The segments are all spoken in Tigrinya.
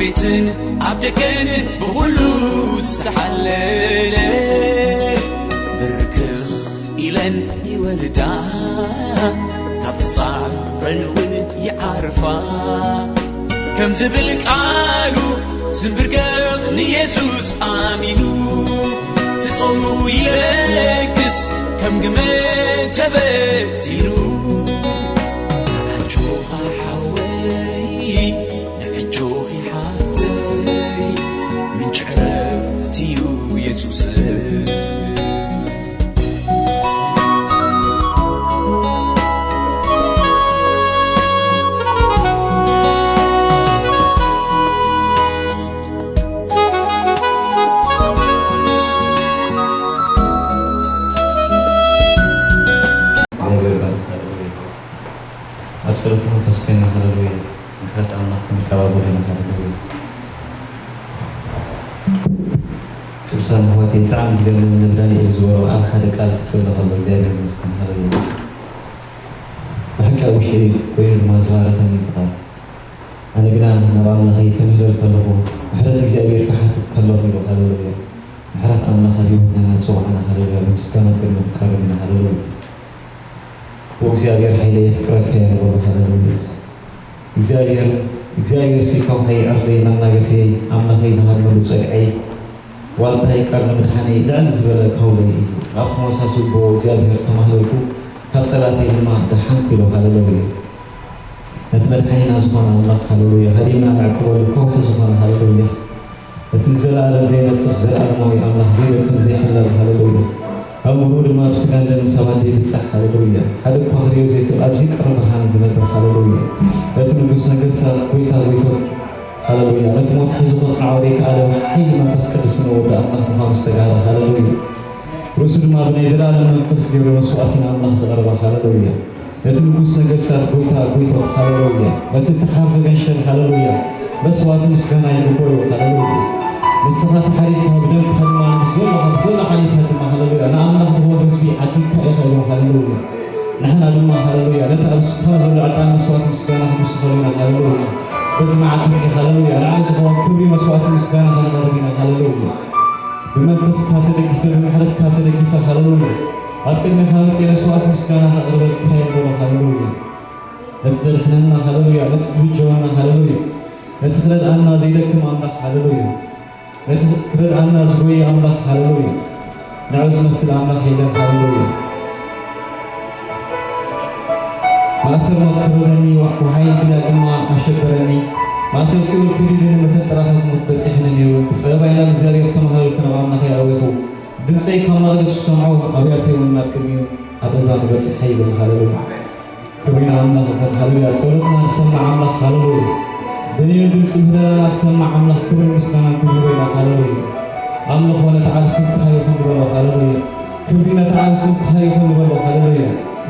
ቤትን ኣብ ደገን ብኹሉ ዝተሓለለ ብርክኽ ኢለን ይወልዳ፣ ካብቲ ጻዕረን እውን ይዓርፋ። ከም ዝብል ቃሉ ዝንብርከኽ ንየሱስ ኣሚኑ፣ ትጾሙ ይለግስ ከም ግመ ተበቲኑ። ኣጆኻ ሓወይ፣ ንዕጆኺ ሓብተይ፣ ምንጪ ዕረፍቲ እዩ የሱስ። ኣብ ጸሎት መንፈስ ኮይና፣ ሃሌሉያ፣ ምሕረት ኣምላኽ ክንቀባበል ኢና። ሃሌሉያ። ቅዱሳን ኣሕዋተይ፣ ብጣዕሚ ዝገርመኒ፣ ነቢ ዳንኤል ዝበሎ ኣብ ሓደ ቃል ክጽሊ ከሎ፣ እግዚኣብሔር ይመስገን። ሃሌሉያ። ብሓቂ ኣብ ውሽጠይ ኮይኑ ድማ ዝባረኸኒ እዩ እቲ ቃል። ኣነ ግና ናብ ኣምላኸይ ክምህለል ከለኹ፣ ምሕረት እግዚኣብሔር ክሓትት ከለኹ ኢሉ። ሃሌሉያ። ምሕረት ኣምላኽ ኣብ ህይወትና ኢና ዝጸዋዕና። ሃሌሉያ። ብምስጋና ቅድሚ ክቀርብ ኢና። ሃሌሉያ። "ወእግዚኣብሔር ኃይለ የፍቅረከ" ንበሎ። ሃሌሉያ። እግዚኣብሔር፣ እግዚኣብሔር ሲ ከውሒ ዕርደይ መናገፍየይ፣ ኣምላኸይ ዝሃድመሉ ጸግዐይ፣ ዋልታይ ቀርኒ ምድሓነይ፣ ልዕል ዝበለ ከውለይ እዩ። ኣብ ተመሳሱል ብኡ እግዚኣብሔር ተማህለልኩ፣ ካብ ጸላእተይ ድማ ደሓንኩ ኢሉ። ሃሌሉያ። ነቲ መድሓኒና ዝኾነ ኣምላኽ፣ ሃሌሉያ፣ ሃዲምና ነዕቅበሉ ከውሒ ዝኾነ፣ ሃሌሉያ፣ እቲ ንዘለኣለም ዘይነጽፍ ዘለኣለማዊ ኣምላኽ፣ ዘይደክም ዘይሕለል፣ ሃሌሉያ። ኣእምሮኡ ድማ ብስጋን ደምን ሰባት ዘይብጻሕ፣ ሃሌሉያ። ሓደ እኳ ክርእዮ ዘይክእል ኣብ ዘይቀርብ ብርሃን ዝነብር፣ ሃሌሉያ። እቲ ንጉስ ነገስታት፣ ጎይታ ጎይቶት፣ ሃሌሉያ። ነቲ ሞት ሒዙ ከጽንዖ ዘይከኣለ ብሓይሊ መንፈስ ቅዱስ ንወዲ ኣምላኽ ምዃኑ ዝተጋህረ፣ ሃሌሉያ። ርእሱ ድማ ብናይ ዘለኣለም መንፈስ ገይሩ መስዋዕቲ ንኣምላኽ ዘቕረበ፣ ሃሌሉያ። ነቲ ንጉስ ነገስታት፣ ጎይታ ጎይቶት፣ ሃሌሉያ። ነቲ እተሓርደ ገንሸል፣ ሃሌሉያ፣ መስዋዕቲ ምስጋና ይግበኦ፣ ሃሌሉያ። ንስኻ ተሓሪድካ፣ ብደምካ ድማ ምስ ዘሎ፣ ካብ ዘሎ ዓሌታት ድማ፣ ሃሌሉያ፣ ንኣምላኽ ንኽቡር ህዝቢ ዓዲግካ ኢኻ ኢሎም፣ ሃሌሉያ። ንሕና ድማ፣ ሃሌሉያ፣ ነቲ ኣብ ስፍራ ዘሎ ዕጣን መስዋዕቲ ምስጋና ክንውስኸሉ ኢና፣ ሃሌሉያ። በዚ መዓልቲ እዚ፣ ሃሌሉያ፣ ንዓይ ዝኸውን ክብሪ መስዋዕቲ ምስጋና ከነቕርብ ኢና፣ ሃሌሉያ። ብመንፈስካ ተደጊፈ፣ ብምሕረትካ ተደጊፈ፣ ሃሌሉያ፣ ኣብ ቅድሜኻ መጺኤ መስዋዕቲ ምስጋና ከቕርበልካ እየ፣ ንበሎ፣ ሃሌሉያ። ነቲ ዘድሕነና፣ ሃሌሉያ፣ ነቲ ዝብጀወና፣ ሃሌሉያ፣ ነቲ ክረድኣና ዘይደክም ኣምላኽ፣ ሃሌሉያ፣ ነቲ ክረድኣና ዝጎየ ኣምላኽ፣ ሃሌሉያ፣ ንዑ ዝመስል ኣምላኽ የለን፣ ሃሌሉያ። ማእሰር ሞት ከበበኒ፣ ወ-፣ ወሓይል ግዳል ድማ ኣሸበረኒ። ማእሰር ሲኦል ከቢቡኒ፣ መፈጠራታት ሞት በጺሑኒ ነይሩ። ብጸበባ ኢላ እግዚኣብሔር ተማህለልኩ፣ ናብ ኣምላኸይ ኣእወኹ። ድምጸይ ካብ መቕደስ ዝሰምዖ ኣብያተይ እውን ናብ ቅድሚኡ ኣብ እዛኑ በጽሐ ይብል። ሃሌሉያ። ክብሪ ንኣምላኽ ይኹን። ሃሌሉያ። ጸሎትና ዝሰምዕ ኣምላኽ፣ ሃሌሉያ። በይኑ ድምጺ ምህለላና ዝሰምዕ ኣምላኽ፣ ክብርን ምስጋናን ክብሪ ይበላ። ሃሌሉያ። ኣምልኾ ነቲ ዓቢ ስምካ ይኹን ንበሎ። ሃሌሉያ። ክብሪ ነቲ ዓቢ ስምካ ይኹን ንበሎ። ሃሌሉያ።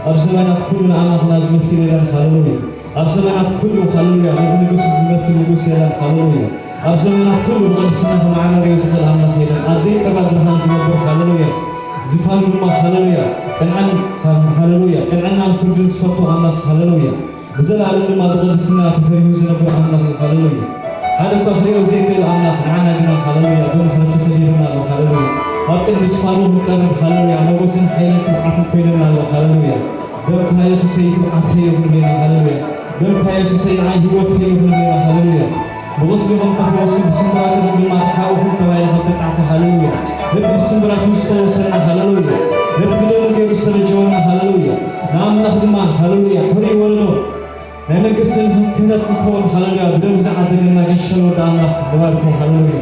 ኣብ ዘመናት ኩሉ ንኣምላኽና ዝመስል የለን። ሃሌሉያ። ኣብ ዘመናት ኩሉ፣ ሃሌሉያ፣ ነዚ ንጉስ ዝመስል ንጉስ የለን። ሃሌሉያ። ኣብ ዘመናት ኩሉ ብቕድስና ክመዓራረዮ ዝኽእል ኣምላኽ የለን። ኣብ ዘይቀርብ ብርሃን ዝነብር፣ ሃሌሉያ፣ ዝፋኑ ድማ፣ ሃሌሉያ፣ ቅንዕን፣ ሃሌሉያ፣ ቅንዕናን ፍርድን ዝፈቱ ኣምላኽ፣ ሃሌሉያ፣ ብዘለኣለም ድማ ብቕድስና ተፈሪሁ ዝነብር ኣምላኽ እዩ። ሃሌሉያ። ሓደ እኳ ክርእዮ ዘይክእል ኣምላኽ ንዓና ግና፣ ሃሌሉያ፣ ብምሕረቱ ከቢቡና ኣሎ። ሃሌሉያ። ኣብ ቅድሚ ዝፋኑ ክንቀርብ፣ ሃሌሉያ፣ ሞገስን ሓይልን ትብዓትን ኮይነና ኣሎ። ሃሌሉያ። ደምካ የሱሰይ ትብዓተይ ይኹን ቤና፣ ሃሌሉያ። ደምካ የሱሰይ ንዓይ ህይወተይ ይኹን ቤና፣ ሃሌሉያ። ብቑስሊ ከም ተፈወስኩም ብስምብራቱ ድማ ተሓወኹም ተባሂሉ ከም ተጻሕፈ፣ ሃሌሉያ። ነቲ ብስምብራቱ ዝተወሰና፣ ሃሌሉያ። ነቲ ብደሙ ገይሩ ዝተበጀወና፣ ሃሌሉያ። ንኣምላኽ ድማ፣ ሃሌሉያ፣ ሕሩይ ወለዶ ናይ መንግስቲ ክህነት ንከውን፣ ሃሌሉያ። ብደሙ ዝዓደገና ገንሸል ወዲ ኣምላኽ ንባርኮ፣ ሃሌሉያ።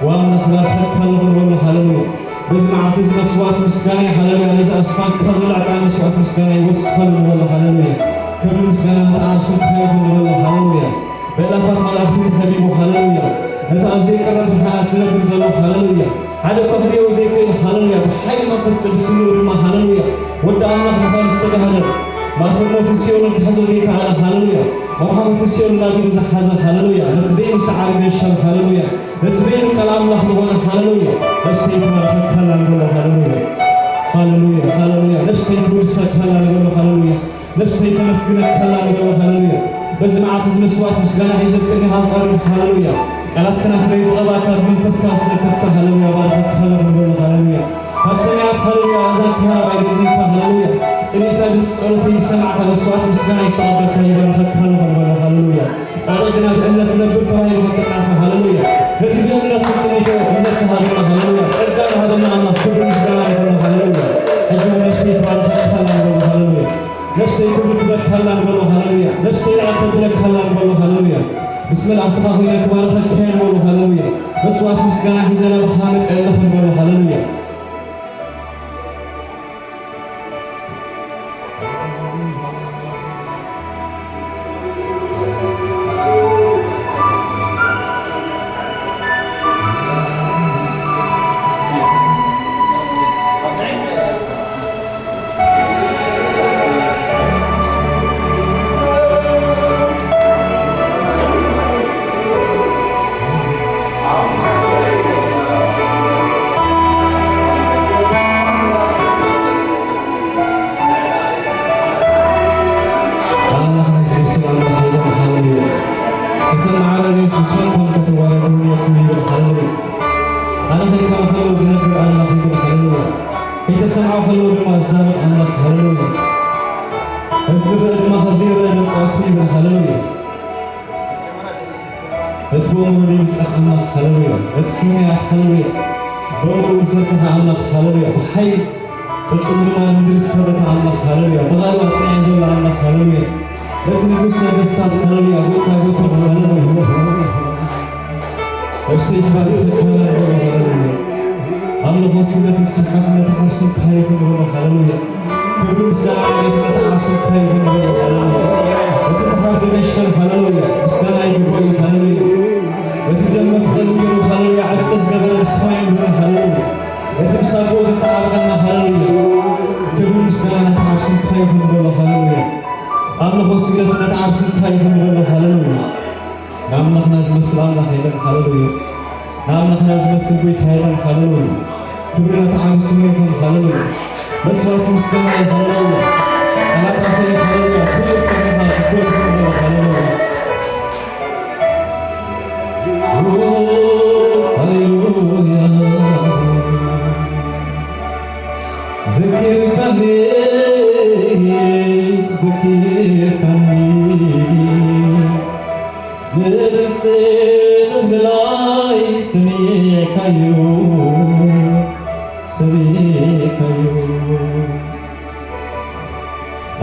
ወኣምላኽ ባርከካ ኣለኹ ንበሎ፣ ሃሌሉያ። በዚ መዓልቲ እዚ መስዋዕቲ ምስጋና እዩ፣ ሃሌሉያ። ነዚ ኣብ ዝፋንካ ዘሎ ዕጣን መስዋዕቲ ምስጋና ይወስኸሉ ንበሎ፣ ሃሌሉያ። ክብሪ ምስጋና ንዓብ ስምካ ይኹን ንበሎ፣ ሃሌሉያ። በእላፋት መላእኽቲ ተኸቢቡ፣ ሃሌሉያ። ነቲ ኣብ ዘይቀርብ ብርሃናት ዝነብር ዘሎ፣ ሃሌሉያ። ሓደ እኳ ክርእዮ ዘይክእል፣ ሃሌሉያ። ብሓይሊ መንፈስ ቅዱስ ስምኡ ድማ፣ ሃሌሉያ፣ ወዲ ኣምላኽ ምዃኑ ዝተጋህደ፣ ማእሰር ሞትን ሲኦልን ክሕዞ ዘይከኣለ፣ ሃሌሉያ። መርሓ ሞትን ሲኦልን ኣቢሉ ዝሓዘ፣ ሃሌሉያ። ነቲ በይኑ ሰዓሪ ገንሸል፣ ሃሌሉያ። ነቲ በይኑ ቃል ኣምላኽ ዝኾነ፣ ሃሌሉያ። ነፍሰይ ትባርከካ ኣላ ንበሎ፣ ሃሌሉያ። ሃሌሉያ፣ ሃሌሉያ። ነፍሰይ ትውድሰካ ኣላ ንበሎ፣ ሃሌሉያ። ነፍሰይ ተመስግነካ ኣላ ንበሎ፣ ሃሌሉያ። በዚ መዓልቲ እዚ መስዋዕት ምስጋና ሒዘ ኣብ ቅድሜኻ ክቐርብ፣ ሃሌሉያ። ቃላትካ ፍሬ ዝቐባእካ ብመንፈስካ ዝተከፍካ፣ ሃሌሉያ፣ ባርኸካ ኣለኹ ንበሎ፣ ሃሌሉያ። ካብ ሰማያት፣ ሃሌሉያ፣ ኣእዛንካ ናብ ኣገልግሎትካ፣ ሃሌሉያ። ጽምኢታ ድምጺ ጸሎተይ ይሰማዕካ፣ መስዋዕት ምስጋና ዝተቐበልካ ይባርኸካ ኣለኹ ንበሎ፣ ሃሌሉያ። ጻድቕ ግና ብእምነት ይነብር ተባሂሉ ከም ተጻሕፈ፣ ሃሌሉያ። ነቲ ብእምነት ክንጥምቶ እምነት ዝሃበና፣ ሃሌሉያ። ጸጋ ዝሃበና ኣምላኽ ክብሪ ምስጋና ይኹን፣ ሃሌሉያ። ሕጂ እውን ነፍሰይ ትባርኸካ ኣላ ንበሎ፣ ሃሌሉያ። ነፍሰይ ክብሪ ትበካ ኣላ ንበሎ፣ ሃሌሉያ። ነፍሰይ ልዕል ተብለካ ኣላ ንበሎ፣ ሃሌሉያ። ምስ መላእኽትኻ ኮይነ ክባርኸካ እየ ንበሎ፣ ሃሌሉያ። መስዋዕት ምስጋና ሒዘ ናባኻ መጸ ኣለኹ ንበሎ፣ ሃሌሉያ። ኣምላኽ ናይ ስብስብ ኣምላኽ ይበል፣ ሃሌሉያ። ከተመዓራርዩስ ምስ መን ኮን ከተዋዳድሩኒ ኢኹም ይበል፣ ሃሌሉያ። ኣነ ከይከመ ከሎ ዝነግር ኣምላኽ ይበል፣ ሃሌሉያ። ከይተሰምዖ ከሎ ድማ ዝዛረብ ኣምላኽ፣ ሃሌሉያ። እዚ ዝረአ ድማ ካብ ዘይረአ ዘምጽኣኩ ይበል፣ ሃሌሉያ። እቲ ብእምሮ ዘይብጻሕ ኣምላኽ፣ ሃሌሉያ። እቲ ሰማያት፣ ሃሌሉያ፣ ብእምሮ ዝዘርግሐ ኣምላኽ፣ ሃሌሉያ። ብሓይሊ ቅልጽሙ ድማ ንምድሪ ዝሰረተ ኣምላኽ፣ ሃሌሉያ። ብቓሉ ኣጽኒዑ ዘሎ ኣምላኽ፣ ሃሌሉያ። እቲ ንጉስ ነገስታት፣ ሃሌሉያ፣ ጎይታ ጎይታ፣ ሃሌሉያ። ነፍሰይ ትባርኸካ፣ ሃሌሉያ። ኣምልኾ ስግደትን ስብሐትን ነቲ ዓርሰካ ይኹን፣ ሃሌሉያ። ክብሪ ምስጋና ንቤትነታ ዓርሰካ ይኹን፣ ሃሌሉያ። እቲ ተሓርደ መሽፈን፣ ሃሌሉያ፣ ምስጋና ይግብኦ እዩ፣ ሃሌሉያ። እቲ ብደም መስቀሉ ገይሩ፣ ሃሌሉያ፣ ዕርቂ ዝገበረ ብሰማይን ምድርን፣ ሃሌሉያ። እቲ ምስ ኣቦኡ ዝተዓረቐና፣ ሃሌሉያ። ክብሪ ምስጋና ነቲ ዓርሰካ ይኹን፣ ሃሌሉያ። ኣምልኾ ስግደት ነቲ ዓርሰካ ይኹን፣ ሃሌሉያ። ንኣምላኽና ዝመስል ኣምላኽ የለን፣ ሃሌሉያ። ንኣምላኽና ዝመስል ጎይታ የለን፣ ሃሌሉያ። ክብሪ ነቲ ዓቢ ስሙ ይኹን፣ ሃሌሉያ። መስዋዕቲ ምስጋና እዩ፣ ሃሌሉያ። ቃላት ኣፈይ፣ ሃሌሉያ። ኩሉ ቅድሚኻ ክጎድፍ ንበሎ፣ ሃሌሉያ። ሃሌሉያ። ዘኪርካኒ፣ ዘኪርካኒ። ንድምፂ ምልላይ ሰሚዕካዮ፣ ሰሚዕካዮ።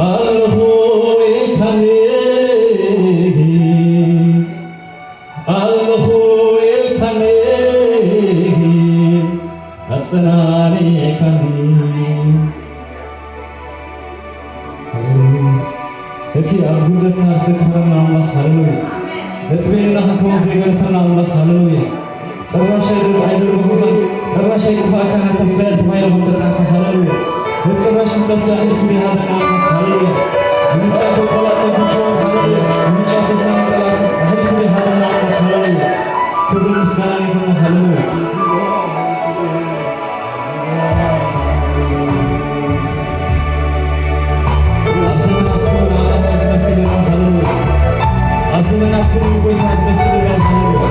ኣለኹ ኢልካኒ፣ ኣለኹ ኢልካኒ፣ ኣጸናኒዕካኒ። እቲ ኣብ ውርደትና ዝዘክረና ኣምላኽ፣ ሃሌሉያ። ነቲ በይንና ክንከውን ዘይገደፈና ኣምላኽ፣ ሃሌሉያ። ጥራሽ ኣይደር-፣ ኣይደርበኹኻን፣ ጥራሽ ኣይጠፋእካን፣ ኣታ እስራኤል ተባሂሉ ከም ተጻሕፈ፣ ሃሌሉያ። ነቲ ጥራሽ ንጠፍእ ኣሕሊፉ ዘይሃበና ኣምላኽ፣ ሃሌሉያ። ንምጫቶ ጸላእቶ ክንከውን፣ ሃሌሉያ። ንምጫቶ ስናይ ጸላእቶ ኣሕሊፉ ዘይሃበና ኣምላኽ፣ ሃሌሉያ። ክብርን ምስጋናን ይኹን፣ ሃሌሉያ። ኣብ ዘመናት ኩሉ ንኣምላኽና ዝመስል የለን፣ ሃሌሉያ። ኣብ ዘመናት ኩሉ ንጎይታ ዝመስል የለን፣ ሃሌሉያ።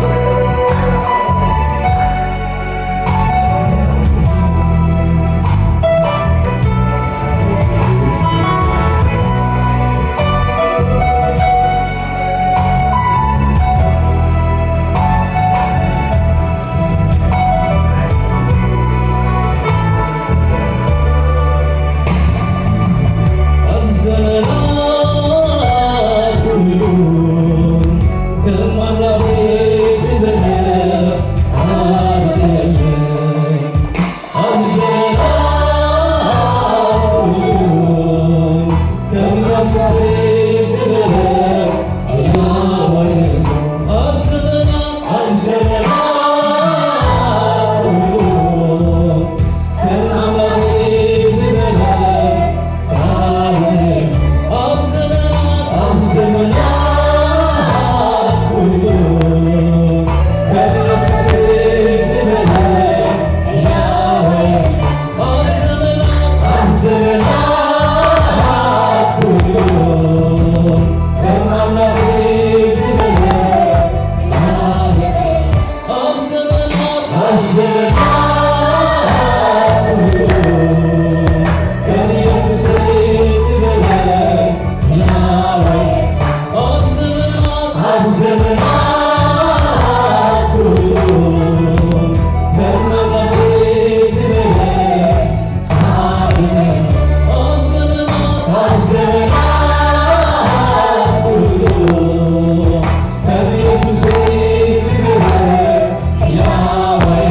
ኣብ ዘመናት ኩሉ ከም ኢየሱሰይ ዝበለ ያወይ ኣብ ዘመናት ኩሉ ከም መራሒ ዝበለ ጻድቅ ኣብ ዘመናት ኣብ ዘመናት ኩሉ ከም ኢየሱሰይ ዝበለ ያወይ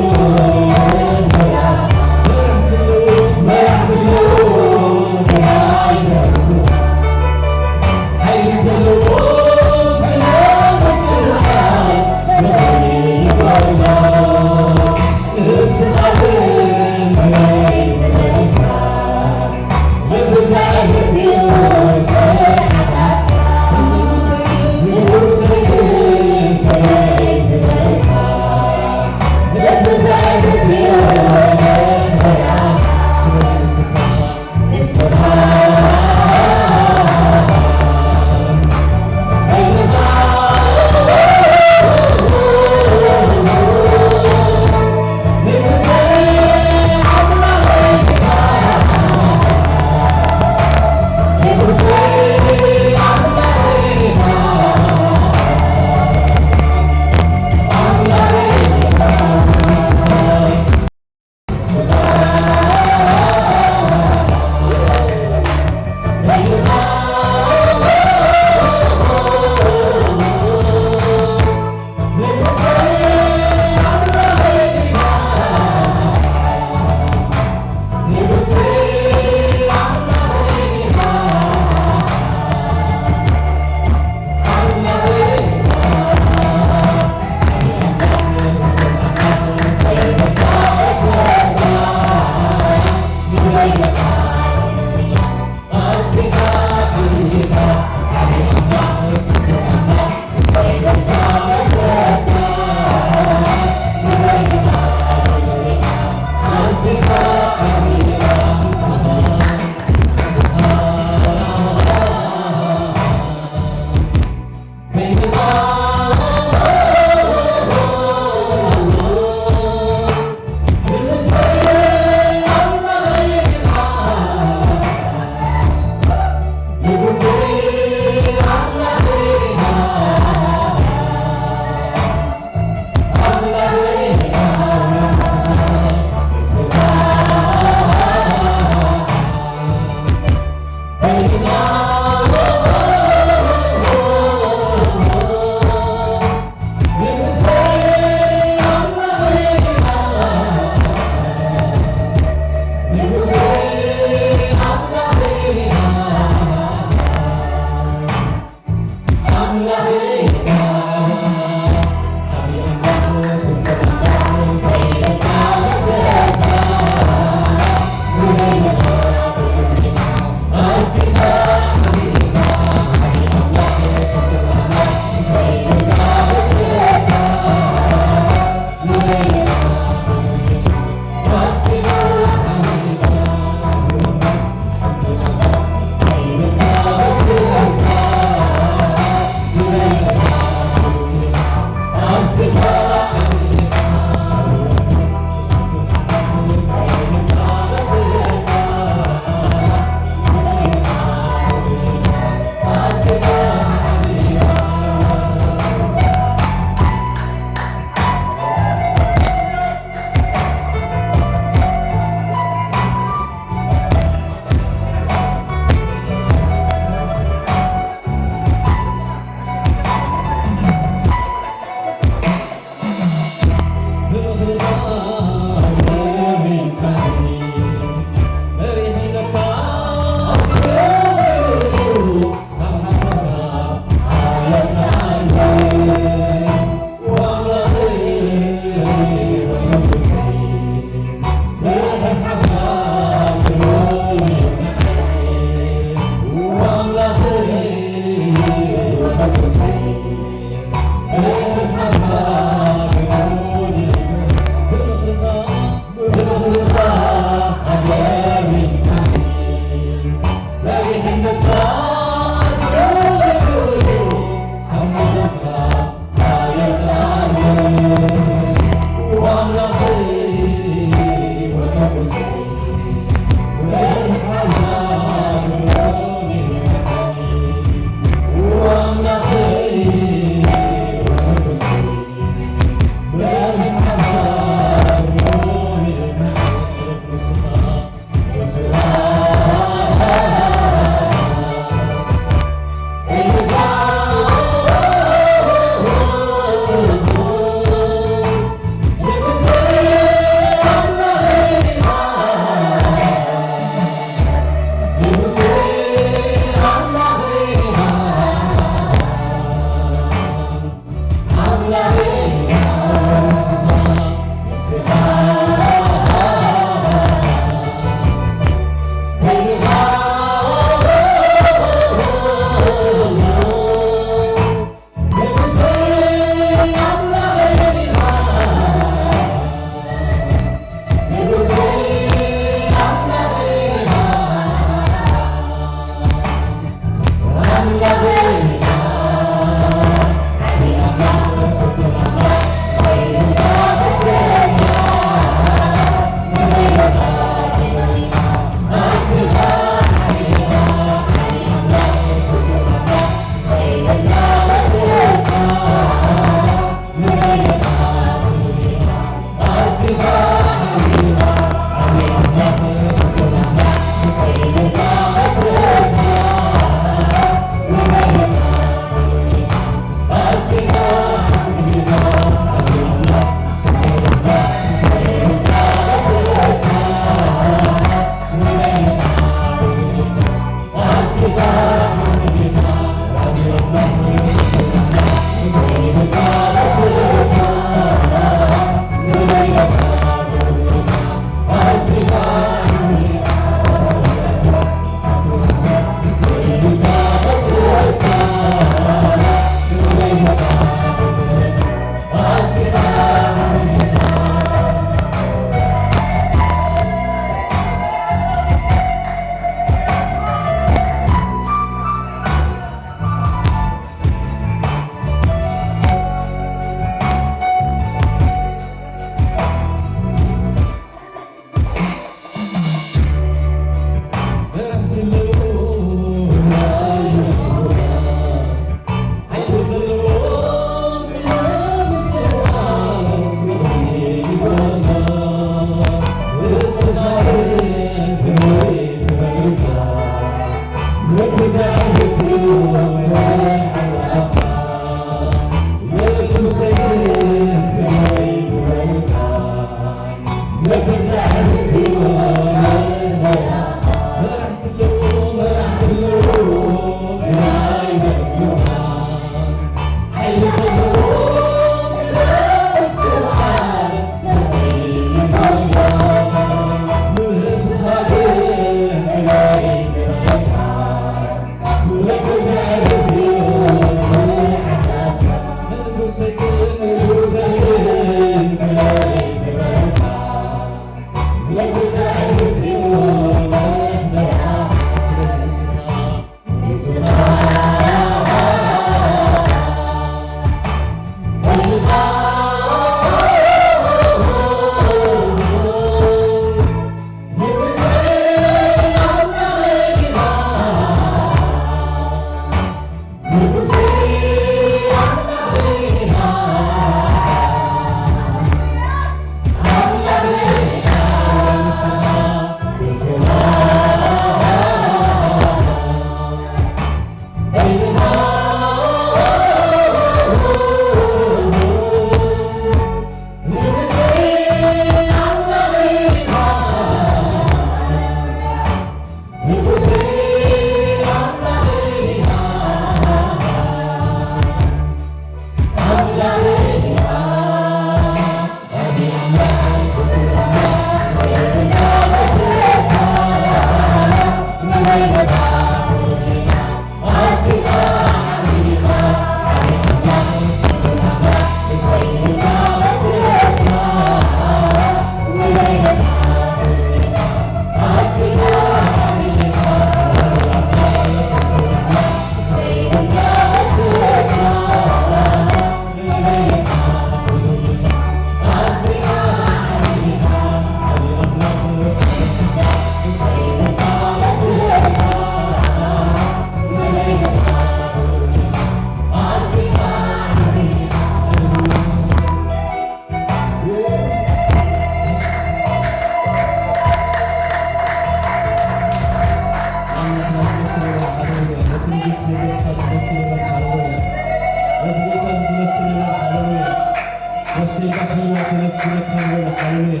እሰይ፣ ባርኽዋ፣ ተመስግነካ ንበል። ሃሌሉያ።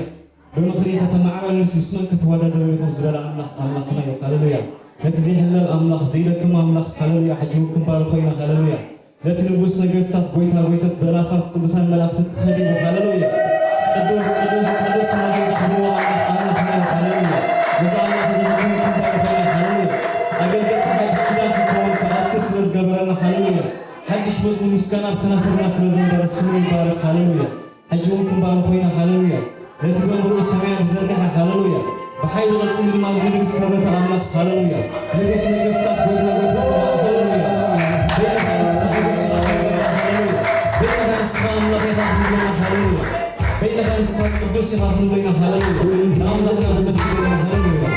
ብምኽሪ ከተማዕረር ምስ መን ክትወዳደሩ ኢኹም ዝበለ ኣምላኽ ኣምላኽና እዩ። ሃሌሉያ። ነቲ ዘይሕለል ኣምላኽ፣ ዘይደክም ኣምላኽ፣ ሃሌሉያ፣ ሕጂ እውን ክንባርኾ ኢና። ሃሌሉያ። ነቲ ንጉስ ነገስታት፣ ጎይታ ጎይቶት፣ በናፋት ቅዱሳን መላእኽቲ ተኸዲኑ። ሃሌሉያ። ቅዱስ፣ ቅዱስ፣ ቅዱስ እናበሉ ዝኽብርዎ ኣምላኽ ኣምላኽና እዩ። ሃሌሉያ። ነዚ ኣምላኽ እዚ ሕጂ እውን ክንባርኾ ኢና። ሃሌሉያ። ኣገልገልቲ ሓድሽ ኪዳን ክንከውን ክኣቱ ስለ ዝገበረና። ሃሌሉያ። ሓድሽ መዝሙር ምስጋና ኣብ ከናፍርና ስለ ዘንበረ ስሙ ይባረኽ። ሃሌሉያ። ሕጂ እውን ክንባርኾ ኢና። ሃሌሉያ። ነቲ ገምብኡ ሰማያት ዝዘርግሐ። ሃሌሉያ። ብሓይሊ ቅርጺ ድማ ብምድሪ ዝሰረተ ኣምላኽ። ሃሌሉያ። ንጉስ ነገስታት፣ ጎይታ ጎይታ፣ ሃሌሉያ። በይንኻ ንስኻ ንጉስ ኢኻ ክንብለና። ሃሌሉያ። በይንኻ ንስኻ ኣምላኽ ኢኻ ክንብለና። ሃሌሉያ። በይንኻ ንስኻ ቅዱስ ኢኻ ክንብለና። ሃሌሉያ። ንኣምላኽና ዝመስገን። ሃሌሉያ።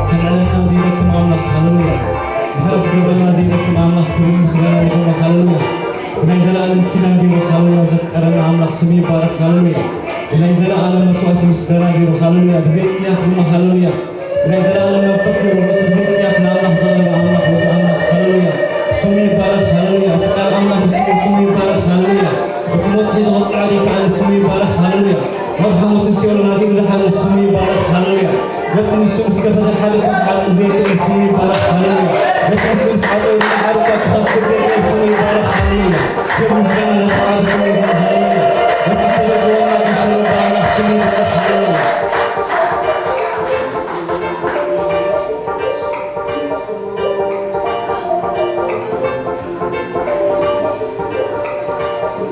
ከልዕለና ዘይደክም ኣምላኽ፣ ሃሌሉያ። ምሕረት ክገብረልና ዘይደክም ኣምላኽ፣ ክብርን ምስጋናን ይኹኖ፣ ሃሌሉያ። ብናይ ዘላለም ኪዳን ገይሩ፣ ሃሌሉያ፣ ዘፍቀረና ኣምላኽ ስሙ ይባረኽ፣ ሃሌሉያ። ብናይ ዘላለም መስዋእቲ ምስጋና ገይሩ፣ ሃሌሉያ፣ ብዘይ ጽያፍ ድማ፣ ሃሌሉያ። ብናይ ዘላለም መንፈስ ገይሩ፣ ርእሱ ብዘይ ጽያፍ ንኣምላኽ ዘቕረበ ኣምላኽ፣ ወዲ ኣምላኽ፣ ሃሌሉያ። ስሙ ይባረኽ፣ ሃሌሉያ። እቲ ቃል ኣምላኽ ንስሙ፣ ስሙ ይባረኽ፣ ሃሌሉያ። እቲ ሞት ሒዙ ክጸዓር ይከኣል፣ ስሙ ይባረኽ፣ ሃሌሉያ። መርሓ ሞትን ሲኦልን ኣብ ኢዱ ዝሓዘ ስሙ ይባረኽ፣ ሃሌሉያ። ነቲ ንሱ ምስ ከፈተ ሓደ እኳ ክዓጽው ዘይክእል ስሙ ይባረኽ፣ ሃሌሉያ። ነቲ ንሱ ምስ ዓጸወ ድማ ሓደ እኳ ክኸፍት ዘይክእል ስሙ ይባረኽ፣ ሃሌሉያ። ክብሪ ምስጋና ነቲ ዓቢ ስሙ ይኹን፣ ሃሌሉያ። ነቲ ዝተበደለና ዝሸረበ ኣምላኽ ስሙ ይባረኽ፣ ሃሌሉያ።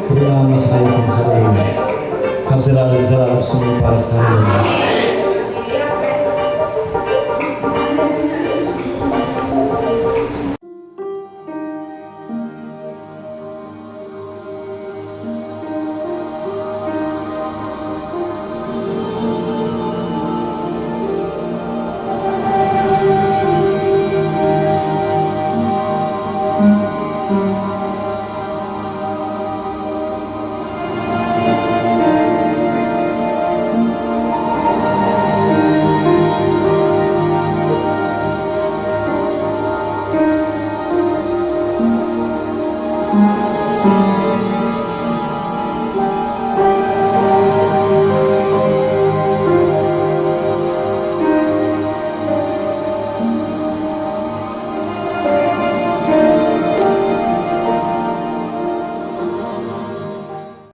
ክብሪ ኣምላኽና ይኹን፣ ሃሌሉያ። ካብ ዘላለም ዘላለም ስሙ ይባረኽ፣ ሃሌሉያ።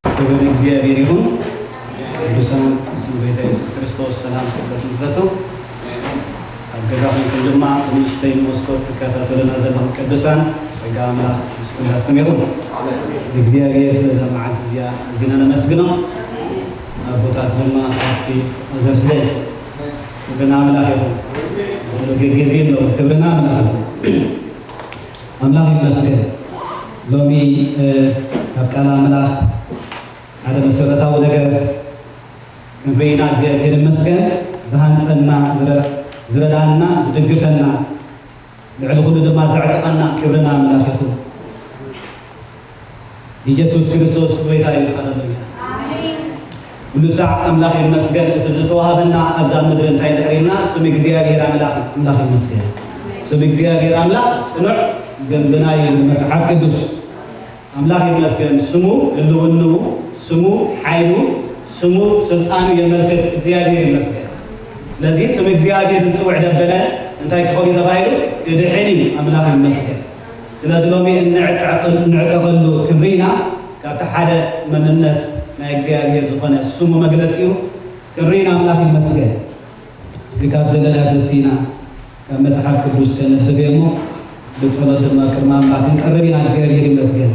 ክብሪ ንእግዚኣብሔር ይኹን። ቅዱሳን፣ ብስም ጎይታ የሱስ ክርስቶስ ሰላም ክብለኩም ንፈቱ። ኣብ ገዛ ኮንኩም ድማ ብንእሽተይ መስኮት ትከታተሉና ዘለኹም ቅዱሳን፣ ጸጋ ኣምላኽ ምስ ኩላትኩም ይኹን። ንእግዚኣብሔር ስለዛ መዓልቲ እዚኣ ኣዚና ነመስግኖ። ኣቦታት ድማ ኣብቲ ዘርስደይ ክብሪ ንኣምላኽ ይኹን። ኩሉ ግዜ ኣለዉ። ክብሪ ንኣምላኽ ይኹን። ኣምላኽ ይመስገን። ሎሚ፣ እ፣ ካብ ቃል ኣምላኽ ሓደ መሰረታዊ ነገር ክንርኢና እግዚኣብሔር ይመስገን። ዝሃንጸና፣ ዝረ-፣ ዝረዳና፣ ዝድግፈና፣ ልዕሊ ኩሉ ድማ ዘዕጥቐና ክብሪ ንኣምላኽ ይኹን። ኢየሱስ ክርስቶስ ጎይታ እዩ። ሃሌሉያ። ኩሉ ሳዕ ኣምላኽ ይመስገን። እቲ ዝተዋህበና ኣብዛ ምድሪ እንታይ ድሕሪና? ስም እግዚኣብሔር ኣምላኽ፣ ኣምላኽ ይመስገን። ስም እግዚኣብሔር ኣምላኽ ጽኑዕ ግንብና እዩ ይብል መጽሓፍ ቅዱስ። ኣምላኽ ይመስገን። ስሙ ህልውንኡ፣ ስሙ ሓይሉ፣ ስሙ ስልጣኑ የመልክት። እግዚኣብሔር ይመስገን። ስለዚ ስም እግዚኣብሔር ዝጽውዕ ደበለ እንታይ ክኸውን እዩ ተባሂሉ? ክድሕን እዩ። ኣምላኽ ይመስገን። ስለዚ ሎሚ እንዕጠቕ-፣ እንዕጠቐሉ ክንርኢና ካብቲ ሓደ መንነት ናይ እግዚኣብሔር ዝኾነ ስሙ መግለጺኡ ክንርኢና ኣምላኽ ይመስገን። እስኪ ካብ ዘለና ተሲና ካብ መጽሓፍ ቅዱስ ከነንብብ እሞ ብጸሎት ድማ ቅድሚ ኣምላኽ ክንቀርብ ኢና። እግዚኣብሔር ይመስገን።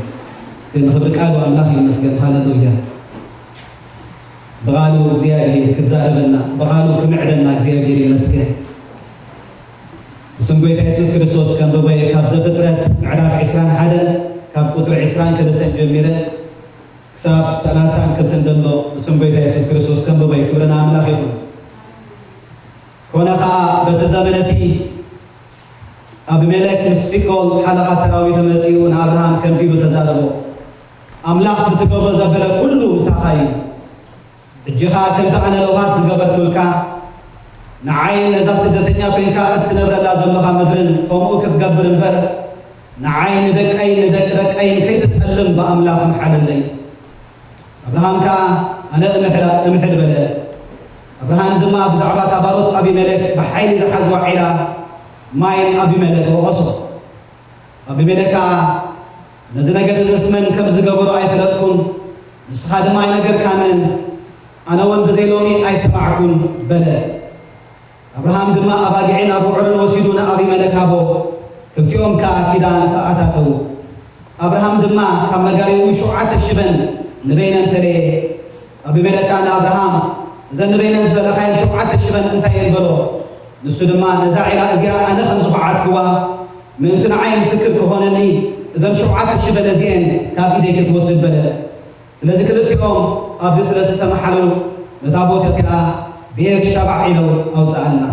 እስኪ ንኽብሪ ቃሉ ኣምላኽ ይመስገን። ሃሌሉያ። ብቓሉ እግዚኣብሔር ክዛረበና፣ ብቓሉ ክምዕደና እግዚኣብሔር ይመስገን። ስም ጎይታ የሱስ ክርስቶስ ከንብቦ እየ። ካብ ዘፍጥረት ምዕራፍ ዕስራን ሓደን ካብ ቁፅሪ ዕስራን ክልተን ጀሚረ ክሳብ ሰላሳን ክልተን ዘሎ ስም ጎይታ የሱስ ክርስቶስ ከንብቦ እየ። ክብሪ ንኣምላኽ ይኹን። ኮነ ኸዓ በቲ ዘመን እቲ ኣቢሜሌክ ምስ ፊኮል ሓለቓ ሰራዊቱ መጺኡ ንኣብርሃም ከምዚ ኢሉ ተዛረቦ፣ ኣምላኽ ብትገብሮ ዘበለ ኩሉ ምሳኻ እዩ። ሕጂ ኸኣ ከምቲ ኣነ ለውሃት ዝገበርኩልካ፣ ንዓይ ነዛ ስደተኛ ኮይንካ እትነብረላ ዘለኻ ምድርን ከምኡ ክትገብር እምበር፣ ንዓይ ንደቀይ ንደቂ ደቀይን ከይትጠልም ብኣምላኽ ምሓለለይ። ኣብርሃም ከኣ ኣነ እምሕል እምሕል በለ። ኣብርሃም ድማ ብዛዕባ እታ ባሮት ኣቢሜሌክ ብሓይሊ ዝሓዝዋ ዒላ ማይ ንኣቢሜሌክ ወቐሶ። ኣቢሜሌክ ከኣ ነዚ ነገር እዝስ መን ከም ዝገበሮ ኣይፈለጥኩን፣ ንስኻ ድማ ኣይነገርካንን፣ ኣነ እውን ብዘይ ሎሚ ኣይሰማዕኩን በለ። ኣብርሃም ድማ ኣባጊዕን ኣቡዑርን ወሲዱ ንኣቢመለክ ሃቦ፣ ክልቲኦም ከኣ ኪዳን ተኣታተዉ። ኣብርሃም ድማ ካብ መጋርይኡ ሸውዓተ ሽበን ንበይነን ፈለየ። ኣቢመለክ ከኣ ንኣብርሃም፣ እዘን ንበይነን ዝፈለኻየን ሸውዓተ ሽበን እንታይ እየን በሎ። ንሱ ድማ፣ ነዛ ዒላ እዚኣ ኣነ ከም ዝኹዓትክዋ ምእንቲ ንዓይ ምስክር ክኾነኒ፣ እዘን ሸውዓተ ሽበን እዚኤን ካብ ኢደይ ክትወስድ በለ። ስለዚ ክልቲኦም ኣብዚ ስለ ዝተመሓለሉ፣ ነታ ቦታ እቲኣ ብኤር ሻባዕ ኢሎም ኣውጽኣልና።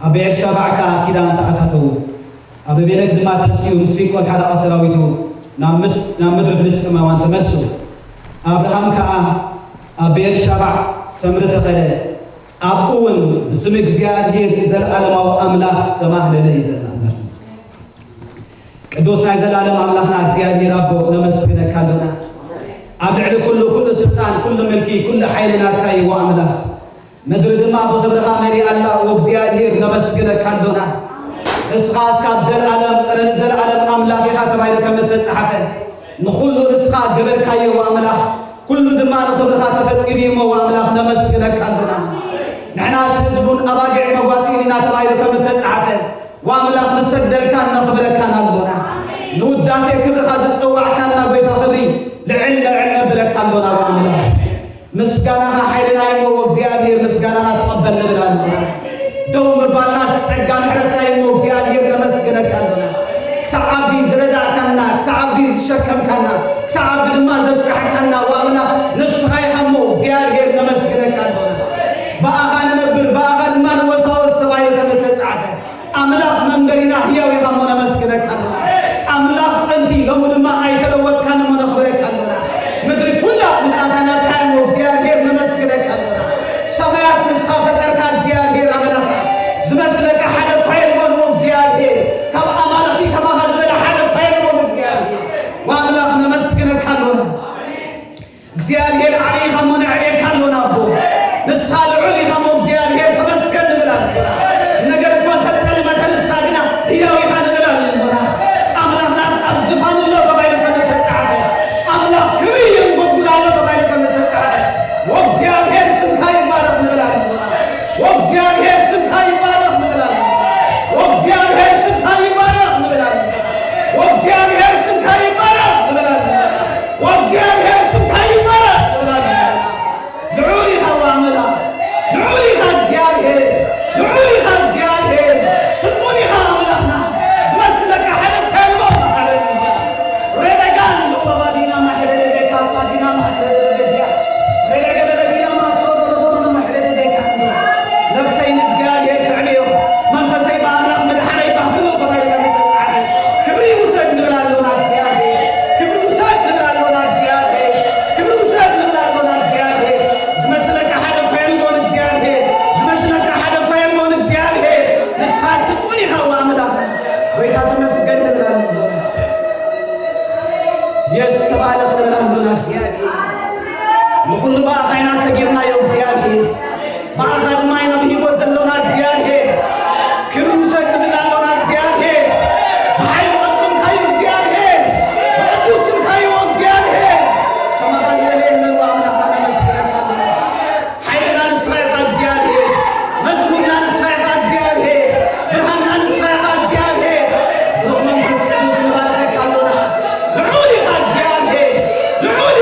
ኣብ ብኤር ሻባዕ ከኣ ኪዳን ተኣታተዉ። ኣቢሜሌክ ድማ ተንሲኡ ምስ ፊኮል ሓለቓ ሰራዊቱ ናብ ምስ-፣ ናብ ምድሪ ፍልስጥኤማውያን ተመልሱ። ኣብርሃም ከኣ ኣብ ብኤር ሻባዕ ተምሪ ተኸለ። ኣብኡ እውን ብስም እግዚኣብሔር ንዘለኣለማዊ ኣምላኽ ተማህለለ ይብለና። ቅዱስ ናይ ዘላለም ኣምላኽና እግዚኣብሔር ኣቦ ነመስግነካ ኣሎና። ኣብ ልዕሊ ኩሉ፣ ኩሉ ስልጣን፣ ኩሉ ምልኪ፣ ኩሉ ሓይሊ ናትካ እዩ ኣምላኽ። ምድሪ ድማ ብኽብርኻ መሊኣ ኣላ። ኦ እግዚኣብሔር ነመስግነካ ኣሎና። ንስኻ እስካብ ዘላለም እረ ንዘላለም ኣምላኽ ኢኻ ተባሂሉ ከም እተጻሕፈ ንኹሉ ንስኻ ገበርካዮ ኣምላኽ፣ ኩሉ ድማ ንኽብርኻ ተፈጢሩ እዩ እሞ ኣምላኽ ነመስግነካ ኣሎና። ንሕናስ ህዝቡን ኣባጊዕ መጓስኢን ኢና ተባሂሉ ከም እተጻሕፈ፣ ወኣምላኽ ንሰግደልካን ነኽብረካን ኣሎና። ንውዳሴ ክብርኻ ዝጸዋዕካና ጎይታ ክብሪ ልዕል ልዕል ነብለካ ኣሎና። ወኣምላኽ ምስጋናኻ ሓይልና እዩ እሞ እግዚኣብሔር ምስጋናና ተቐበል ንብል ኣሎና። ደው ምባልና ጸጋ ምሕረትካ እዩ እሞ እግዚኣብሔር ነመስግነካ ኣሎና። ክሳብ ኣብዚ ዝረዳእካና፣ ክሳብ ኣብዚ ዝሸከምካና፣ ክሳብ ኣብዚ ድማ ዘብጽሐካና ወኣምላኽ ንስኻ ኢኻ እሞ እግዚኣብሔር ነመስግነካ ኣሎና። ብኣኻ ንነብር፣ ብኣኻ ድማ ንወሳወስ ተባሂሉ ከም እተጻሕፈ፣ ኣምላኽ መንበሪና ህያው ኢኻ እሞ ነመስግነካ ኣሎና። ኣምላኽ ጥንቲ ሎሚ ድማ ኣይተለወጥካን እሞ ነኽብረካ ኣሎና። ምድሪ ኩላ ምልኣታ ናትካ እሞ እግዚኣብሔር ነመስግነካ ኣሎና። ሰማያት ንስኻ ፈጠርካ እግዚኣብሔር ኣምላኽና። ዝመስለካ ሓደ እኳ የልቦን እሞ እግዚኣብሔር። ካብ ኣማልኽቲ ከማኻ ዝበለ ሓደ እኳ የልቦን እግዚኣብሔር። ወኣምላኽ ነመስግነካ ኣሎና። እግዚኣብሔር ዓብዪ ኢኻ እሞ ነዕብየካ ኣሎና ኣቦ። ንስኻ ልዑል ኢኻ እሞ እግዚኣብሔር ተመስገን ንብል ኣሎና። ነገር እኳ እንተጸልመተ ንስኻ ግና ህያው ኢኻ ንብል ኣሎና። ኣምላኽናስ ኣብ ዝፋኑ ኣሎ ተባሂሉ ከም እተጻሕፈ፣ ኣምላኽ ክብሪ የንጎድጉድ ኣሎ ተባሂሉ ከም እተጻሕፈ፣ ወእግዚኣብሔር ስምካ ይባረኽ ንብል ኣሎና። ወእግዚኣብሔር ስምካ ይባረኽ ንብል ኣሎና። ወእግዚኣብሔር ስምካ ይባረኽ ንብል ኣሎና። ወእግዚኣብሔር ስምካ ይባረኽ ንብል ኣሎና። ወእግዚኣብሔር ስምካ ይባረኽ ንብል ኣሎና። ልዑል ኢኻ ወኣምላኽ፣ ልዑል ኢኻ እግዚኣብሔር፣ ልዑል ኢኻ እግዚኣብሔር፣ ስልጡን ኢኻ ኣምላኽና። ዝመስለካ ሓደ እኳ የልቦን። ሃሌሉያ። ሬደጋን ዶባባዲና ማሕረደ ቤካ ሳዲና ማሕረደ ቤትያ። ሬደገ በረዲና ማክሮ ዶሎቦኖ ማሕረደ ቤካ። ነፍሰይ ንእግዚኣብሔር ትዕልዮ፣ መንፈሰይ ብኣምላኽ ምድሓነይ ባህሎ ተባሂሉ ከም እተጻሕፈ፣ ክብሪ ይውሰድ ንብል ኣሎና እግዚኣብሔር። ክብሪ ውሰድ ንብል ኣሎና እግዚኣብሔር። ክብሪ ውሰድ ንብል ኣሎና እግዚኣብሔር። ዝመስለካ ሓደ እኳ የልቦን እግዚኣብሔር። ዝመስለካ ሓደ እኳ የልቦን እግዚኣብሔር። ንስኻ ስልጡን ኢኻ ወኣምላኽና። ጎይታ ተመስገን ንብል ኣሎና። የስ ተባረኽ ንብል ኣሎና እግዚኣብሔር። ንኹሉ ብኣኻ ኢና ሰጊርናዮ እግዚኣብሔር። ብኣኻ ድማ ኢና ብህይወት ዘሎና እግዚኣብሔር። ክብሪ ውሰድ ንብል ኣሎና እግዚኣብሔር። ብሓይሊ ቅዱስካ እዩ እግዚኣብሔር። ብቅዱስ ስምካ እዩ እግዚኣብሔር። ከማኻ ዝበለ የለን ኣምላኽና ነመስግነካ ኣሎና። ሓይልና ንስኻ ኢኻ እግዚኣብሔር። መዝሙርና ንስኻ ኢኻ እግዚኣብሔር። ብርሃንና ንስኻ ኢኻ እግዚኣብሔር። ብሩኽ መንፈስ ቅዱስ ንባርኸካ ኣሎና። ልዑል ኢኻ እግዚኣብሔር። ልዑል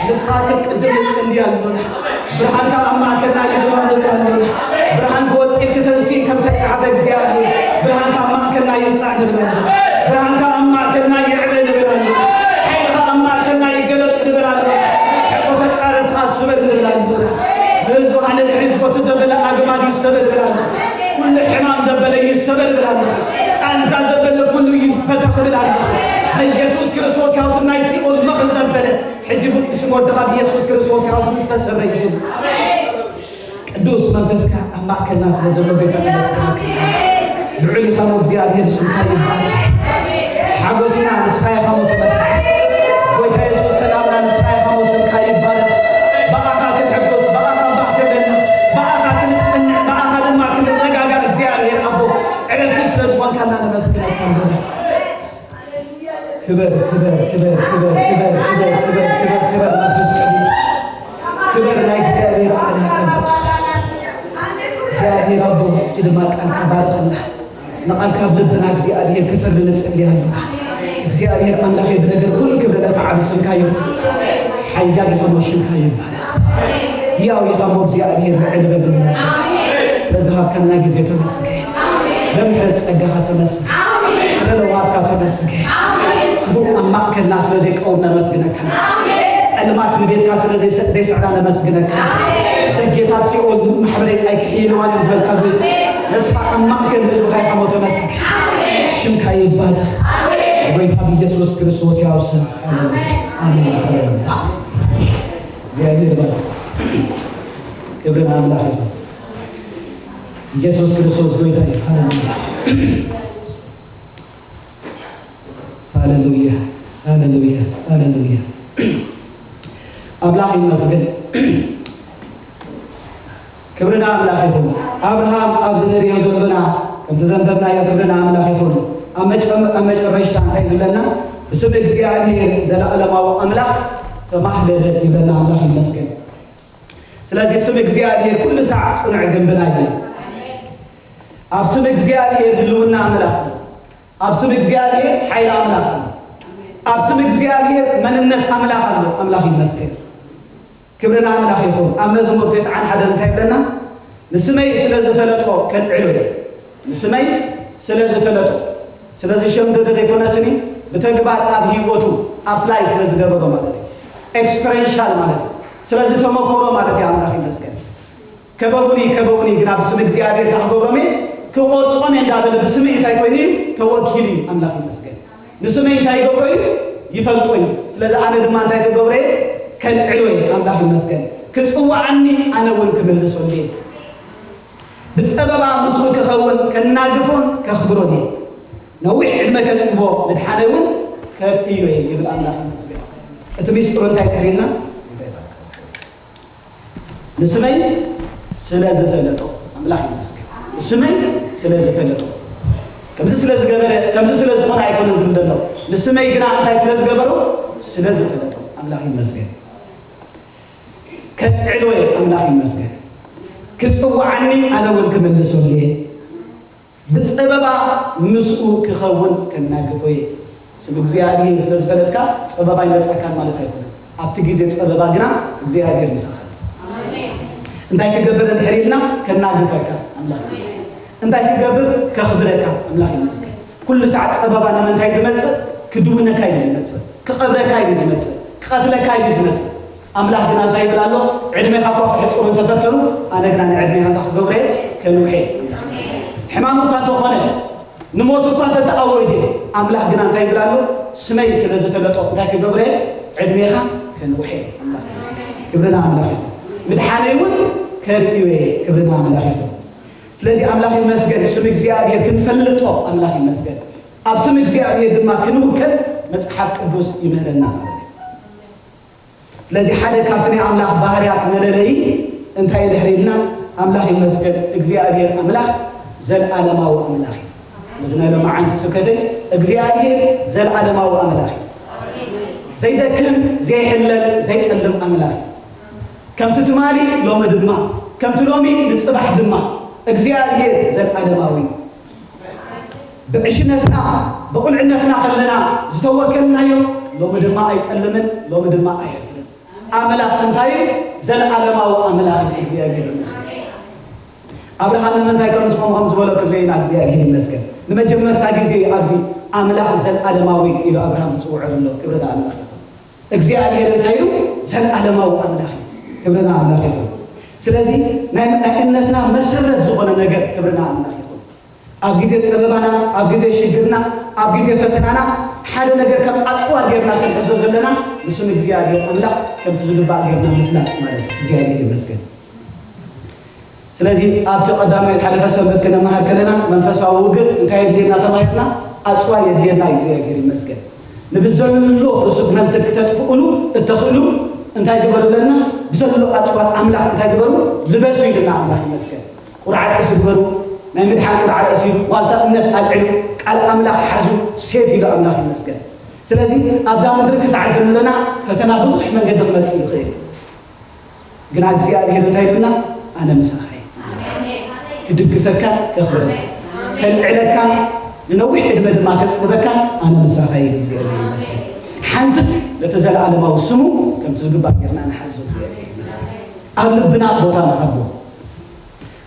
ንስኻ ክትቅድም ንጽሊ ኣሎና። ብርሃንካ ኣብ ማእከልና ይግባእ ንብል ኣሎና። ብርሃን ክወጽእ ክትንሲ ከም ተጻሕፈ እግዚኣብሔር ብርሃንካ ኣብ ማእከልና ይውጻእ ንብል ኣሎና። ብርሃንካ ኣብ ማእከልና ይዕበ ንብል ኣሎና። ሓይልኻ ኣብ ማእከልና ይገለጽ ንብል ኣሎና። ሕቆ ተጻረርትኻ ስበር ንብል ኣሎና። ንህዝብኻ ንድሕሪት ዝጎትት ዘበለ ኣግማድ ይሰበር ንብል ኣሎና። ኩሉ ሕማም ዘበለ ይሰበር ንብል ኣሎና። ቃንዛ ዘበለ ኩሉ ይፈተኽ ንብል ኣሎና። በኢየሱስ ክርስቶስ ያው ስም ናይ ሲኦል መኽን ዘበለ ሕጂ ብስም ወድኻ ብኢየሱስ ክርስቶስ ያው ስም ዝተሰበረ ይኹን። ቅዱስ መንፈስካ ኣብ ማእከልና ስለ ዘሎ ጎይታ ነመስግነካ። ልዑል ኢኻ እሞ እግዚኣብሔር ስምካ ይባረኽ። ሓጎስና ንስኻ ኢኻ እሞ ተመስገን። ጎይታ የሱስ ሰላምና ንስኻ ኢኻ እሞ ስምካ ይባረኽ። ብኣኻ ክንሕጎስ፣ ብኣኻ ባህ ክብለና፣ ብኣኻ ክንጽንዕ፣ ብኣኻ ድማ ክንረጋጋእ እግዚኣብሔር ኣቦ ዕረፍቲ ስለ ዝኾንካና ነመስግነካ ኣቦና። ክበር ክበር ክበር ክበር ክበር ክበር ክበር ክበር ክበር መንፈስ ቅዱስ ክበር ናይ እግዚኣብሔር ኣምላኽ መንፈስ እግዚኣብሔር ኣቦ ሕጂ ድማ ቃልካ ባርኸና። ንቓልካ ኣብ ልብና እግዚኣብሔር ክፈሪ ንጽሊ ኣለና። እግዚኣብሔር ኣምላኸይ ብነገር ኩሉ ክብሪ ነቲ ዓቢ ስምካ ይኹን። ሓያል ኢኻ እሞ ሽምካ ይባረኽ። ህያው ኢኻ እሞ እግዚኣብሔር ልዕል በል ንብለካ። ስለዚ ሃብካና ግዜ ተመስገን። ስለ ምሕረት ጸጋኻ ተመስገን። ስለ ለውሃትካ ተመስገን። ክፉእ ኣብ ማእከልና ስለ ዘይቀውም ነመስግነካ። ጸልማት ንቤትካ ስለ ዘይስ-፣ ዘይስዕራ ነመስግነካ። ደጌታት ሲኦል ማሕበረይ ኣይክሕይልዋን እዮም ዝበልካ ጎይታ። ንስኻ ኣብ ማእከል ህዝብኻ ኢኻ እሞ ተመስገን። ሽምካ ይባረኽ። ጎይታ ብኢየሱስ ክርስቶስ ያው ስም። ሃሌሉያ። ኣሜን። ሃሌሉያ። እግዚኣብሔር ይባርክ። ክብሪ ንኣምላኽ ይኹን። ኢየሱስ ክርስቶስ ጎይታ እዩ። ሃሌሉያ። ሃሌሉያ። ሃሌሉያ። ሃሌሉያ። ኣምላኽ ይመስገን። ክብሪ ንኣምላኽ ይኹን። ኣብርሃም ኣብዚ ንርእዮ ዘሎና ከምቲ ዘንበብናዮ ክብሪ ንኣምላኽ ይኹን። ኣብ መጨ-፣ ኣብ መጨረሽታ እንታይ ዝብለና? ብስም እግዚኣብሔር ዘለኣለማዊ ኣምላኽ ተማህለለ ይብለና። ኣምላኽ ይመስገን። ስለዚ ስም እግዚኣብሔር ኩሉ ሳዕ ጽኑዕ ግንብና እዩ። ኣብ ስም እግዚኣብሔር ህልውና ኣምላኽ ኣሎ። ኣብ ስም እግዚኣብሔር ሓይሊ ኣምላኽ ኣሎ። ኣብ ስም እግዚኣብሔር መንነት ኣምላኽ ኣሎ። ኣምላኽ ይመስገን። ክብሪ ንኣምላኽ ይኹን። ኣብ መዝሙር ተስዓን ሓደን እንታይ ይብለና? ንስመይ ስለ ዝፈለጦ ከልዕሎ እየ። ንስመይ ስለ ዝፈለጦ። ስለዚ ሸምደዶ ዘይኮነስኒ ብተግባር ኣብ ህይወቱ ኣፕላይ ስለ ዝገበሮ ማለት እዩ። ኤክስፐሪንሻል ማለት እዩ። ስለዚ ተመኮሮ ማለት እዩ። ኣምላኽ ይመስገን። ከበቡኒ፣ ከበቡኒ፣ ግና ብስም እግዚኣብሔር እንታይ ክገብሮም እየ? ክቆርጾም እየ እንዳበለ ብስመይ እንታይ ኮይኑ እዩ? ተወኪሉ እዩ። ኣምላኽ ይመስገን። ንስመይ እንታይ ይገብሮ እዩ? ይፈልጦ እዩ። ስለዚ ኣነ ድማ እንታይ ክገብሮ እየ? ከልዕሎ እየ። ኣምላኽ ይመስገን። ክጽውዓኒ ኣነ እውን ክምልሰሉ እየ። ብጸበባ ምስኡ ክኸውን ከናግፎን ከኽብሮን እየ። ነዊሕ ዕድመ ከጽግቦ ምድሓነ እውን ከርእዮ እየ ይብል። ኣምላኽ ይመስገን። እቲ ሚስጥሩ እንታይ ተሪና? ንስመይ ስለ ዝፈለጦ ኣምላኽ ይመስገን። ንስመይ ስለ ዝፈለጦ ከምዚ ስለ ዝገበረ ከምዚ ስለ ዝኾነ ኣይኮነን ዝብል ዘሎ። ንስመይ ግና እንታይ ስለ ዝገበሮ? ስለ ዝፈለጦ ኣምላኽ ይመስገን። ከልዕሎ እየ ኣምላኽ ይመስገን። ክጽውዓኒ ኣነ እውን ክምልሰሉ እየ። ብጸበባ ምስኡ ክኸውን ከናግፎ እየ። ስም እግዚኣብሔር ስለ ዝፈለጥካ ጸበባ ይመጽኣካን ማለት ኣይኮነን። ኣብቲ ግዜ ጸበባ ግና እግዚኣብሔር ምሳኻ እዩ። እንታይ ክገብር እንድሕር ኢልና ከናግፈካ ኣምላኽ ይመስገን። እንታይ ክገብር ከኽብረካ ኣምላኽ ይመስገን። ኩሉ ሰዓት ጸበባ ንምንታይ ዝመጽእ? ክድውነካ እዩ ዝመጽእ፣ ክቐብረካ እዩ ዝመጽእ፣ ክቐትለካ እዩ ዝመጽእ። ኣምላኽ ግና እንታይ ይብል ኣሎ? ዕድሜኻ እኳ ክሕጽሩ እንተፈተኑ ኣነ ግና ንዕድሜኻ እንታይ ክገብረ እየ? ከንውሐ እየ። ሕማም እኳ እንተኾነ ንሞት እኳ እንተተኣወጀ ኣምላኽ ግና እንታይ ይብል ኣሎ? ስመይ ስለ ዝፈለጦ እንታይ ክገብረ እየ? ዕድሜኻ ከንውሐ እየ። ኣምላኽ ይመስገን። ክብሪ ንኣምላኽ እዩ። ምድሓነይ እውን ከርእዮ እየ። ክብሪ ንኣምላኽ እዩ። ስለዚ ኣምላኽ ይመስገን። ስም እግዚኣብሔር ክንፈልጦ ኣምላኽ ይመስገን። ኣብ ስም እግዚኣብሔር ድማ ክንውከል መጽሓፍ ቅዱስ ይምህረና ማለት እዩ። ስለዚ ሓደ ካብቲ ናይ ኣምላኽ ባህርያት መለለዪ እንታይ ድሕሪ ኢልና ኣምላኽ ይመስገን እግዚኣብሔር ኣምላኽ ዘለኣለማዊ ኣምላኽ እዩ። ነዚ ናይ ሎማዓንቲ ስብከተይ እግዚኣብሔር ዘለኣለማዊ ኣምላኽ እዩ። ዘይደክም ዘይሕለል ዘይጠልም ኣምላኽ እዩ። ከምቲ ትማሊ ሎሚ ድማ ከምቲ ሎሚ ንጽባሕ ድማ እግዚኣብሔር ዘለኣለማዊ እዩ። ብዕሽነትና ብቑልዕነትና ከለና ዝተወከልናዮ ሎሚ ድማ ኣይጠልምን፣ ሎሚ ድማ ኣየፍርን። ኣምላኽ እንታይ እዩ? ዘለዓለማዊ ኣምላኽ እዩ። እግዚኣብሔር ይመስገን። ኣብርሃም ንምንታይ ከም ዝኾኑ ከም ዝበሎ ክብሪ ንእግዚኣብሔር ይመስገን። ንመጀመርታ ግዜ ኣብዚ ኣምላኽ ዘለዓለማዊ ኢሉ ኣብርሃም ዝጽውዖ ዘሎ ክብሪ ንኣምላኽ ይኹን። እግዚኣብሔር እንታይ ኢሉ? ዘለዓለማዊ ኣምላኽ እዩ። ክብሪ ንኣምላኽ ይኹን። ስለዚ ናይ ናይ እምነትና መሰረት ዝኾነ ነገር ክብሪ ንኣምላኽ ይኹን። ኣብ ግዜ ጸበባና፣ ኣብ ግዜ ሽግርና፣ ኣብ ግዜ ፈተናና ሓደ ነገር ከም ኣጽዋር ጌርና ክንሕዞ ዘለና ንስም እግዚኣብሔር ኣምላኽ ከምቲ ዝግባእ ጌርና ምፍላጥ ማለት እዩ። እግዚኣብሔር ይመስገን። ስለዚ ኣብቲ ቀዳማይ ዝሓለፈ ሰንበት ክነመሃር ከለና መንፈሳዊ ውግእ እንታይ የድልየና ተማሂርና? ኣጽዋር የድልየና እዩ። እግዚኣብሔር ይመስገን። ንብዘሎ ርሱብ መንትግ ክተጥፍኡሉ እተኽእሉ እንታይ ግበሩ ኣለና? ብዘሎ ኣጽዋር ኣምላኽ እንታይ ግበሩ? ልበሱ ኢልና ኣምላኽ ይመስገን። ቁርዓ ርእሲ ግበሩ፣ ናይ ምድሓን ቁርዓ ርእሲ፣ ዋልታ እምነት ኣልዕሉ፣ ቃል ኣምላኽ ሓዙ፣ ሴፍ ኢሉ ኣምላኽ ይመስገን። ስለዚ ኣብዛ ምድሪ ክሳዕ ዘለና ፈተና ብብዙሕ መንገዲ ክመጽእ ይኽእል እዩ። ግና እግዚኣብሔር እንታይ ኢሉና? ኣነ ምሳኻ እየ። ክድግፈካን ከኽብረካን ከልዕለካን ንነዊሕ ዕድመ ድማ ከጽንበካን ኣነ ምሳኻ እየ። እግዚኣብሔር ይመስገን። ሓንትስ ነቲ ዘለኣለማዊ ስሙ ከምቲ ዝግባእ ጌርና ንሓዞ። እግዚኣብሔር ይመስገን። ኣብ ልብና ቦታ ንሃቦ።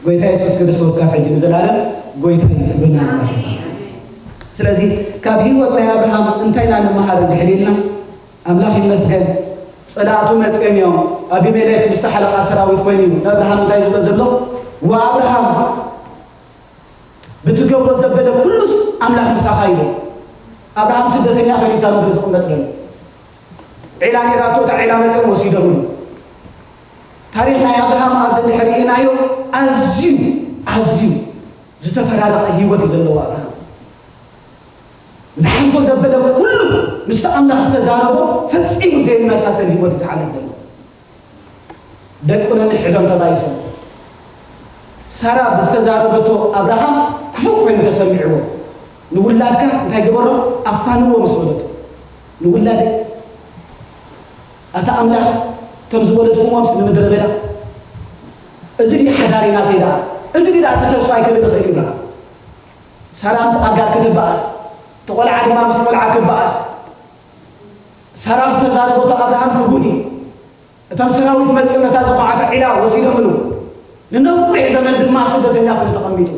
ጎይታ የሱስ ክርስቶስ ካብ ሕጂ ንዘለኣለም ጎይታ እዩ። ክብርና ኣምላኽ ይኹን። ስለዚ ካብ ህይወት ናይ ኣብርሃም እንታይ ኢና ንመሃር እንድሕር ኢልና፣ ኣምላኽ ይመስገን፣ ጸላእቱ መጺኦም እዮም። ኣቢሜሌክ ምስቲ ሓለቓ ሰራዊት ኮይኑ እዩ ንኣብርሃም እንታይ ዝብሎ ዘሎ? ወኣብርሃም ብትገብሮ ዘበለ ኩሉስ ኣምላኽ ምሳኻ ኢሉ። ኣብርሃም ስደተኛ ኮይኑ እታ ምድሪ ዝቕመጥ ዘሎ። ዒላ ነይራቶ፣ እታ ዒላ መጺኦም ወሲዶምሉ። ታሪኽ ናይ ኣብርሃም ኣብዚ እንድሕር ርኢናዮ ኣዝዩ ኣዝዩ ዝተፈራረቐ ህይወት እዩ ዘለዎ ኣብርሃም። ዝሓልፎ ዘበለ ኩሉ ምስቲ ኣምላኽ ዝተዛረቦ ፈጺሙ ዘይመሳሰል ህይወት እዩ ዝሓልፍ ዘሎ። ደቁ ነንሕዶም ተባይሶም። ሳራ ብዝተዛረበቶ ኣብርሃም ክፉእ ኮይኑ ተሰሚዕዎ። ንውላድካ እንታይ ግበሮ? ኣፋንዎ ምስ በለቶ፣ ንውላደይ ኣታ ኣምላኽ ከም ዝወለድኩዎምስ ንምድረ በዳ፣ እዚ ድዩ ሓዳሪ ናተይ ደኣ? እዚ ድዩ ደኣ እቲ ተስፋይ ክብል ይኽእል እዩ ብርሃን? ሳራ ምስ ኣጋር ክትበኣስ፣ እቲ ቆልዓ ድማ ምስ ቆልዓ ክበኣስ፣ ሳራ ብተዛረበቶ ኣብርሃም ክጉሂ፣ እቶም ሰራዊት መጺኦም ነታ ዝኹዓቶ ዒላ ወሲዶምሉ፣ ንነዊሕ ዘመን ድማ ስደተኛ ኮይኑ ተቐሚጡ።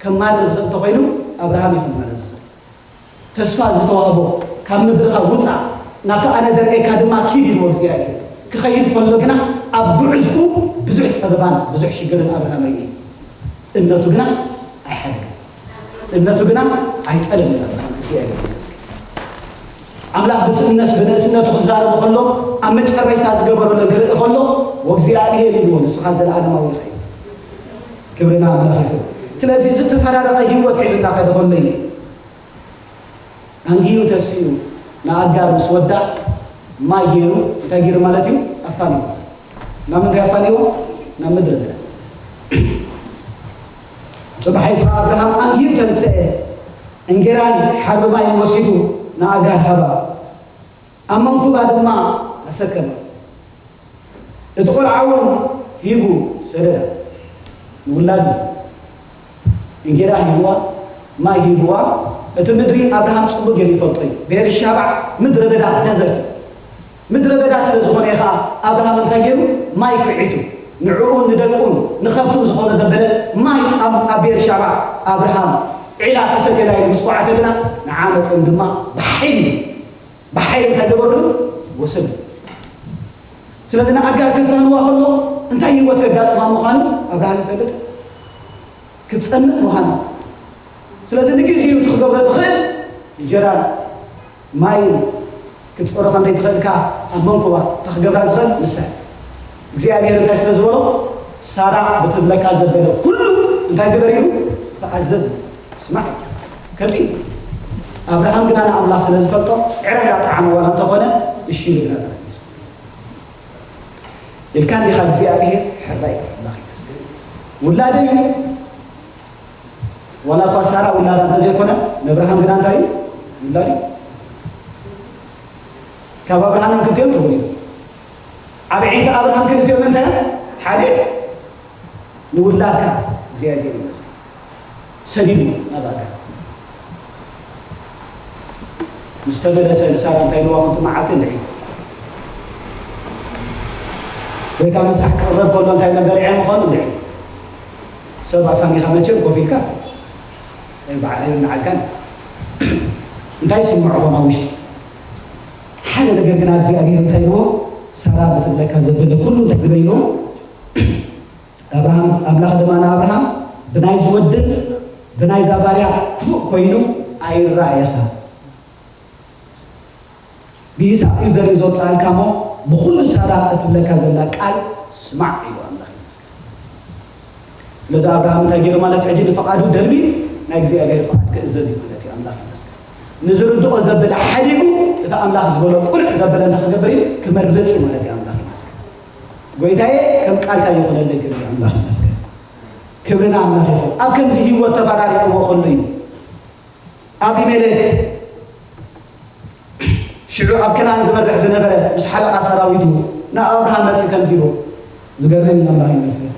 ከማርር ዝኽእል እንተኾይኑ ኣብርሃም እዩ ከማርር ዝኽእል። ተስፋ ዝተዋህቦ፣ ካብ ምድርኻ ውጻእ፣ ናብቲ ኣነ ዘርእየካ ድማ ኪድ ኢልዎ እግዚኣብሔር። ክኸይድ ከሎ ግና ኣብ ጉዕዝኡ ብዙሕ ጸበባን ብዙሕ ሽግርን ኣብርሃም ርእዩ። እምነቱ ግና ኣይሓደገን። እምነቱ ግና ኣይጠለመን ኣብርሃም። እግዚኣብሔር ይመስገን። ኣምላኽ ብስእነት ብንእስነቱ ክዛረቦ ከሎ ኣብ መጨረሽታ ዝገበረሉ ክርኢ ከሎ ወእግዚኣብሔር ኢልዎ፣ ንስኻ ዘለኣለማዊ ኢኻ። ክብሪ ንኣምላኽ ይኹን። ስለዚ ዝተፈራረቐ ህይወት ሒዙ እናኸደ ከሎ እዩ። ኣንጊሁ ተሲኡ ንኣጋር ምስ ወዳ ማይ ገይሩ፣ እንታይ ገይሩ ማለት እዩ? ኣፋንዎ። ናብ ምንታይ ኣፋንዎ? ናብ ምድረ በዳ። ጽባሒቱ ኣብርሃም ኣንጊሁ ተንስአ፣ እንጌራን ሓርቢ ማይን ወሲዱ ንኣጋር ሃባ፣ ኣብ መንኩባ ድማ ኣሰከማ። እቲ ቆልዓ እውን ሂቡ ሰደዳ። ንውላዱ እንጌራ ሂብዋ፣ ማይ ሂብዋ። እቲ ምድሪ ኣብርሃም ጽቡቕ ገይሩ ይፈልጦ እዩ። ቤርሻባዕ ምድረ በዳ፣ ደዘርት እዩ። ምድረ በዳ ስለ ዝኾነ እዩ ኸዓ ኣብርሃም እንታይ ገይሩ? ማይ ኩዒቱ። ንዕኡን ንደቁን ንኸብቱን ዝኾነ ዘበለ ማይ ኣብ ኣብ ቤርሻባዕ ኣብርሃም ዒላ ክሰትየላ ኢሉ ምስ ኳዓተ ግና ንዓ መጸን ድማ ብሓይሊ ብሓይሊ እንታይ ገበርሉ? ወሰዱ። ስለዚ ንኣጋር ከፋንዋ ከሎ እንታይ ህይወት ከጋጥማ ምዃኑ ኣብርሃም ይፈልጥ፣ ክትጸምእ ምዃኑ። ስለዚ ንግዜኡ እቲ ክገብሮ ዝኽእል እንጀራን ማይን ክትጸሮ ከም ዘይትኽእል ከኣ ኣብ መንኩባ እታ ክገብራ ዝኽእል ንሳ። እግዚኣብሔር እንታይ ስለ ዝበሎ? ሳራ ብትብለካ ዘበለ ኩሉ እንታይ ግበር ኢሉ? ተኣዘዝ። ስማዕ፣ ከምዚ እዩ። ኣብርሃም ግና ንኣምላኽ ስለ ዝፈልጦ ዕረ እንዳጠዓመ ዋላ እንተኾነ እሺ ኢሉ ግና ተኣዚዙ። ኢልካ እንዲኻ እግዚኣብሔር? ሕራይ ኣምላኽ ይመስገን። ውላደይ እዩ። ዋላ እኳ ሳራ ውላዳ እንተዘይኮነ፣ ንኣብርሃም ግና እንታይ እዩ? ውላድ እዩ። ካብ ኣብርሃም ክልቲኦም ተወሊዶም። ኣብ ዒንታ ኣብርሃም ክልቲኦም እንታይ እዮም? ሓደ እዮም። ንውላድካ እግዚኣብሔር ይመስገን። ሰዲዱ ናብ ኣጋር። ምስ ተመለሰ ንሳራ እንታይ ኢልዋ? ከምቲ መዓልቲ እንድዒ። ወይ ካብ ምሳሕ ክቕረብ ከሎ እንታይ ነገር ዕየ ምዃኑ እንድዒ። ሰብ ኣፋኒኻ መቸም ኮፍ ኢልካ፣ ወይ በዓል ኣይብልዓልካን። እንታይ ይስምዕዎም ኣብ ውሽጢ? ሓደ ነገር ግን እግዚኣብሔር እንታይ ኢልዎ? ሳራ ብትብለካ ዘበለ ኩሉ እንታይ ግበ ኢልዎ? ኣብርሃም፣ ኣምላኽ ድማ ንኣብርሃም ብናይ ዝወድን ብናይዛ ባርያ ክፉእ ኮይኑ ኣይረኣየኻ። ብይስሓቅ እዩ ዘርኢ ዘውፅኣልካ እሞ፣ ብኹሉ ሳራ እትብለካ ዘላ ቃል ስማዕ ኢሉ ኣምላኽ ይመስገን። ስለዚ ኣብርሃም እንታይ ገይሩ ማለት እዩ? ሕጂ ንፍቓዱ ደርቢ ናይ እግዚኣብሔር ፍቓድ ክእዘዝ እዩ ማለት እዩ። ኣምላኽ ይመስገን። ንዝርድኦ ዘብል ሓዲጉ እቲ ኣምላኽ ዝበሎ ቁልዕ ዘበለ እንታይ ክገብር እዩ? ክመርጽ እዩ ማለት እዩ። ኣምላኽ ይመስገን። ጎይታዬ ከም ቃልካ ይኹነለይ ክብል እዩ። ኣምላኽ ይመስገን። ክብሪ ንኣምላኽ ይኹን። ኣብ ከምዚ ህይወት ተፈራሪቕዎ ከሎ እዩ። ኣቢሜሌክ ሽዑ ኣብ ከነኣን ዝመርሕ ዝነበረ ምስ ሓለቓ ሰራዊቱ ንኣብርሃም መጺኡ ከምዚ ኢሉ፣ ዝገርም እዩ። ኣምላኽ ይመስገን።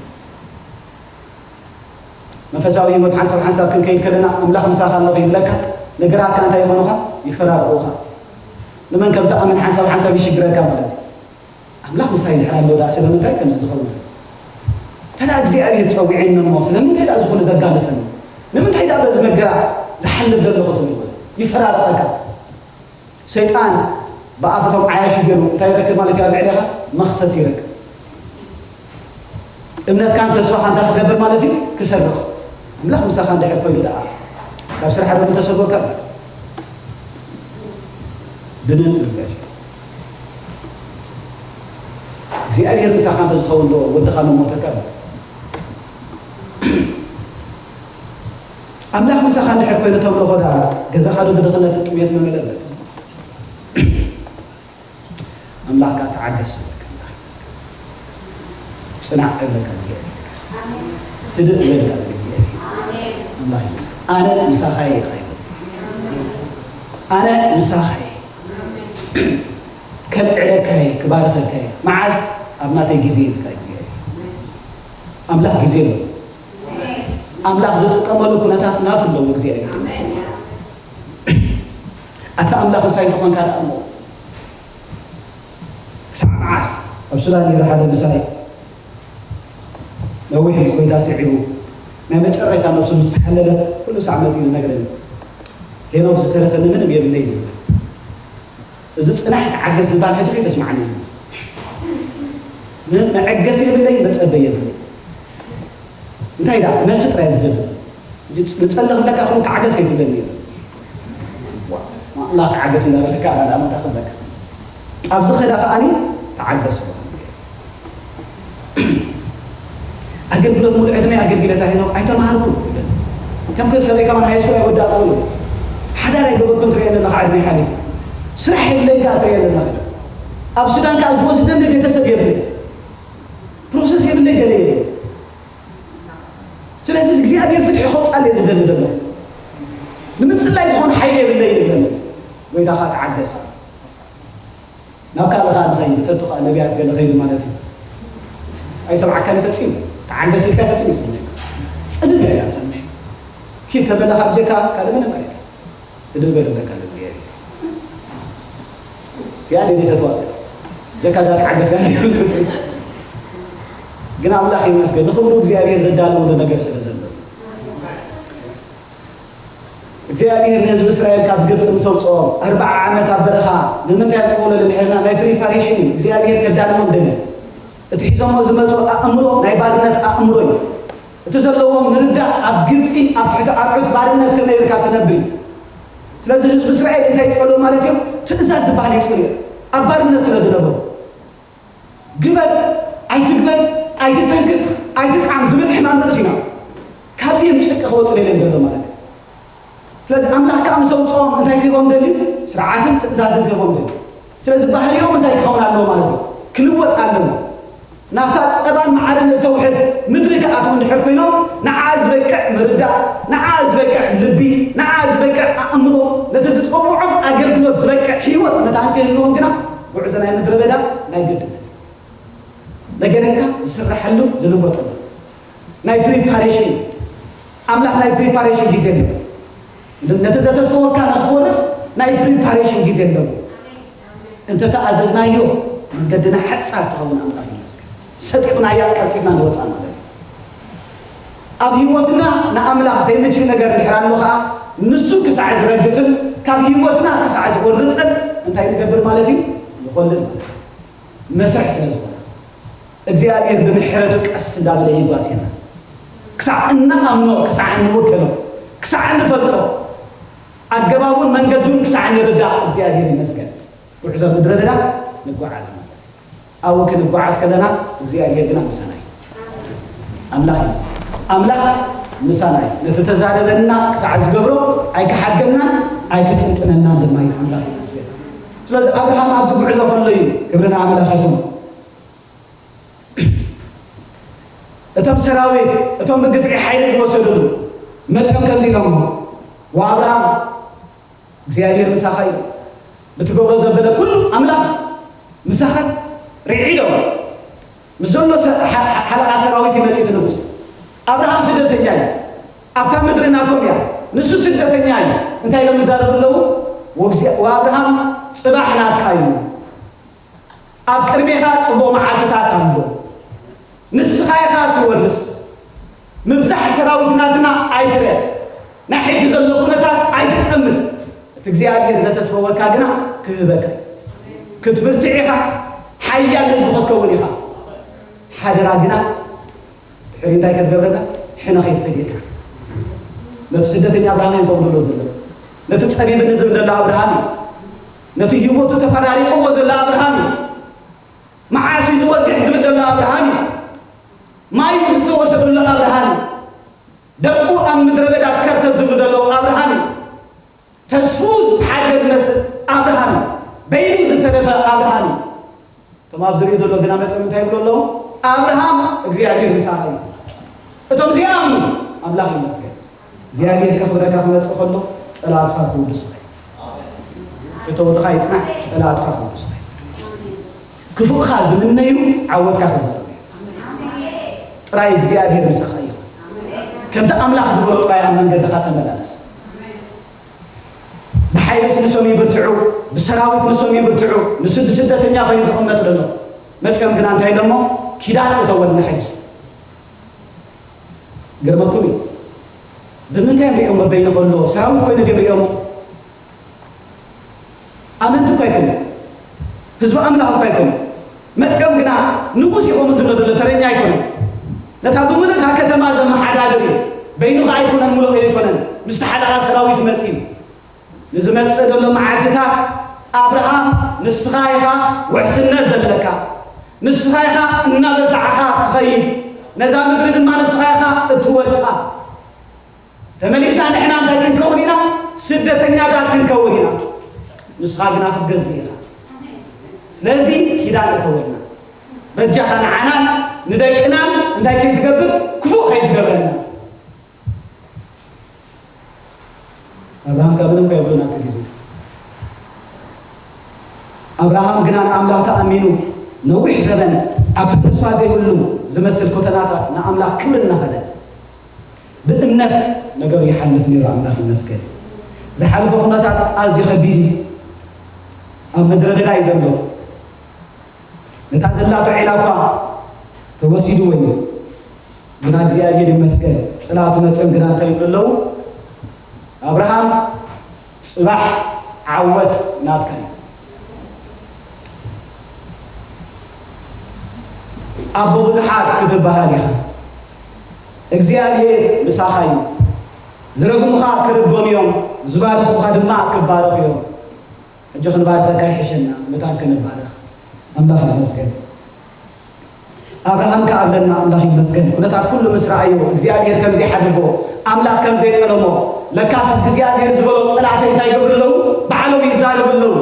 መንፈሳዊ ህይወት ሓንሳብ ሓንሳብ ክንከይድ ከለና ኣምላኽ ምሳኻ ኣሎ ይብለካ፣ ነገራትካ እንታይ ይኾኑኻ? ይፈራርቑኻ። ንመን ከም ትኣምን ሓንሳብ ሓንሳብ ይሽግረካ ማለት እዩ። ኣምላኽ ምሳይ ድሕር ኣሎ ደኣ ስለምንታይ ከምዚ ዝኸውን? እንተ ደኣ እግዚኣብሔር ጸዊዑኒ እሞ ስለምንታይ ደኣ ዝኹሉ ዘጋልፈኒ? ንምንታይ ደኣ በዚ መከራ ዝሓልፍ ዘለኹ ትብል ማለት እዩ። ይፈራርቐካ። ሰይጣን ብኣፈቶም ዓያሹ ገይሩ እንታይ ይረክብ ማለት እዩ? ኣብ ልዕሌኻ መኽሰስ ይረክብ። እምነትካን ተስፋኻ እንታይ ክገብር ማለት እዩ? ክሰርቕ። ኣምላኽ ምሳኻ እንድሕር ኮይኑ ደኣ ካብ ስራሕ ዶ ምተሰጎካ? ድንን ትብል ጋሽ እግዚኣብሔር ምሳኻ እንተዝኸውን ዶ ወድኻ መሞተካ? ኣምላኽ ምሳኻ እንድሕር ኮይኑ ተምልኾ ደኣ ገዛኻ ዶ ብድኽነትን ጥሜት መመለበት? ኣምላኽ ከኣ ተዓገስ ይብለካ። ጽናዕ ይብለካ እግዚኣብሔር። ህድእ በል ይብለካ እግዚኣብሔር። ኣምላኽ ይመስገን። ኣነ ምሳኻ እየ ኢልካ ይብል። ኣነ ምሳኻ እየ። ከልዕለካ እየ፣ ክባርኸካ እየ። መዓስ? ኣብ ናተይ ግዜ ይብለካ እግዚኣብሔር። ኣምላኽ ግዜ ኣለዎ። ኣምላኽ ዝጥቀመሉ ኩነታት ናቱ ኣለዎ እግዚኣብሔር ይመስገን። ኣታ ኣምላኽ ምሳይ እንተኾንካ ደኣ እሞ ክሳብ መዓስ? ኣብ ሱዳን ነይሩ ሓደ ምሳይ ነዊሕ ምስ ጎይታ ስዒቡ ናይ መጨረሻ ነብሱ ምስ ተሓለለት ኩሉ ሳዕ መጺኡ ዝነግረኒ፣ "ሄኖክ ዝተረፈኒ ምንም የብለይን" ይብል። እዚ ጽናሕ ተዓገስ ዝበሃል ሕጂ ከይተስምዓኒ እዩ። ን-፣ መዐገሲ የብለይ፣ መጸበይ የብለይ። እንታይ ደኣ መልሲ ጥራይ ዝደሊ። ንጸሊ ክብለካ ኩሉ ተዓገስ ኣይትብለኒ እዩ። ዋ፣ ኣምላኽ ተዓገስ እንዳበለካ ኣላ ደኣ መታ ክብለካ። ኣብዚ ኸዳ ከኣኒ ተዓገስ። ኣገልግሎት ሙሉእ ዕድመ ኣገልግሎት ሄኖክ ኣይተማሃርኩን። ከም ከ ሰበይ ከማን ሃይስኩል ኣይወዳእኩን። ሓዳር ኣይገበርኩን ትርእየኒ ኣለኻ ዕድመ ሓሊፉ። ስራሕ የብለይ ከኣ ትርእየኒ ኣለኻ። ኣብ ሱዳን ከኣ ዝወስደኒ ቤተሰብ የብለይ። ፕሮሰስ የብለይ ገለ የብለይ። ስለዚ እግዚኣብሔር ፍትሒ ከውጻል እየ ዝደሊ ዘሎ። ንምጽላይ ዝኾነ ሓይሊ የብለይ ይብል ዘሎ። ጎይታ ከኣ ተዓገስ። ናብ ካልእ ከኣ ንኸይድ፣ ፈቱ ከኣ ነቢያት ገለ ኸይዱ ማለት እዩ። ኣይሰምዓካን እዩ ፈጺሙ። ተዓገስ ኢልካ ፈጺሙ ይሰምዓካ። ጽምም ኢላ ትሰምዕ። ኪድ ተበለ ካብ ጀካ ካልእ ምንም ኣይብልካ። ህድእ በል ይብለካ ኣሎ እግዚኣብሔር። እዚኣ ደይ ፈትዋ። ጀካ እዛ ተዓገስ እያ። ግን ኣምላኽ ይመስገን፣ ንኽብሩ እግዚኣብሔር ዘዳለወሉ ነገር ስለ ዘሎ። እግዚኣብሔር ንህዝቢ እስራኤል ካብ ግብፂ ምስ ኣውፅኦም ኣርብዓ ዓመት ኣብ በረኻ ንምንታይ ክውለሉ እንድሕርና ናይ ፕሪፓሬሽን እዩ። እግዚኣብሔር ከዳልዎም ደልዩ። እቲ ሒዞሞ ዝመፁ ኣእምሮ ናይ ባርነት ኣእምሮ እዩ። እቲ ዘለዎም ምርዳእ ኣብ ግብፂ ኣብ ትሕቲ ኣርዑት ባርነት ከመይ ኢልካ ትነብር እዩ። ስለዚ ህዝቢ እስራኤል እንታይ ይፀልኡ ማለት እዮም? ትእዛዝ ዝበሃል ይፅልኡ እዮም። ኣብ ባርነት ስለ ዝነበሩ ግበር፣ ኣይትግበር፣ ኣይትተንክፍ፣ ኣይትጥዓም ዝብል ሕማም ነብሲ ኢና። ካብዚ እዮም ጭንቂ ክወፁ ደልዮም ዘሎ ማለት እዩ። ስለዚ ኣምላኽ ከዓ ምስ ኣውፅኦም እንታይ ክህቦም ደልዩ? ስርዓትን ትእዛዝን ክህቦም ደልዩ። ስለዚ ባህሪኦም እንታይ ክኸውን ኣለዎ ማለት እዩ? ክልወጥ ኣለዎ። ናብታ ፀባን መዓርን እተውሕዝ ምድሪ ክኣትዉ እንድሕር ኮይኖም፣ ንዓ ዝበቅዕ ምርዳእ፣ ንዓ ዝበቅዕ ልቢ፣ ንዓ ዝበቅዕ ኣእምሮ፣ ነቲ ዝፀውዖም ኣገልግሎት ዝበቅዕ ህይወት መታን ክህልዎም ግና ጉዕዞ ናይ ምድረ በዳ ናይ ግድነት እዩ። ነገርካ ዝስረሐሉ ዝልወጠሉ ናይ ፕሪፓሬሽን፣ ኣምላኽ ናይ ፕሪፓሬሽን ግዜ ኣለዎ። ነቲ ዘተስፈወካ ንክትወርስ ናይ ፕሪፓሬሽን ግዜ ኣለዎ። እንተተኣዘዝናዮ መንገድና ሓጻር ትኸውን። ኣምላኽ ይመስገን። ሰጢቕናያ ቀልጢፍና ንወፅኣ ማለት እዩ። ኣብ ህይወትና ንኣምላኽ ዘይምችእ ነገር እንድሕር ኣሎ ኸዓ፣ ንሱ ክሳዕ ዝረግፍን ካብ ህይወትና ክሳዕ ዝቑርፅን እንታይ ንገብር ማለት እዩ? ንኾልል ማለት እዩ። መስርሕ ስለ ዝኾነ እግዚኣብሔር ብምሕረቱ ቀስ እንዳበለ ይጓስየና። ክሳዕ እንኣምኖ፣ ክሳዕ እንውከሎ፣ ክሳዕ እንፈልጦ፣ ኣገባቡን መንገዱን ክሳዕ ንርዳእ እግዚኣብሔር ይመስገን። ጉዕዞ ምድረ በዳ ንጓዓዝ ማለት እዩ። ኣብኡ ክንጓዓዝ ከለና እግዚኣብሔር ግና ምሳና እዩ። ኣምላኽ ይመስገን። ኣምላኽ ምሳና እዩ። ነቲ ተዛረበና ክሳዕ ዝገብሮ ኣይክሓገናን ኣይክጥንጥነናን ድማ እዩ። ኣምላኽ ይመስገን። ስለዚ ኣብርሃም ኣብዚ ጉዕዞ ከሎ እዩ። ክብሪ ንኣምላኽ ይኹን። እቶም ሰራዊት፣ እቶም ብግፍዒ ሓይሊ ዝወሰድሉ መፅኦም ከምዚ ኢሎሞ፣ "ወኣብርሃም እግዚኣብሔር ምሳኻ እዩ፣ ብትገብሮ ዘበለ ኩሉ ኣምላኽ ምሳኻ ርዒዶ." ምስ ዘሎ ሰ-፣ ሓ-፣ ሓ-፣ ሓለቓ ሰራዊት እዩ መፂኡ እቲ ንጉስ። ኣብርሃም ስደተኛ እዩ። ኣብታ ምድሪ ናቶም እያ። ንሱ ስደተኛ እዩ። እንታይ ኢሎም ይዛረቡ ኣለዉ? "ወእግዚኣ-፣ ወኣብርሃም ፅባሕ ናትካ እዩ። ኣብ ቅድሜኻ ፅቡቕ መዓልትታት ኣሎ። ንስኻ ኢኻ ትወርስ። ምብዛሕ ሰራዊት ናትና ኣይትረ። ናይ ሕጂ ዘሎ ኩነታት ኣይትጠምን። እቲ እግዚኣብሔር ዘተስፈወካ ግና ክህበካ። ክትብርትዕ ኢኻ። ሓያል ህዝቢ ክትከውን ኢኻ። ሓደራ ግና ድሕሪ እንታይ ክትገብረና? ሕነ ከይትፈልየካ። ነቲ ስደተኛ ኣብርሃም እዮም ከምሉ ዘሎ። ነቲ ጸቢብኒ ዝብል ዘሎ ኣብርሃም እዩ። ነቲ ህይወቱ ተፈራሪቕዎ ዘሎ ኣብርሃም እዩ። መዓስ እዩ ዝወግሕ ዝብል ዘሎ ኣብርሃም እዩ። ማይ ዝተወሰደሉ ኣብርሃም እዩ። ደቁ ኣብ ምድረ በዳ ከርተት ዝብሉ ዘለዉ ኣብርሃም እዩ። ተስፉ ዝተሓገ ዝመስል ኣብርሃም እዩ። በይኑ ዝተረፈ ኣብርሃም እዩ። እቶም ኣብ ዝሪኡ ዘሎ ግና መፅኦም እንታይ ይብሉ ኣለዉ? ኣብርሃም እግዚኣብሔር ምሳኻ እዩ። እቶም ዘይኣምኑ ኣምላኽ ይመስገን። እግዚኣብሔር ከኽብረካ ክመፅእ ከሎ ፀላእትኻ ክውድሱኻ እዩ። ፈተውትኻ ይፅናሕ፣ ፀላእትኻ ክውድሱኻ እዩ። ክፉእኻ ዝምነዩ ዓወትካ ክዛረቡ እዩ። ጥራይ እግዚኣብሔር ምሳኻ እዩ። ከምቲ ኣምላኽ ዝበሎ ጥራይ ኣብ መንገድኻ ተመላለስ። ብሓይልስ ንሶም ይብርትዑ፣ ብሰራዊት ንሶም ይብርትዑ። ንሱ ስደተኛ ኮይኑ ዝቕመጥ ዘሎ መፅኦም ግና እንታይ ኢሎሞ? ኪዳን እተወልና ሕጂ። ገርመኩም እዩ። ብምንታይ እዮም ሪኦሞ? በይኑ ከሎ ሰራዊት ኮይኑ ድዮም ሪኦሞ? ኣመንቲ እኳ ኣይኮኑ፣ ህዝቢ ኣምላኽ እኳ ኣይኮኑ። መፅኦም ግና ንጉስ ይኸውን ዝብሎ ዘሎ ተረኛ ኣይኮነን። ነታ ብምሉእ እታ ከተማ ዘመሓዳድር እዩ። በይኑ ኸዓ ኣይኮነን፣ ሙሉእ ኣይኮነን። ምስቲ ሓለቓ ሰራዊት መፂኡ። ንዝመጽእ ዘሎ መዓልትታት ኣብርሃም ንስኻ ኢኻ ውሕስነት ዘለካ፣ ንስኻ ኢኻ እናበርታዕኻ ትኸይድ፣ ነዛ ምድሪ ድማ ንስኻ ኢኻ እትወርሳ። ተመሊስና ንሕና እንታይ ክንከውን ኢና? ስደተኛታት ክንከውን ኢና። ንስኻ ግና ክትገዝእ ኢኻ። ስለዚ ኪዳን እተወልና። በጃኻ ንዓናን ንደቅናን እንታይ ከይትገብር? ክፉእ ከይትገብረና። ኣብርሃም ካብ ምንም ከይብሉ ናብቲ ግዜ። ኣብርሃም ግና ንኣምላኽ ተኣሚኑ ነዊሕ ዘመን ኣብቲ ተስፋ ዘይብሉ ዝመስል ኮተናታት ንኣምላኽ ክብሪ እናሃበ ብእምነት ነገሩ ይሓልፍ ነይሩ። ኣምላኽ ይመስገን። ዝሓልፎ ኩነታት ኣዝዩ ከቢድ እዩ። ኣብ ምድረ በዳ እዩ ዘሎ። ነታ ዘላቶ ዒላ እኳ ተወሲድዎ እዩ። ግና እግዚኣብሔር ይመስገን፣ ጽላእቱ መጺኦም ግና እንታይ ይብሉ ኣለዉ? ኣብርሃም፣ ጽባሕ ዓወት ናትካ እዩ። ኣቦ ብዙሓት ክትበሃል ኢኻ። እግዚኣብሔር ምሳኻ እዩ። ዝረግሙኻ ክርገሙ እዮም፣ ዝባርኹኻ ድማ ክባረኹ እዮም። ሕጂ ክንባርኸካ ይሕሸና፣ መታን ክንባረኽ። ኣምላኽ ይመስገን። ኣብርሃም ከኣ ኣለና፣ ኣምላኽ ይመስገን። ኩነታት ኩሉ ምስ ረኣዮ፣ እግዚኣብሔር ከም ዘይሓደጎ፣ ኣምላኽ ከም ዘይጠለሞ፣ ለካስ እግዚኣብሔር ዝበሎ ጸላእተይ እንታይ ይገብሩ ኣለዉ? ባዕሎም ይዛረቡ ኣለዉ።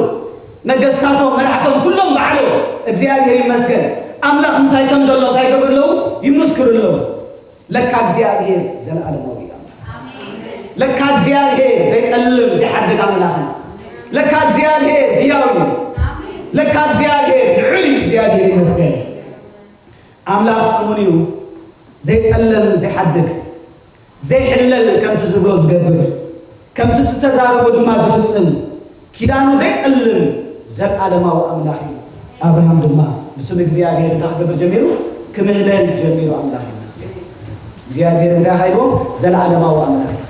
ነገስታቶም፣ መራሕቶም፣ ኩሎም ባዕሎም፣ እግዚኣብሔር ይመስገን፣ ኣምላኽ ምሳይ ከም ዘሎ እንታይ ይገብሩ ኣለዉ? ይምስክሩ ኣለዉ። ለካ እግዚኣብሔር ዘለኣለማዊ እዩ ኣምላኽ። ለካ እግዚኣብሔር ዘይጠልም ዘይሓድግ ኣምላኽ እዩ። ለካ እግዚኣብሔር ህያው እዩ። ለካ እግዚኣብሔር ልዑል እዩ። እግዚኣብሔር ይመስገን። ኣምላኽ እሙን እዩ። ዘይጠልም ዘይሓድግ፣ ዘይሕለል ከምቲ ዝብሎ ዝገብር፣ ከምቲ ዝተዛረቦ ድማ ዝፍጽም፣ ኪዳኑ ዘይጠልም ዘለኣለማዊ ኣምላኽ እዩ። ኣብርሃም ድማ ብስም እግዚኣብሔር እንታይ ክገብር ጀሚሩ? ክምህለል ጀሚሩ። ኣምላኽ ይመስገን። እግዚኣብሔር እንታይ ኻይቦ? ዘለዓለማዊ ኣምላኽ ኢኻ።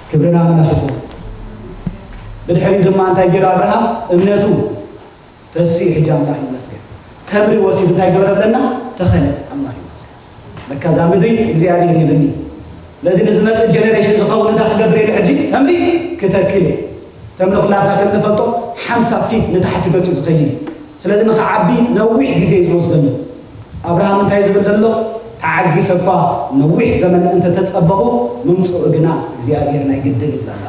ክብርና ኣምላኽ ይኹን። ብድሕሪኡ ድማ እንታይ ገይሩ ኣብርሃም? እምነቱ ተሲኡ። ሕጂ ኣምላኽ ይመስገን። ተምሪ ወሲዱ እንታይ ገበረ ብለና? ተኸለ። ኣምላኽ ይመስገን። ለካ እዛ ምድሪ እግዚኣብሔር ይብኒ። ስለዚ ንዝመጽእ ጀነሬሽን ዝኸውን እንታይ ክገብር ኢሉ? ሕጂ ተምሪ ክተክል እየ። ተምሪ ኩላትና ከም ንፈልጦ ሓምሳ ፊት ንታሕቲ ገጹ ዝኸይድ እዩ። ስለዚ ንኽዓቢ ነዊሕ ግዜ እዩ ዝወስደሉ። ኣብርሃም እንታይ ዝብል ዘሎ? ተዓጊሰ እኳ ነዊሕ ዘመን እንተተጸበኹ፣ ምምጽኡ ግና እግዚኣብሔር ናይ ግድን ይብላታ።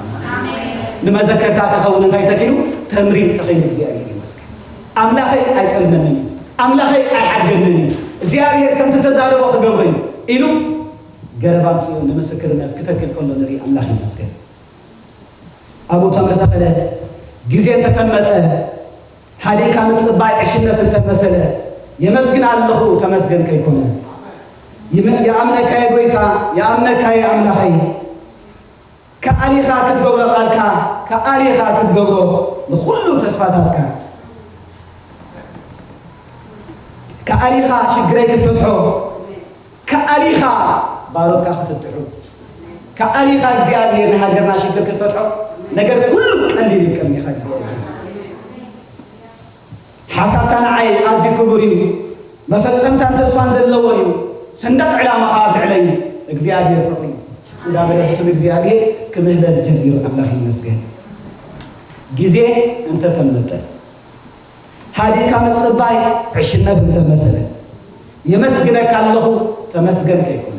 ንመዘከርታ ክኸውን እንታይ ተኪሉ? ተምሪ ተኺሉ። እግዚኣብሔር ይመስገን። ኣምላኸይ ኣይጠልመንን እዩ፣ ኣምላኸይ ኣይሓድገንን እዩ፣ እግዚኣብሔር ከምቲ ተዛረቦ ክገብሮ እዩ ኢሉ ገረብ ኣምጺኡ ንምስክርነት ክተክል ከሎ ንርኢ። ኣምላኽ ይመስገን። ኣብኡ ተምሪ ተኸለ። ግዜ እንተተመጠ፣ ሃዲእካ ምጽባይ ዕሽነት እንተመሰለ፣ የመስግን ኣለኹ ተመስገን ከይኮነ፣ ይመ-፣ የኣምነካ እየ ጎይታ፣ የኣምነካ እየ ኣምላኸይ። ከኣሊኻ ክትገብሮ ቃልካ፣ ከኣሊኻ ክትገብሮ ንኹሉ ተስፋታትካ፣ ከኣሊኻ ሽግረይ ክትፈትሖ፣ ከኣሊኻ ባሮትካ ክፍትሑ፣ ከኣሊኻ እግዚኣብሔር ንሃገርና ሽግር ክትፈትሖ፣ ነገር ኩሉ ቀሊል እዩ ቅድሚኻ እግዚኣብሔር። ሓሳብካ ንዓይ ኣዝዩ ክቡር እዩ፣ መፈጸምታን ተስፋን ዘለዎ እዩ፣ ሰንደቕ ዕላማኻ ኣብ ልዕለይ እግዚኣብሔር ፍቕሪ እንዳበለ ብስም እግዚኣብሔር ክምህለል ጀሚሩ። ኣምላኽ ይመስገን። ግዜ እንተተመጠ፣ ሃዲእካ ምጽባይ ዕሽነት እንተመሰለ፣ የመስግነካ ኣለኹ ተመስገን ከይኮነ፣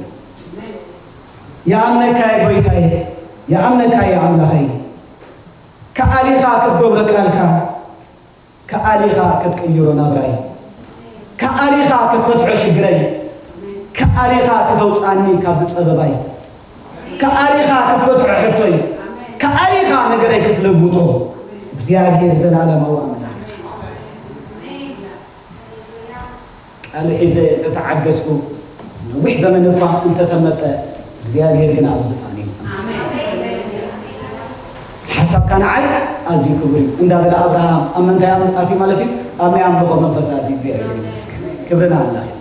የኣምነካ እየ ጎይታየ፣ የኣምነካ እየ ኣምላኸይ። ከኣሊኻ ክትገብሮ ቃልካ፣ ከኣሊኻ ክትቅይሮ ናብራይ፣ ከኣሊኻ ክትፈትሖ ሽግረይ፣ ከኣሊኻ ክተውፅኣኒ ካብዚ ፀበባይ፣ ከኣሊኻ ክትፈትሖ ሕቶይ፣ ከኣሊኻ ነገረይ ክትልውጦ። እግዚኣብሔር ዘላለማዊ ኣምላኽ። ቃሉ ሒዘ ተተዓገስኩ፣ ነዊሕ ዘመን እኳ እንተተመጠ፣ እግዚኣብሔር ግን ኣብ ዝፋን እዩ። ሓሳብካ ንዓይ ኣዝዩ ክቡር እዩ እንዳበለ ኣብርሃም ኣብ ምንታይ ኣም-፣ ኣትዩ ማለት እዩ? ኣብ ናይ ኣምልኾ መንፈስ ኣትዩ። እግዚኣብሔር ይመስገን። ክብሪ ንኣምላኽ እዩ።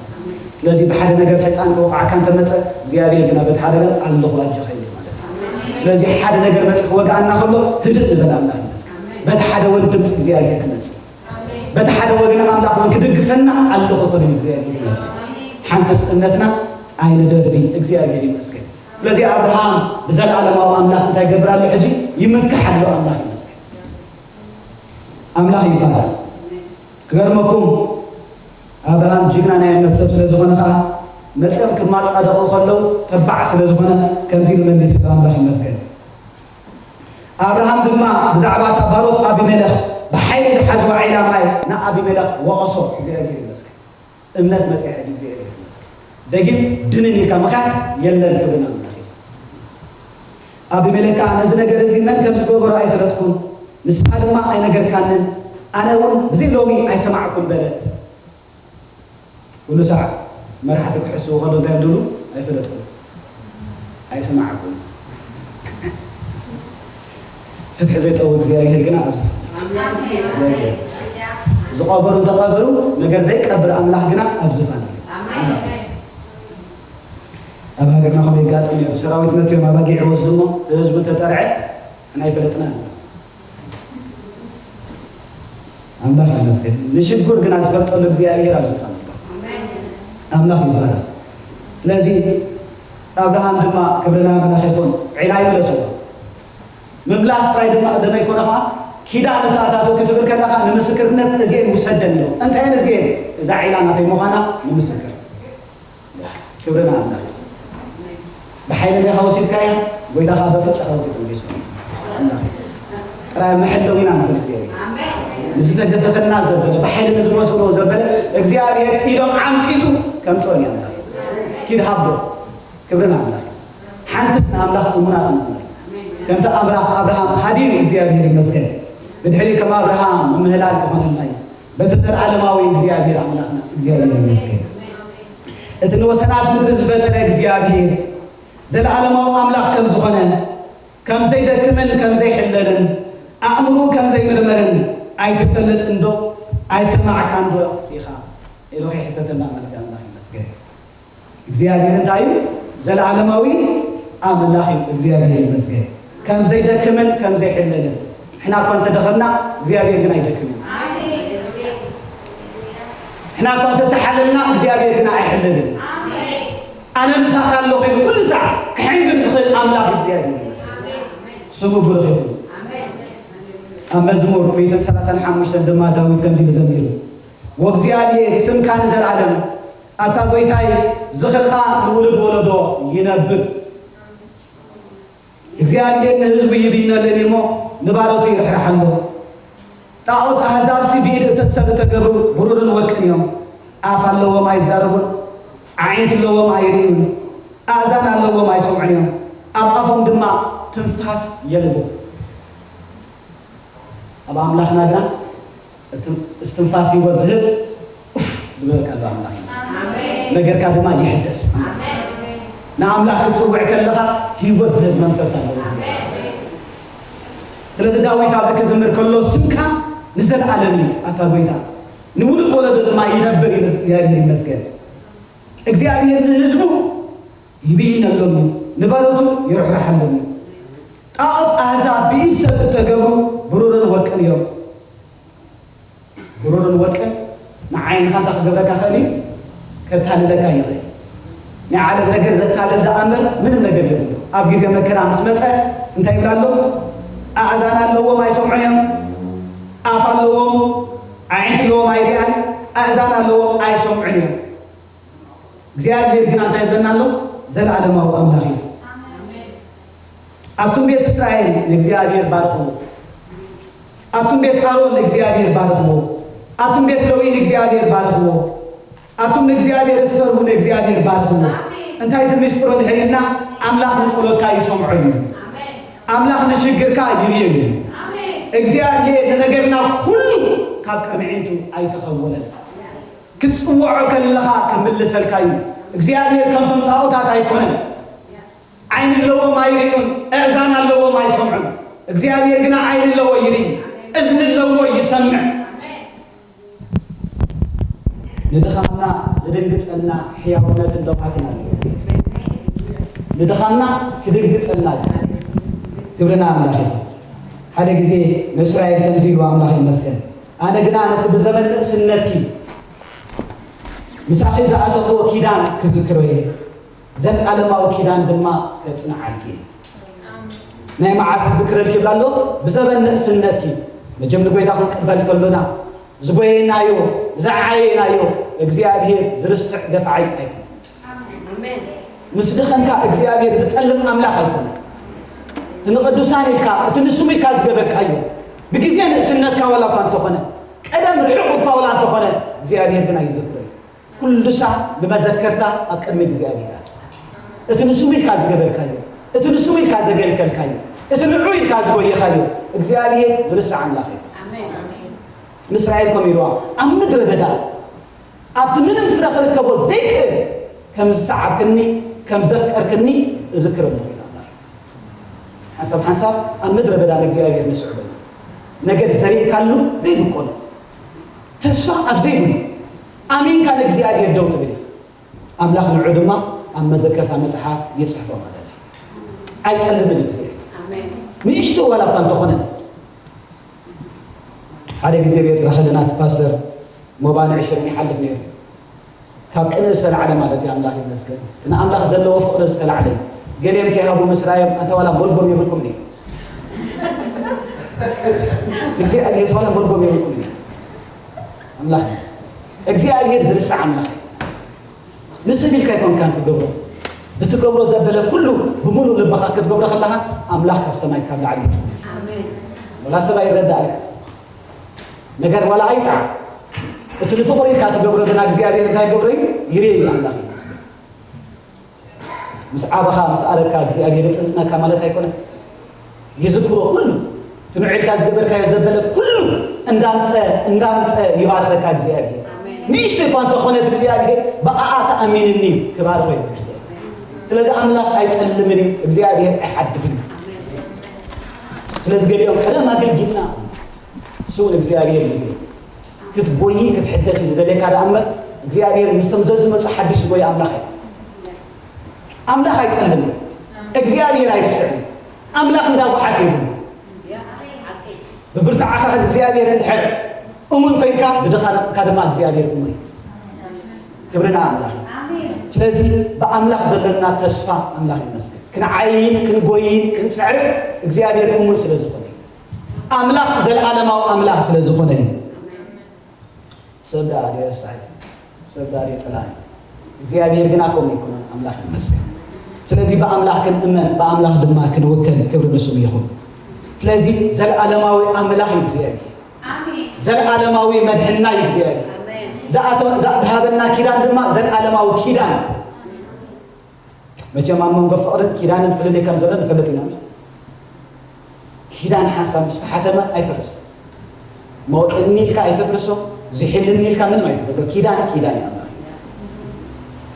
ስለዚ ብሓደ ነገር ሰይጣን ክወቕዓካ እንተመጸ፣ እግዚኣብሔር ግና በቲ ሓደ ነገር ኣለኹ ኣጆኻ ይብል ማለት እዩ። ስለዚ ሓደ ነገር መጺኡ ክወግኣና ከሎ ህድእ ንበል፣ ኣምላኽ ይመስገን። በቲ ሓደ ወገን ድምፂ እግዚኣብሔር ክመጽእ፣ በቲ ሓደ ወገን ኣምላኽ እውን ክድግፈና ኣለኹ ክብል እግዚኣብሔር ይመስገን። ሓንትስ እምነትና ኣይንደርቢ፣ እግዚኣብሔር ይመስገን። ስለዚ ኣብርሃም ብዘለዓለማዊ ኣምላኽ እንታይ ይገብር ኣሎ? ሕጂ ይምክሕ ኣሎ። ኣምላኽ ይመስገን። ኣምላኽ ይባረኽ። ክገርመኩም ኣብርሃም ጅግና ናይ እምነት ሰብ ስለ ዝኾነ ኸዓ መፅኦም ክማፃደቑ ከለዉ ተባዕ ስለ ዝኾነ ከምዚ ኢሉ መሊሱ ኣሎ። ኣምላኽ ይመስገን። ኣብርሃም ድማ ብዛዕባ እታ ባሮት ኣቢሜለኽ ብሓይሊ ዝሓዝዋ ዒላ ማይ ንኣቢሜለኽ ወቐሶ። እግዚኣብሔር ይመስገን። እምነት መፅያ ሕጂ እግዚኣብሔር ይመስገን። ደጊም ድንን ኢልካ ምኻድ የለን። ክብሪ ንኣምላኽ ይኹን። ኣቢሜለክ ከኣ ነዚ ነገር እዚ መን ከም ዝገበሮ ኣይፈለጥኩን፣ ንስኻ ድማ ኣይነገርካንን፣ ኣነ እውን ብዘይ ሎሚ ኣይሰማዕኩን በለ። ኩሉ ሳዕ መራሕቲ ክሕስዉ ከለዉ እንታይ ይብሉ? ኣይፈለጥኩን፣ ኣይሰማዕኩን። ፍትሒ ዘይጠዊ እግዚኣብሔር ግና ኣብዚ ዝቐበሩ እንተቐበሩ፣ ነገር ዘይቀብር ኣምላኽ ግና ኣብ ዝፋን እዩ። ኣምላኽ ይመስገን። ኣብ ሃገርና ከምኡ የጋጥም ነይሩ። ሰራዊት መፅዮም ኣባጊዕ ይወስዱ እሞ፣ እቲ ህዝቡ እንተጠርዐ፣ ንሕና ኣይፈለጥናን። ኣምላኽ ይመስገን። ንሽጉር ግና ዝፈልጠሉ እግዚኣብሔር ኣብ ዝፋን ኣሎ። ኣምላኽ ይባረኽ። ስለዚ ኣብርሃም ድማ፣ ክብሪ ንኣምላኽ ይኹን፣ ዒላ ይመለስዎ። ምምላስ ጥራይ ድማ ቅደም ኣይኮነ ኸዓ፣ ኪዳን እንተኣታቱ ክትብል ከለኻ፣ ንምስክርነት እዚኤን ውሰደን ኢሎ። እንታይ እየን እዚኤን? እዛ ዒላ ናተይ ምዃና ንምስክር። ክብሪ ንኣምላኽ። ብሓይሊ ዲኻ ወሲድካያ? ጎይታ ኸዓ በፍርጫ ከውቲ ተመሊሱ። ኣምላኽ ይመስገን። ጥራይ መሐለዊና ንብል እግዚኣብሔር። ንዝተገፈፈና ዘበለ፣ ብሓይሊ ንዝወሰዶ ዘበለ፣ እግዚኣብሔር ኢዶም ዓምፂፁ ከምፅኦን እዩ ኣምላኽ። ኪድ ሃቦ። ክብሪ ንኣምላኽ። ሓንትስ ንኣምላኽ እሙናት ንኹን። ከምቲ ኣምላኽ ኣብርሃም ሃዲኑ እግዚኣብሔር ይመስገን። ብድሕሪ ከም ኣብርሃም ምምህላል ክኾነልና እዩ። በቲ ዘለዓለማዊ እግዚኣብሔር ኣምላኽና እግዚኣብሔር ይመስገን። እቲ ንወሰናት ምድሪ ዝፈጠረ እግዚኣብሔር ዘለዓለማዊ ኣምላኽ ከም ዝኾነ፣ ከም ዘይደክምን ከም ዘይሕለልን፣ ኣእምሩ ከም ዘይምርመርን ኣይትፈልጥን ዶ? ኣይሰማዕካን ዶ ኢኻ? ኢሉ ከይሕተተና ማለት እዩ ኣምላኽ። እግዚኣብሔር እንታይ እዩ? ዘለዓለማዊ ኣምላኽ እዩ። እግዚኣብሔር ይመስገን። ከም ዘይደክምን ከም ዘይሕለልን። ንሕና እኳ እንተደኸምና እግዚኣብሔር ግን ኣይደክምን። ንሕና እኳ እንተተሓለልና እግዚኣብሔር ግን ኣይሕለልን። ኣነ ምሳኻ ኣለኹ ኢሉ ኩሉ ሳዕ ክሕንግር ዝኽእል ኣምላኽ እግዚኣብሔር ይመስገን። ስሙ ብሩኽ ይኹን። ኣብ መዝሙር ሚእትን ሰላሳን ሓሙሽተን ድማ ዳዊት ከምዚ ኢሉ ዘሚሩ፣ ወእግዚኣብሔር ስምካ ንዘለዓለም፣ ኣታ ጐይታይ ዝኽርኻ ንውሉድ ወለዶ ይነብር። እግዚኣብሔር ንህዝቡ ይብይነለን እሞ ንባሮቱ ይርሕርሓሎ። ጣዖት ኣህዛብሲ ብኢድ እተሰብ እተገብሩ ብሩርን ወርቅን እዮም። ኣፍ ኣለዎም ኣይዛረቡን፣ ኣዒንቲ ኣለዎም ኣይርእዩን፣ ኣእዛን ኣለዎም ኣይሰምዑን እዮም። ኣብ ኣፎም ድማ ትንፋስ የልቦ። ኣብ ኣምላኽና ግና እቲ እስትንፋስ ህይወት ዝህብ ኡፍ ዝበልካ ኣሎ ኣምላኽ ይመስገን። ነገርካ ድማ ይሕደስ። ንኣምላኽ ክትጽውዕ ከለኻ ህይወት ዝህብ መንፈስ ኣለዎ። ስለዚ ዳዊት ኣብዚ ክዝምር ከሎ ስምካ ንዘለኣለም እዩ ኣታ ጎይታ፣ ንውሉድ ወለዶ ድማ ይነብር ይብል። እግዚኣብሔር ይመስገን። እግዚኣብሔር ንህዝቡ ይብይነሎም እዩ፣ ንበረቱ ይርሕርሓሎም እዩ። ጣዖት ኣህዛብ ብኢድ ሰብ እተገብሩ ብሩርን ወርቅን እዮም። ብሩርን ወርቅን ንዓይንኻ እንታይ ክገብረካ ክእል እዩ? ከታልለካ ይኽእል። ናይ ዓለም ነገር ዘታልል ደኣ እምበር ምንም ነገር የብሉ። ኣብ ግዜ መከራ ምስ መጸ እንታይ ይብላ ኣሎ? ኣእዛን ኣለዎም ኣይሰምዑን እዮም፣ ኣፍ ኣለዎም ኣዒንቲ ኣለዎም ኣይሪኣን፣ ኣእዛን ኣለዎም ኣይሰምዑን እዮም። እግዚኣብሔር ግን እንታይ ይብለና ኣሎ? ዘለዓለማዊ ኣምላኽ እዩ። ኣቱም ቤት እስራኤል ንእግዚኣብሔር ባርኽዎ። ኣቱም ቤት ኣሮን ንእግዚኣብሔር ባርኽዎ። ኣቱም ቤት ለዊ ንእግዚኣብሔር ባርኽዎ። ኣቱም ንእግዚኣብሔር እትፈርሁ ንእግዚኣብሔር ባርኽዎ። እንታይ እቲ ምስጢሩ እንድሕር ኢልና፣ ኣምላኽ ንጸሎትካ ይሰምዖ እዩ። ኣምላኽ ንሽግርካ ይርእዮ እዩ። እግዚኣብሔር ንነገርና ኩሉ ካብ ቅንዒንቱ ኣይተኸወለን። ክትጽውዖ ከለኻ ክምልሰልካ እዩ። እግዚኣብሔር ከምቶም ጣዖታት ኣይኮነን። ዓይኒ ኣለዎም ኣይርእዩን፣ ኣእዛን ኣለዎም ኣይሰምዑን። እግዚኣብሔር ግና ዓይኒ ኣለዎ ይርኢ፣ እዝኒ ኣለዎ ይሰምዕ። ንድኻምና ዝድንግጸና ሕያውነትን ለውሃትን ኣሎ። ንድኻምና ክድንግጸና ዝኽእል ክብርና ኣምላኽ እዩ። ሓደ ግዜ ንእስራኤል ከምዚ ኢሉ ኣምላኽ ይመስገን፣ ኣነ ግና ነቲ ብዘበን ንእስነትኪ ምሳኺ ዝኣተኽዎ ኪዳን ክዝክሮ እየ፣ ዘለዓለማዊ ኪዳን ድማ ከጽንዓልኪ እየ። ናይ መዓስ ክዝክረልኪ ይብላ ኣሎ? ብዘበን ንእስነትኪ። መቸም ንጎይታ ክንቅበል ከሎና ዝጎየናዮ፣ ዝዓየናዮ እግዚኣብሔር ዝርስዕ ገፍዓይ ኣይኮነን። ምስ ደኸምካ እግዚኣብሔር ዝጠልም ኣምላኽ ኣይኮነን። እቲ ንቅዱሳን ኢልካ፣ እቲ ንስሙ ኢልካ ዝገበርካዮ፣ ብግዜ ንእስነትካ ዋላ እኳ እንተኾነ፣ ቀደም ርሑቕ እኳ ዋላ እንተኾነ፣ እግዚኣብሔር ግና ይዝክሮ እዩ። ኩሉ ሳዕ ንመዘከርታ ኣብ ቅድሚ እግዚኣብሔር ኣለ። እቲ ንስሙ ኢልካ ዝገበርካዮ፣ እቲ ንስሙ ኢልካ ዘገልገልካዮ፣ እቲ ንዑ ኢልካ ዝጎየኻዮ እግዚኣብሔር ዝርስዕ ኣምላኽ እዩ። ንእስራኤል ከምኡ ኢልዋ፣ ኣብ ምድረ በዳ ኣብቲ ምንም ፍረ ክርከቦ ዘይክእል ከም ዝሰዓብክኒ፣ ከም ዘፍቀርክኒ እዝክር ኣለኹ ኢሉ ኣምላኽ ይመስል። ሓንሳብ ሓንሳብ ኣብ ምድረ በዳ ንእግዚኣብሔር ንስዕበሉ። ነገር ዘሪእካሉ ዘይብቆሎ፣ ተስፋ ኣብ ዘይብሉ ኣሚንካ ንእግዚኣብሔር ደው ትብል ኢኻ። ኣምላኽ ንዑ ድማ ኣብ መዘከርታ መጽሓፍ ይጽሕፎ ማለት እዩ። ኣይጠልምን እግዚኣብሔር። ንእሽቶ ዋላ እኳ እንተኾነ፣ ሓደ ግዜ ኣብ ኤርትራ ከለና እቲ ፓስተር ሞባን ዕሽርን ይሓልፍ ነይሩ። ካብ ቅንኢ ዝተላዕለ ማለት እዩ፣ ኣምላኽ ይመስገን። እቲ ንኣምላኽ ዘለዎ ፍቕሪ ዝተላዕለ እዩ። ገሊኦም ከይሃቡ ምስ ረኣዮም፣ ኣንታ ዋላ ሞልጎም የብልኩም ድዩ? ንእግዚኣብሔር ዋላ ሞልጎም የብልኩም ድዩ? ኣምላኽ ይመስገን። እግዚኣብሔር ዝርስዕ ኣምላኽ እዩ። ንስብ ኢልካ ኣይኮንካን ትገብሮ። ብትገብሮ ዘበለ ኩሉ ብምሉእ ልብኻ ክትገብሮ ከለኻ፣ ኣምላኽ ካብ ሰማይ ካብ ላዕሊ ይጥምት። ኣሜን። ወላ ሰብ ኣይረዳእልካ። ነገር ዋላ ኣይጥዓም። እቲ ንፍቕሩ ኢልካ ትገብሮ ግና እግዚኣብሔር እንታይ ይገብሮ እዩ? ይርኢ እዩ ኣምላኽ ይመስገን። ምስ ዓበኻ፣ ምስ ኣረግካ እግዚኣብሔር ይጥንጥነካ ማለት ኣይኮነን። ይዝክሮ ኩሉ። እቲ ንዑ ኢልካ ዝገበርካዮ ዘበለ ኩሉ እንዳምጸ፣ እንዳምጸ ይባርኸካ እግዚኣብሔር። ኣሜን። ንእሽቶ እኳ እንተኾነት እግዚኣብሔር ብኣኣ ተኣሚንኒ እዩ ክባርኾ እዩ እግዚኣብሔር። ስለዚ ኣምላኽ ኣይጠልምን እዩ፣ እግዚኣብሔር ኣይሓድግን እዩ። ስለዚ ገሊኦም ቀደም ኣገልጊልና ንሱ እውን እግዚኣብሔር ይብል። ክትጎዪ ክትሕደሲ ዝደልየካ ደኣ እምበር እግዚኣብሔር ምስቶም ዘዝመጹ ሓድሽ ዝጎዪ ኣምላኽ ኣይኮነን። ኣምላኽ ኣይጠልምን፣ እግዚኣብሔር ኣይርስዕን። ኣምላኽ እንዳ ጓሓፍ የብሉን። ብብርታዓኻ እግዚኣብሔር እንድሕር እሙን ኮይንካ፣ ብድኻምካ ድማ እግዚኣብሔር እሙን እዩ። ክብሪ ንኣምላኽ እዩ። ስለዚ ብኣምላኽ ዘለና ተስፋ ኣምላኽ ይመስገን። ክንዓይን ክንጎይን ክንጽዕር እግዚኣብሔር እሙን ስለ ዝኾነ እዩ። ኣምላኽ ዘለኣለማዊ ኣምላኽ ስለ ዝኾነ እዩ። ሰብ ደኣ ድዮ ረሳሕ እዩ? ሰብ ደኣ ድዮ ጠላም እዩ? እግዚኣብሔር ግና ከምኡ ኣይኮነን። ኣምላኽ ይመስገን። ስለዚ ብኣምላኽ ክንእመን፣ ብኣምላኽ ድማ ክንውከል ክብሪ ንስሙ ይኹን። ስለዚ ዘለኣለማዊ ኣምላኽ እዩ እግዚኣብሔር። ዘለኣለማዊ መድሕንና እዩ እግዚኣብሔር። ዝኣተ-፣ ዝሃበና ኪዳን ድማ ዘለኣለማዊ ኪዳን እዩ። መቸም ኣብ መንጎ ፍቕርን ኪዳንን ፍልልይ ከም ዘሎ ንፈልጥ ኢና። ኪዳን ሓንሳብ ምስ ተሓተመ ኣይፈርስን። መወቅኒ ኢልካ ኣይተፍርሶ፣ ዝሕልኒ ኢልካ ምንም ኣይትገብሮ። ኪዳን ኪዳን እዩ ኣምላኽ ይመስገን።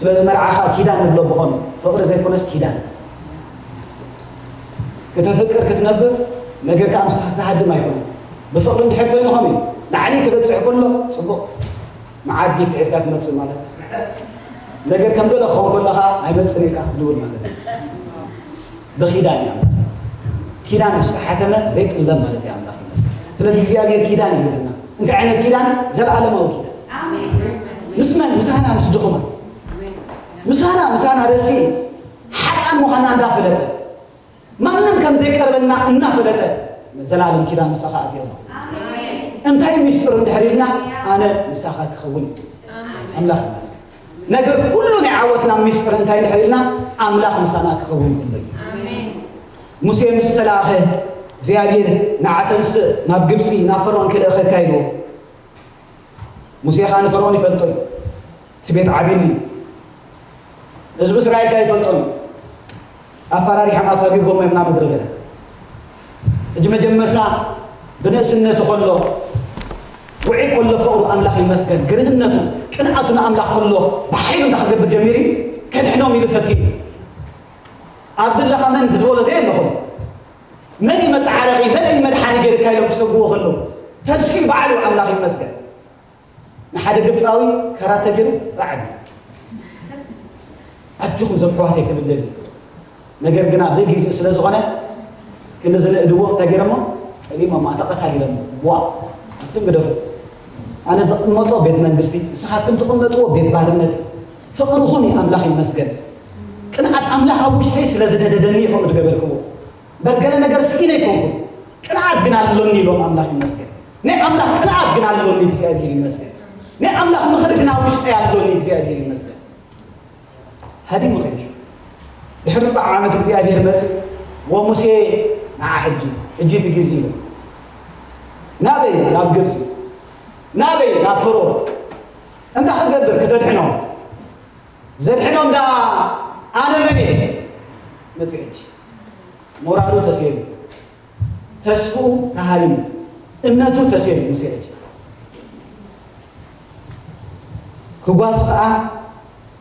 ስለዚ መርዓ ኸኣ ኪዳን ንብሎ ብኸኑ ፍቕሪ ዘይኮነስ ኪዳን። ክተፍቅር ክትነብር ነገር ከኣ ምስኻ ክትሃድም ኣይኮነን። ብፍቕሪ እንድሕር ኮይኑ ኸም እዩ ላዕሊ ክበጽሕ ከሎ ጽቡቕ መዓት ጊፍት ሒዝካ ትመጽእ ማለት እዩ። ነገር ከም ገለ ክኸውን ከሎ ኸኣ ኣይመጽእን ኢልካ ክትድውል ማለት እዩ። ብኪዳን እዩ ኣምላኽ ይመስገን። ኪዳን ምስ ተሓተመ ዘይጥለም ማለት እዩ ኣምላኽ ይመስገን። ስለዚ እግዚኣብሔር ኪዳን ይብለና። እንታይ ዓይነት ኪዳን? ዘለኣለማዊ ኪዳን። ምስ መን? ምሳና ምስ ድኹማን። ምሳና፣ ምሳና ረሲ ሓጣን ምዃንና እንዳፈለጠ፣ ማንም ከም ዘይቀርበና እናፈለጠ፣ ዘላለም ኪዳን ምሳኻ ኣትየ ኣለኹ። እንታይ ሚስጥሩ እንድሕር ኢልና፣ ኣነ ምሳኻ ክኸውን እዩ። ኣምላኽ ይመስገን። ነገር ኩሉ ናይ ዓወትና ሚስጥር እንታይ እንድሕር ኢልና፣ ኣምላኽ ምሳና ክኸውን ከሎ እዩ። ሙሴ ምስ ተላእኸ፣ እግዚኣብሔር ንዓ ተንስእ፣ ናብ ግብጺ፣ ናብ ፈርዖን ክልእኸካ ኢልዎ። ሙሴ ኸኣ ንፈርዖን ይፈልጦ እዩ። እቲ ቤት ዓብዩኒ እዩ። ህዝቢ እስራኤል ከኣ ይፈልጦም እዩ። ኣፈራሪሖም ኣሳጒጎሞ እዮም ናብ ምድረ በዳ። ሕጂ መጀመርታ ብንእስነቱ ከሎ፣ ውዑይ ከሎ ፍቕሩ ኣምላኽ ይመስገን፣ ግርህነቱ፣ ቅንኣቱ ንኣምላኽ ከሎ፣ ብሓይሉ እንታይ ክገብር ጀሚሩ እዩ? ከድሕኖም ኢሉ ፈቲኑ። ኣብዚ ኣለኻ መን ዝበሎ ዘየለኹም፣ መን እዩ መጠዓረቒ፣ መን እዩ መድሓኒ ገይርካ ኢሎም ክሰግዎ ከለዉ፣ ተንሲኡ ባዕሉ ኣምላኽ ይመስገን። ንሓደ ግብፃዊ ካራተ ገይሩ ራዕዲ። ኣጆኹም ዞም ኣሕዋተይ ክብል ደልዩ። ነገር ግን ኣብ ዘይግዜኡ ስለ ዝኾነ ክንዲ ዝንእድዎ እንታይ ገይሮሞ? ጠሊሞሞ፣ ኣንታ ቀታሊሎሞ። ቧ! ኣቱም ግደፉ። ኣነ ዝቕመጦ ቤት መንግስቲ፣ ንስኻትኩም ትቕመጥዎ ቤት ባርነት እዩ። ፍቕርኹም እዩ ኣምላኽ ይመስገን። ቅንዓት ኣምላኽ ኣብ ውሽጠይ ስለ ዝነደደኒ እዩ ከምኡ ዝገበርክዎ። በርገለ ነገር ስኢነ ኣይኮንኩን። ቅንዓት ግን ኣሎኒ ኢሎም ኣምላኽ ይመስገን። ናይ ኣምላኽ ቅንዓት ግን ኣሎኒ እግዚኣብሔር ይመስገን። ናይ ኣምላኽ ምኽሪ ግን ኣብ ውሽጠይ ኣሎኒ እግዚኣብሔር ይመስገን። ሃዲሙ ኸይዱ። ድሕሪ ኣርብዓ ዓመት እግዚኣብሔር መጽእ፣ "ወሙሴ ንዓ ሕጂ፣ ሕጂ እቲ ግዜ እዩ። ናበይ? ናብ ግብጺ። ናበይ? ናብ ፈርኦን። እንታይ ክገብር? ክተድሕኖም። ዘድሕኖም ደኣ ኣነ መን እየ?" መጽእ ሕጂ። ሞራሉ ተሰይሩ። ተስፍኡ ተሃሪሙ። እምነቱ ተሰይሩ ሙሴ ሕጂ። ክጓዝ ኸኣ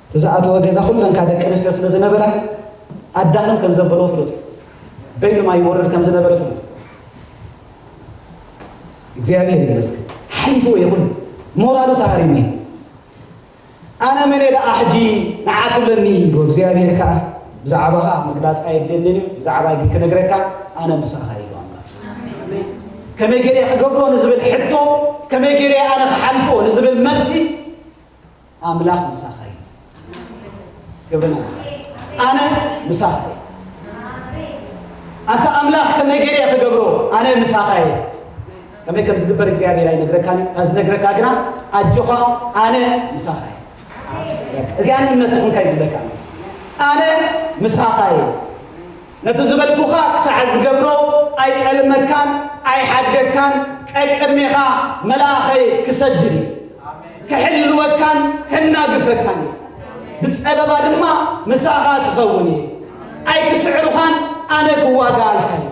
እቲ ዝኣተወ ገዛ ኩለን ካብ ደቂ ኣንስትዮ ስለ ዝነበራ ኣዳኽም ከም ዘበሎ ፍሉጥ እዩ። በይኑ ማይ ይወርድ ከም ዝነበረ ፍሉጥ እዩ። እግዚኣብሔር ይመስገን። ሓሊፍዎ እዩ ኩሉ። ሞራሉ ተሃሪሙ እዩ። ኣነ መን እየ ደኣ ሕጂ ንዓ ትብለኒ? ኢሉ እግዚኣብሔር ከኣ ብዛዕባኻ ምግላጽ ኣየድልየንን እዩ። ብዛዕባይ ግን ክነግረካ፣ ኣነ ምሳኻ እየ ኢሉ ኣምላኽ። ከመይ ገይረ ክገብሮ ንዝብል ሕቶ፣ ከመይ ገይረ ኣነ ክሓልፎ ንዝብል መልሲ፣ ኣምላኽ ምሳኻ እዩ። ክብሪ ንኣምላኽ። ኣነ ምሳኻ እየ። ኣንታ ኣምላኽ ከመይ ገይረ ክገብሮ? ኣነ ምሳኻ እየ። ከመይ ከም ዝግበር እግዚኣብሔር ኣይነግረካን እዩ። እታ ዝነግረካ ግና፣ ኣጆኻ፣ ኣነ ምሳኻ እየ። በቃ፣ እዚኣ ንእምነትኹም እንታይ ዝብለካ? ኣነ ምሳኻ እየ። ነቲ ዝበልኩኻ ክሳዕ ዝገብሮ ኣይጠልመካን ኣይሓድገካን፣ ቀቅድሜኻ መልኣኸይ ክሰድድ እዩ። ክሕልወካን ከናግፈካን እዩ። ብጸበባ ድማ ምሳኻ ክኸውን እየ። ኣይክስዕሩኻን ኣነ ክዋጋኣልካ እየ።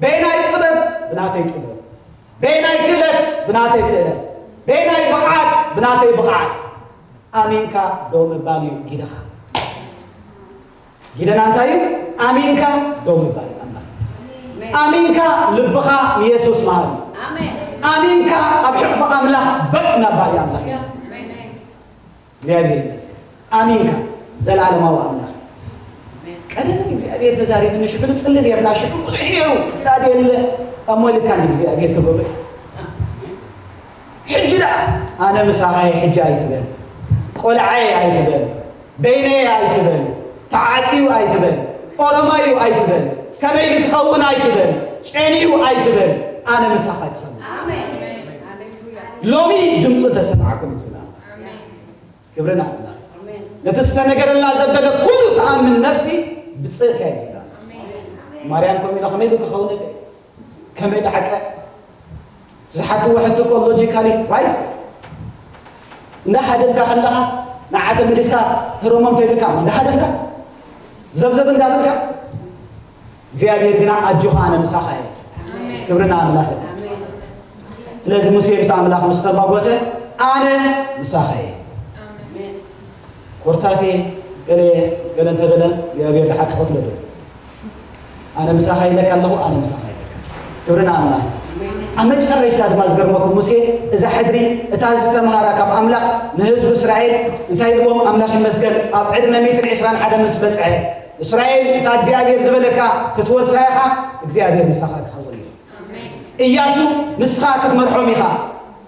በየናይ ጥበብ? ብናተይ ጥበብ። በየናይ ክእለት? ብናተይ ክእለት። በየናይ ብቕዓት? ብናተይ ብቕዓት። ኣሚንካ ደው ምባል እዩ ጊደኻ። ጊደና እንታይ እዩ? ኣሚንካ ደው ምባል እዩ። ኣምላኽ ይመስገን። ኣሚንካ ልብኻ ንየሱስ ምሃብ እዩ። ኣሜን። ኣሚንካ ኣብ ሕቕፊ ኣምላኽ በጥ ምባል እዩ። ኣምላኽ ይመስገን። ኣሜን። እግዚኣብሔር ይመስገን። ኣሚንካ ዘለዓለማዊ ኣምላኽ እዩ። ቀደም እግዚኣብሔር ተዛሪብኒ፣ ሽዑ ንጽሊ ኔርና፣ ሽዑ ብዙሕ ነይሩ፣ ኢላ ድየ ኣለ? እሞ ኢልካ እንዲ እግዚኣብሔር ክገብሮ። ሕጂ ደኣ ኣነ ምሳኻ እየ ሕጂ ኣይትበል፣ ቆልዓ እየ ኣይትበል፣ በይነይ እየ ኣይትበል፣ ተዓጽዩ ኣይትበል፣ ኦሮማይ እዩ ኣይትበል፣ ከመይ ኢሉ ክኸውን ኣይትበል፣ ጨንዩ ኣይትበል፣ ኣነ ምሳኻ ክኸውን። ኣሜን። ሃሌሉያ። ሎሚ ድምፁ ተሰማዕኩም እዩ ዝብል ኣምላኽ። ኣሜን። ክብሪ ንኣምላኽ። ኣሜን። ነቲ ዝተነገረላ ዘበለ ኩሉ ትኣምን ነፍሲ ብፅእት እያ ዝብላ። ኣሜን። ማርያም ከምኡ ኢላ ከመይ ኢሉ ክኸውን እለ? ከመይ ኢሉ ሓቀ? ዝሓትዎ ሕቶ እኮ ሎጂካሊ ራይት። እንዳሓደምካ ከለኻ ንዓ ተመሊስካ ህረሞም ተይልካ እንዳሓደምካ ዘብዘብ እንዳበልካ እግዚኣብሔር ግና ኣጆኻ ኣነ ምሳኻ እየ። ኣሜን። ክብሪ ንኣምላኽ እዩ። ኣሜን። ስለዚ ሙሴ ምስ ኣምላኽ ምስ ተማጎተ ኣነ ምሳኻ እየ። ኣሜን። ኮርታፌ ገለ ገለ እንተበለ እግዚኣብሔር ድሓቂ ቀትሎ ዶ? ኣነ ምሳኻ ኢለካ ኣለኹ፣ ኣነ ምሳኻ ኢለካ። ክብሪ ንኣምላኽ። ኣብ መጨረሻ ድማ ዝገርመኩም ሙሴ እዛ ሕድሪ እታ ዝተምሃራ ካብ ኣምላኽ ንህዝቢ እስራኤል እንታይ ኢልዎም? ኣምላኽ ይመስገን ኣብ ዕድመ ሚእትን ዕስራን ሓደ ምስ በጽሐ እስራኤል እታ እግዚኣብሔር ዝበለካ ክትወርሳ ኢኻ፣ እግዚኣብሔር ምሳኻ ክኸውን እዩ። ኣሜን። እያሱ ንስኻ ክትመርሖም ኢኻ።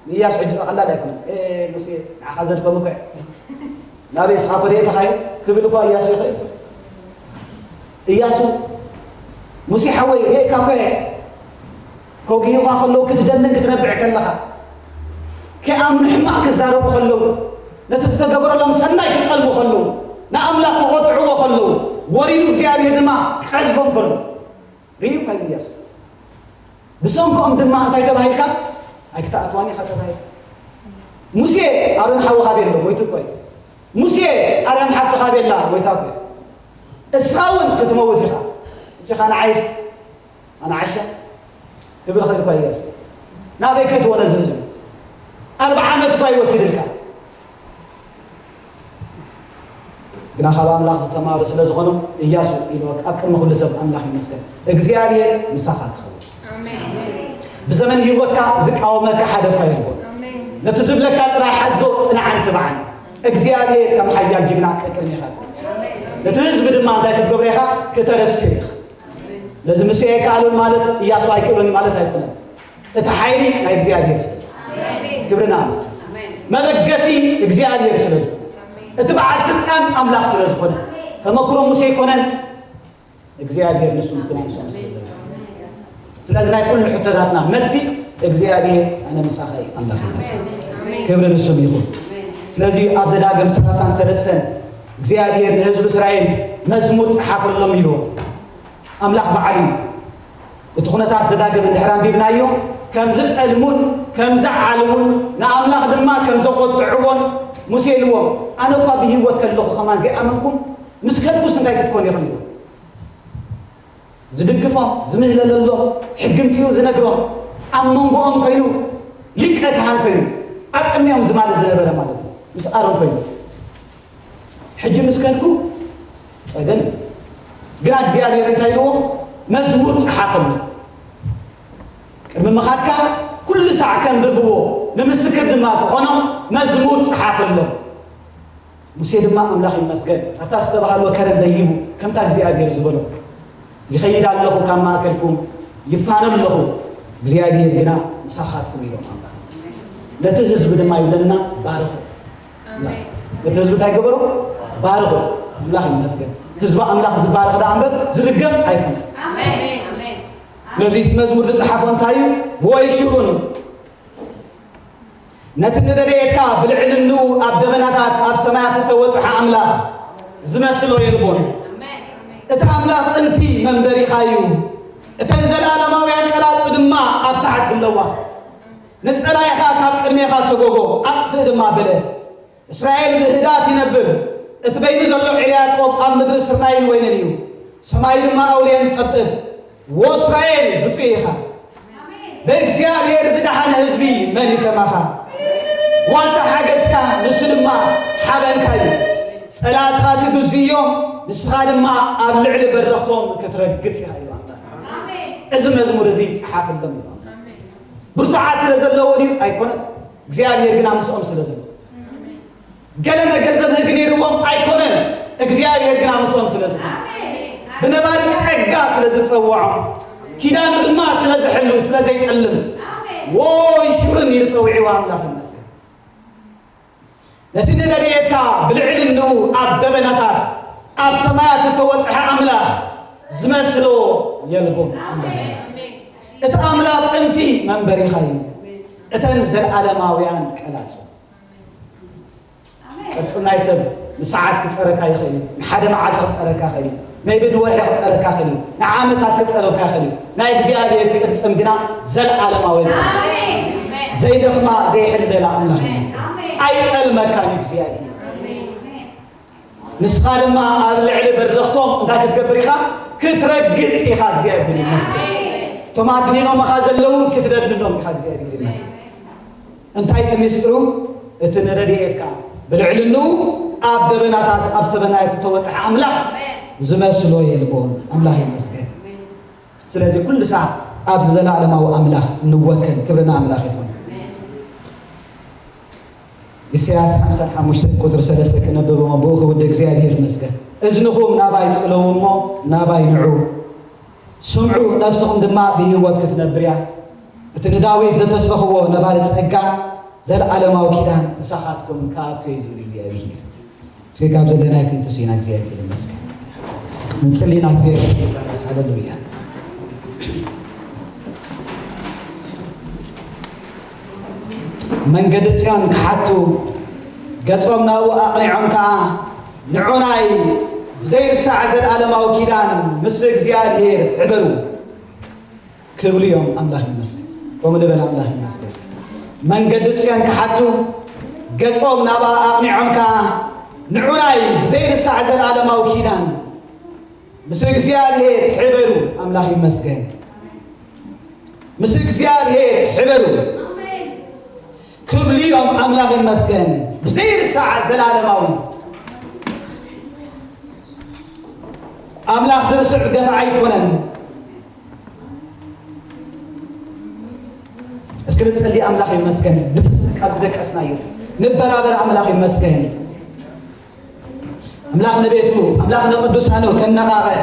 ንእያሱ ሕጂ ጠቐላል ኣይኮነን። "ኤ ሙሴ ንዓኻ ዘድከሙ እኮ እየ። ናበይ እስኻ እኮ ደየትኻ እዩ?" ክብል እኳ እያሱ ይኽእል። እያሱ "ሙሴ ሓወይ ደየካ እኮ እየ። ከውግዩኻ ከለዉ ክትደንን ክትነብዕ ከለኻ ከይኣምኑ ሕማቕ ክዛረቡ ከለዉ ነቲ ዝተገበረሎም ሰናይ ክጠልቡ ከለዉ ንኣምላኽ ክቖጥዕዎ ከለዉ ወሪዱ እግዚኣብሔር ድማ ክቐዝፎም ከሎ ርእዩ እኳ እዩ እያሱ። ብሰንኮም ድማ እንታይ ተባሂልካ? ኣይክትኣትዋን ኢኻ ተባሂል። ሙሴ ኣሮን ሓውኻ ቤሎ ሞይቱ እኮ እዩ። ሙሴ ኣርያም ሓፍትኻ ቤላ ሞይታ እኮ እያ። እስኻ እውን ክትመውት ኢኻ። ሕጂ ኻ ንዓይስ ኣነ ዓሻ ክብል ኽእል እኳ እያሱ ናበይ ክትወነ ዝህዝቡ ኣርባዓ ዓመት እኳ ይወሲድልካ። ግና ካብ ኣምላኽ ዝተማሃሩ ስለ ዝኾኑ እያሱ ኢሉ ኣብ ቅድሚ ኩሉ ሰብ ኣምላኽ ይመስገን እግዚኣብሔር ምሳኻ ክኸውን። ኣሜን። ብዘመን ህይወትካ ዝቃወመካ ሓደ እኳ የልቦን። ኣሜን። ነቲ ዝብለካ ጥራይ ሓዞ ጽንዓን ትብዓን እግዚኣብሔር ከም ሓያል ጅግና ቅድሚኻ ክወጽእ ነቲ ህዝቢ ድማ እንታይ ክትገብሮ ኢኻ? ክተረስዮ ኢኻ። ነዚ ምስ ኣይከኣሉን ማለት እያሱ ኣይክእሉን ማለት ኣይኮነን። እቲ ሓይሊ ናይ እግዚኣብሔር ስለ ዝኾነ። ኣሜን። ክብሪ ንኣምላኽ። ኣሜን። መበገሲ እግዚኣብሔር ስለ ዝኾነ። ኣሜን። እቲ በዓል ስልጣን ኣምላኽ ስለ ዝኾነ። ተመክሮ ሙሴ ኣይኮነን። እግዚኣብሔር ንሱ ምክንያት ንሶም ስለ ዘለዎ። ስለዚ ናይ ኩሉ ሕቶታትና መልሲ እግዚኣብሔር ኣነ ምሳኻ እየ ኣምላኽ ይመስል። ኣሜን። ክብሪ ንስም ይኹን። ኣሜን። ስለዚ ኣብ ዘዳግም ሰላሳን ሰለስተን እግዚኣብሔር ንህዝቢ እስራኤል መዝሙር ጸሓፈሎም ኢልዎ። ኣምላኽ በዓሉ እዩ። እቲ ኩነታት ዘዳግም እንድሕር ኣንቢብናዮ ከም ዝጠልሙን ከም ዝዓልሙን ንኣምላኽ ድማ ከም ዘቖጥዕዎን ሙሴ ኢልዎም። ኣነ እኳ ብህይወት ከለኹ ከማን ዘይኣመንኩም ምስ ከድኩስ እንታይ ክትኮኑ ኢኹም ኢሉ ዝድግፎም ዝምህለለሎም ሕጊ ምፅኡ ዝነግሮም ኣብ መንጎኦም ኮይኑ ሊቀ ካህን ኮይኑ ኣብ ቅድሚኦም ዝማልድ ዝነበረ ማለት እዩ ምስ ኣሮን ኮይኑ ሕጂ ምስ ከድኩ ጸገም እዩ። ግና እግዚኣብሔር እንታይ ኢልዎ? መዝሙር ጸሓፈሎም። ቅድሚ ምኻድካ ኩሉ ሳዕ ከንብብዎ ንምስክር ድማ ክኾኖም መዝሙር ጸሓፈሎም። ሙሴ ድማ ኣምላኽ ይመስገን ኣብታ ዝተባህልዎ ከረን ደይቡ ከምታ እግዚኣብሔር ዝበሎ ይኸይድ ኣለኹ ካብ ማእከልኩም ይፋነ ኣለኹ እግዚኣብሔር ግና ምሳኻትኩም ኢሎም ኣምላኽ ይመስገን። ነቲ ህዝቢ ድማ ይብለና ባርኹ። ነቲ ህዝቢ እንታይ ገበሮ? ባርኹ። ኣምላኽ ይመስገን። ህዝቢ ኣምላኽ ዝባረኽ ደኣ እምበር ዝርገም ኣይኮነን። ኣሜን። ኣሜን። ስለዚ እቲ መዝሙር ዝጸሓፎ እንታይ እዩ? ብወይሽሩን ነቲ ንረድኤትካ ብልዕልንኡ ኣብ ደበናታት ኣብ ሰማያት እተወጥሐ ኣምላኽ ዝመስሎ የልቦን። ኣሜን። እቲ ኣምላኽ ጥንቲ መንበሪኻ እዩ። እተን ዘለኣለማውያን ቀላጹ ድማ ኣብ ታሕቲ ኣለዋ። ንጸላኢኻ ካብ ቅድሜኻ ሰጎጎ፣ ኣጥፍእ ድማ በለ። እስራኤል ብህድኣት ይነብር። እቲ በይኑ ዘሎ ዔላ ያዕቆብ ኣብ ምድሪ ስርናይን ወይንን እዩ። ሰማይ ድማ ኣውሊየን ጠብጥብ። ዎ እስራኤል ብፁዕ ኢኻ። ብእግዚኣብሔር ዝደሓነ ህዝቢ መን እዩ ከማኻ? ዋልታ ሓገዝካ ንሱ ድማ ሓበንካ እዩ። ጸላእትኻ ክግዝእዮ ንስኻ ድማ ኣብ ልዕሊ በረኽቶም ክትረግጽ ኢኻ ኢሉ ኣምላኽ። ኣሜን። እዚ መዝሙር እዚ ይጸሓፈሎም ኢሉ ኣምላኽ። ኣሜን። ብርቱዓት ስለ ዘለዎ ድዩ? ኣይኮነን። እግዚኣብሔር ግና ምስኦም ስለ ዘሎ። ኣሜን። ገለ ነገር ዘብህግ ነይርዎም ኣይኮነን። እግዚኣብሔር ግና ምስኦም ስለ ዝኾነ። ኣሜን። ብነባሪ ጸጋ ስለ ዝጸውዖ፣ ኪዳኑ ድማ ስለ ዝሕሉ፣ ስለ ዘይጠልም፣ "ወይ ሽሩን" ኢሉ ጸዊዕዎ። ኣምላኽ ይመስገን። ነቲ ንረድኤትካ ብልዕልንኡ ኣብ ደበናታት ኣብ ሰማያት እተወጥሐ ኣምላኽ ዝመስሎ የልቦን። ኣምላኽ ይመስገን። እቲ ኣምላኽ ጥንቲ መንበሪኻ እዩ። እተን ዘለኣለማውያን ቀላጽ። ቅርጺ ናይ ሰብ ንሰዓት ክጸረካ ይኽእል እዩ። ንሓደ መዓልቲ ክጸረካ ይኽእል እዩ። ሜይቢ ንወርሒ ክጸረካ ይኽእል እዩ። ንዓመታት ክጸረካ ይኽእል እዩ። ናይ እግዚኣብሔር ቅርጽም ግና ዘለኣለማዊ ቅርጺ። ኣሜን። ዘይደኽማ ዘይሕለላ ኣምላኽ ይመስገን። ኣሜን። ኣይጠልመካን እዩ እግዚኣብሔር። ኣሜን። ንስኻ ድማ ኣብ ልዕሊ በረኽቶም እንታይ ክትገብር ኢኻ? ክትረግጽ ኢኻ። እግዚኣብሔር ይመስገን። እቶም ኣድኒኖምኻ ዘለዉ ክትደብድኖም ኢኻ። እግዚኣብሔር ይመስገን። እንታይ እቲ ምስጢሩ? እቲ ንረድኤትካ ብልዕልንኡ ኣብ ደበናታት ኣብ ሰበናያት እተወጥሐ ኣምላኽ ዝመስሎ የልቦን። ኣምላኽ ይመስገን። ስለዚ ኩሉ ሰዓት ኣብዚ ዘለኣለማዊ ኣምላኽ ንወከል። ክብሪ ንኣምላኽ ይኹን። ኢሳያስ ሓምሳን ሓሙሽተን ቁጽሪ ሰለስተ ክነብብ እሞ ብኡ ክውደ እግዚኣብሔር ይመስገን። እዝንኹም ናባይ ጽለዉ እሞ ናባይ ንዑ፣ ስምዑ፣ ነፍስኹም ድማ ብህይወት ክትነብር እያ። እቲ ንዳዊት ዘተስፈኽዎ ነባሪ ጸጋ፣ ዘለዓለማዊ ኪዳን ምሳኻትኩም ክኣቱ እዩ ዝብል እግዚኣብሔር። እስኪ ካብ ዘለናይ ክንትስ ኢና እግዚኣብሔር ይመስገን። እንጽሊ ኢና እግዚኣብሔር ይባረክ። ሃሌሉያ። መንገዲ ጽዮን ክሓቱ ገጾም ናብኡ ኣቕኒዖም ከኣ ንዑናይ ብዘይርሳዕ ዘለዓለማዊ ኪዳን ምስ እግዚኣብሔር ሕበሩ። ክብሉ እዮም። ኣምላኽ ይመስገን። ከምኡ ንበል። ኣምላኽ ይመስገን። መንገዲ ጽዮን ክሓቱ ገጾም ናብኣ ኣቕኒዖም ከኣ ንዑናይ ብዘይርሳዕ ዘለዓለማዊ ኪዳን ምስ እግዚኣብሔር ሕበሩ። ኣምላኽ ይመስገን። ምስ እግዚኣብሔር ሕበሩ ክብሉ እዮም። ኣምላኽ ይመስገን። ብዘይርሳዕ ዘለዓለማዊ ኣምላኽ ዝርስዕ ገፋ ኣይኮነን። እስኪ ንጸሊ። ኣምላኽ ይመስገን። ንፍስህ ካብ ዝደቀስና እዩ። ንበራበር። ኣምላኽ ይመስገን። ኣምላኽ ንቤቱ፣ ኣምላኽ ንቅዱሳኑ ከነቓቕሕ፣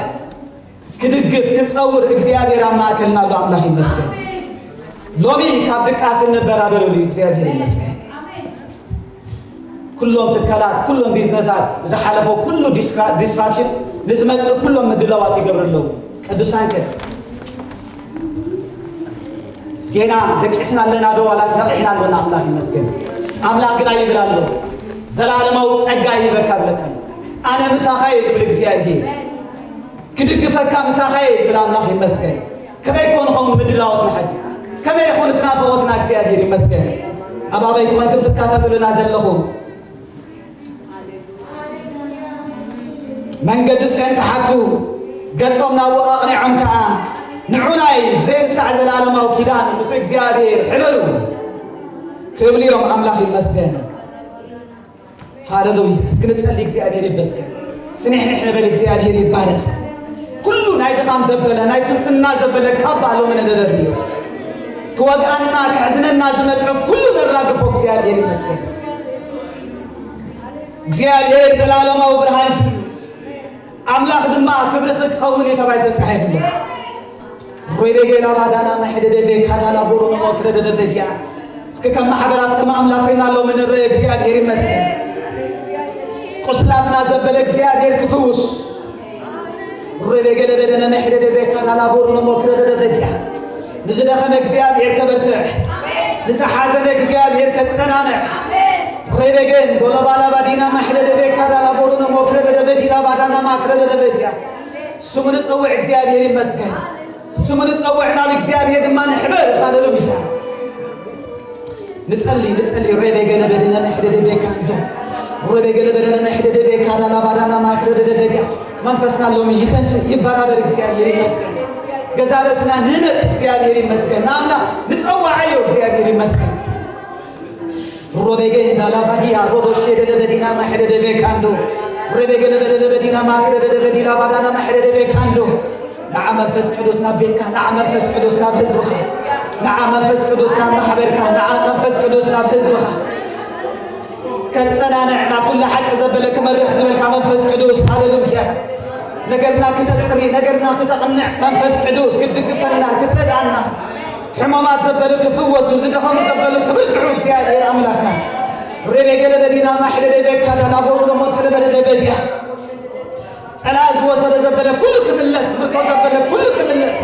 ክድግፍ፣ ክጸውር እግዚኣብሔር ኣብ ማእከልና ኣሎ። ኣምላኽ ይመስገን። ሎሚ ካብ ድቃስ እንበራበረሉ እዩ። እግዚኣብሔር ይመስገን። ኩሎም ትካላት፣ ኩሎም ቢዝነሳት፣ ዝሓለፎ ኩሉ ዲስክራ-፣ ዲስትራክሽን ንዝመጽእ ኩሎም ምድላዋት ይገብሩ ኣለዉ። ቅዱሳን ከ ጌና ደቂስና ኣለና ዶ ዋላስ ነቒሕና ኣሎና? ኣምላኽ ይመስገን። ኣምላኽ ግና ይብል ኣሎ፣ "ዘላለማዊ ጸጋ ይህበካ" ብለካ ኣሎ። "ኣነ ምሳኻ እየ" ዝብል እግዚኣብሔር፣ "ክድግፈካ ምሳኻ እየ" ዝብል ኣምላኽ ይመስገን። ከመይ ኮን ኸውን ምድላዋትና ሕጂ? ከመይ ይኾን እቲ ናፍቖትና? እግዚኣብሔር ይመስገን። ኣብ ኣበይቲ ኮንኩም ትከታተሉና ዘለኹም መንገዲ ጽዮን ክሓቱ ገጾም ናብኡ ኣቕኒዖም ከኣ ንዑናይ ብዘይርሳዕ ዘላለማዊ ኪዳን ምስ እግዚኣብሔር ሕበሩ ክብሉ እዮም። ኣምላኽ ይመስገን። ሃሌሉያ። እስኪ ንጸሊ። እግዚኣብሔር ይመስገን። ጽኒሕኒሕ ንበል። እግዚኣብሔር ይባረክ። ኩሉ ናይ ድኻም ዘበለ፣ ናይ ስንፍና ዘበለ ካባ ሎሚ ንደርብዮ። ክወግኣና፣ ክሕዝነና ዝመጸ ኩሉ ነራግፎ። እግዚኣብሔር ይመስገን። እግዚኣብሔር ዘላለማዊ ብርሃን እዩ። ኣምላኽ ድማ ክብርኺ ክኸውን እዩ ተባሂሉ ተጻሒፉ ኣሎ። ሮይቤጌላ ባዳና መሕደደቤ ካዳላ ቦሮኖሞ ክረደደበጊያ። እስኪ ከም ማሕበር ኣብ ቅድሚ ኣምላኽ ኮይና ሎሚ ንርአ። እግዚኣብሔር ይመስገን። ቁስላትና ዘበለ እግዚኣብሔር ክፍውስ። ሮይቤጌለ በደነ መሕደደቤ ካዳላ ቦሮኖሞ ክረደደበጊያ። ንዝደኸመ እግዚኣብሔር ከበርትዕ፣ ንዝሓዘነ እግዚኣብሔር ከጸናንዕ። ሬቤጌን ዶሎባላ ባዲና ማሕለደቤ ካዳላ ቦሩነ ሞክረ ደደበዲላ ባዳና ማክረ ደደበዲያ። ስሙ ንጸውዕ፣ እግዚኣብሔር ይመስገን። ስሙ ንጸውዕ፣ ናብ እግዚኣብሔር ድማ ንሕበር። ሃሌሉያ። ንጸሊ፣ ንጸሊ። ሬቤጌ ለበዲነ መሕደደቤ ካንዶ። ሬቤጌ ለበደነ መሕደደቤ ካዳላ ባዳና ማክረ ደደበዲያ። መንፈስና ሎሚ ይተንስእ፣ ይበራበር። እግዚኣብሔር ይመስገን። ገዛ ርእስና ንህነጽ። እግዚኣብሔር ይመስገን። ንኣምላኽ ንጸዋዓዮ። እግዚኣብሔር ይመስገን። ሮቤጌ እንዳላባዲያ ሮቦሼ ደለበዲና ማሕደደ ቤካንዶ። ሬቤጌ ለበደለበዲና ማክረደ ደበዲላ ባዳና ማሕደደ ቤካንዶ። ንዓ መንፈስ ቅዱስ ናብ ቤትካ፣ ንዓ መንፈስ ቅዱስ ናብ ህዝብኻ፣ ንዓ መንፈስ ቅዱስ ናብ ማሕበርካ፣ ንዓ መንፈስ ቅዱስ ናብ ህዝብኻ። ከጸናንዕ፣ ናብ ኩሉ ሓቂ ዘበለ ክመርሕ ዝበልካ መንፈስ ቅዱስ፣ ሃሌሉያ። ነገርና ክተጽሪ፣ ነገርና ክተቕንዕ፣ መንፈስ ቅዱስ ክትድግፈና፣ ክትረድኣና፣ ሕሙማት ዘበሉ ክፍወሱ፣ ዝደኸሙ ዘበሉ ክብርትዑ እግዚኣብሔር ኣምላኽና። ሬቤ ገለበ ዲና ማሕደደ ቤካ ዳና ቦሩ ደሞ ተለበደደ በዲያ። ጸላእ ዝወሰዶ ዘበለ ኩሉ ክምለስ፣ ምርኮ ዘበለ ኩሉ ክምለስ፣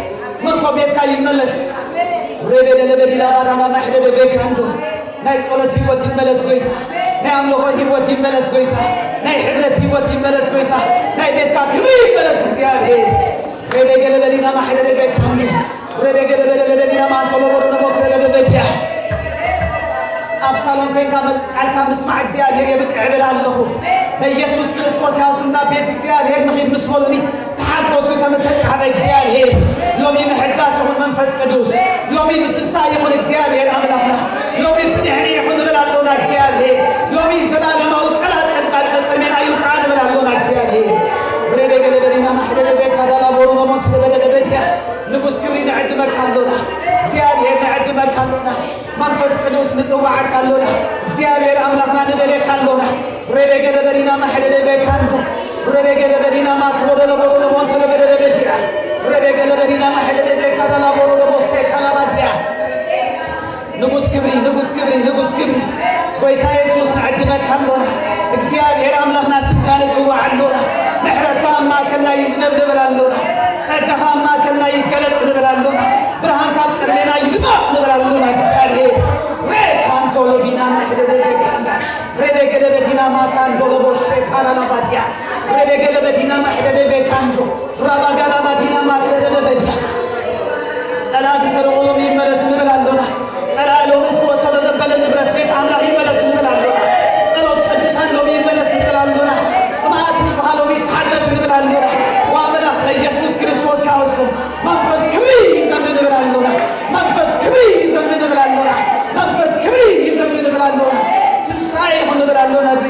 ምርኮ ቤትካ ይመለስ። ሬቤ ገለበ ዲና ባዳና ማሕደደ ቤካ እንዶ ናይ ጸሎት ህይወት ይመለስ ጎይታ። ናይ ኣምልኾ ህይወት ይመለስ ጎይታ። ናይ ሕብረት ህይወት ይመለስ ጎይታ። ናይ ቤትካ ክብሪ ይመለስ እግዚኣብሔር። ሬቤ ገለበ ዲና ማሕደደ ቤካ እንዶ ሬቤ ገለበ ገለበ ዲና ማንቶሎ ቦሮ ደሞ ክለበ ገለበ ዲያ። ኣብ ሳሎን ኮይንካ መ-፣ ቃልካ ምስማዕ እግዚኣብሔር የብቅዕ እብል ኣለኹ። በኢየሱስ ክርስቶስ ያው ስም ናብ ቤት እግዚኣብሔር ንኺድ ምስ በሉኒ ተሓጎሱ ከም እተጻሕፈ እግዚኣብሔር። ሎሚ ምሕዳስ ይኹን መንፈስ ቅዱስ። ሎሚ ምትንሳእ ይኹን እግዚኣብሔር ኣምላኽና። ሎሚ ፍንሕኒ ይኹን ንብል ኣሎና እግዚኣብሔር። ሎሚ ዘላለማዊ ቀላጽምካ ቅድሜና ይውጻእ ንብል ኣሎና እግዚኣብሔር። ሬቤ ገለበ ዲና ማሕደደ ቤካ ዳላ ቦሮ ሎሞ ትበለ ገለበ ዲያ። ንጉስ ክብሪ ንዕድመካ ኣሎና። እግዚኣብሔር ንዕድመካ ኣሎና። መንፈስ ቅዱስ ንጽዋዓካ ኣሎና። እግዚኣብሔር ኣምላኽና ንደልየካ ኣሎና። ሬቤ ገለበ ዲና ማሕደደ ቤካንዶ። ሬቤ ገለበ ዲና ማክሮ ደለቦሮ ደሞንቶ ለበደደ ቤትያ። ሬቤ ገለበ ዲና ማሕደደ ቤካ ደላቦሮ ደቦሴ ካላባትያ። ንጉስ ክብሪ፣ ንጉስ ክብሪ፣ ንጉስ ክብሪ። ጎይታ የሱስ ንዕድመካ ኣሎና። እግዚኣብሔር ኣምላኽና ስምካ ንጽዋዕ ኣሎና። ምሕረትካ ኣብ ማእከልና ይዝነብ ንብል ኣሎና። ጸጋኻ ኣብ ማእከልና ይገለጽ ንብል ኣሎና። ብርሃንካ ኣብ ቅድሜና ይድመቕ ንብል ኣሎና እግዚኣብሔር። ሬካንቶሎ ዲና ማሕደደ ቤካንዳ። ሬቤ ገለበ ዲና ማካንዶ ለቦሼ ካራላባዲያ። ሬቤ ገለበ ዲና ማሕደደ ቤካንዶ። ራባ ጋላባ ዲና ማክረደ ለበዲያ። ጸላእቲ ሰረቑ ሎሚ ይመለስ ንብል ኣሎና። ጸላእ ሎሚ ዝወሰዶ ዘበለ ንብረት ቤት ኣምላኽ ይመለስ ንብል ኣሎና። ጸሎት ቅዱሳን ሎሚ ይመለስ ንብል ኣሎና። ጽምኣት ህዝብኻ ሎሚ ይተሓደስ ንብል ኣሎና። ወኣምላኽ በኢየሱስ ክርስቶስ ያው ስም መንፈስ ክብሪ ይዘንብ ንብል ኣሎና። መንፈስ ክብሪ ይዘንብ ንብል ኣሎና። መንፈስ ክብሪ ይዘንብ ንብል ኣሎና። ትንሳኤ ይኹን ንብል ኣሎና። እዚ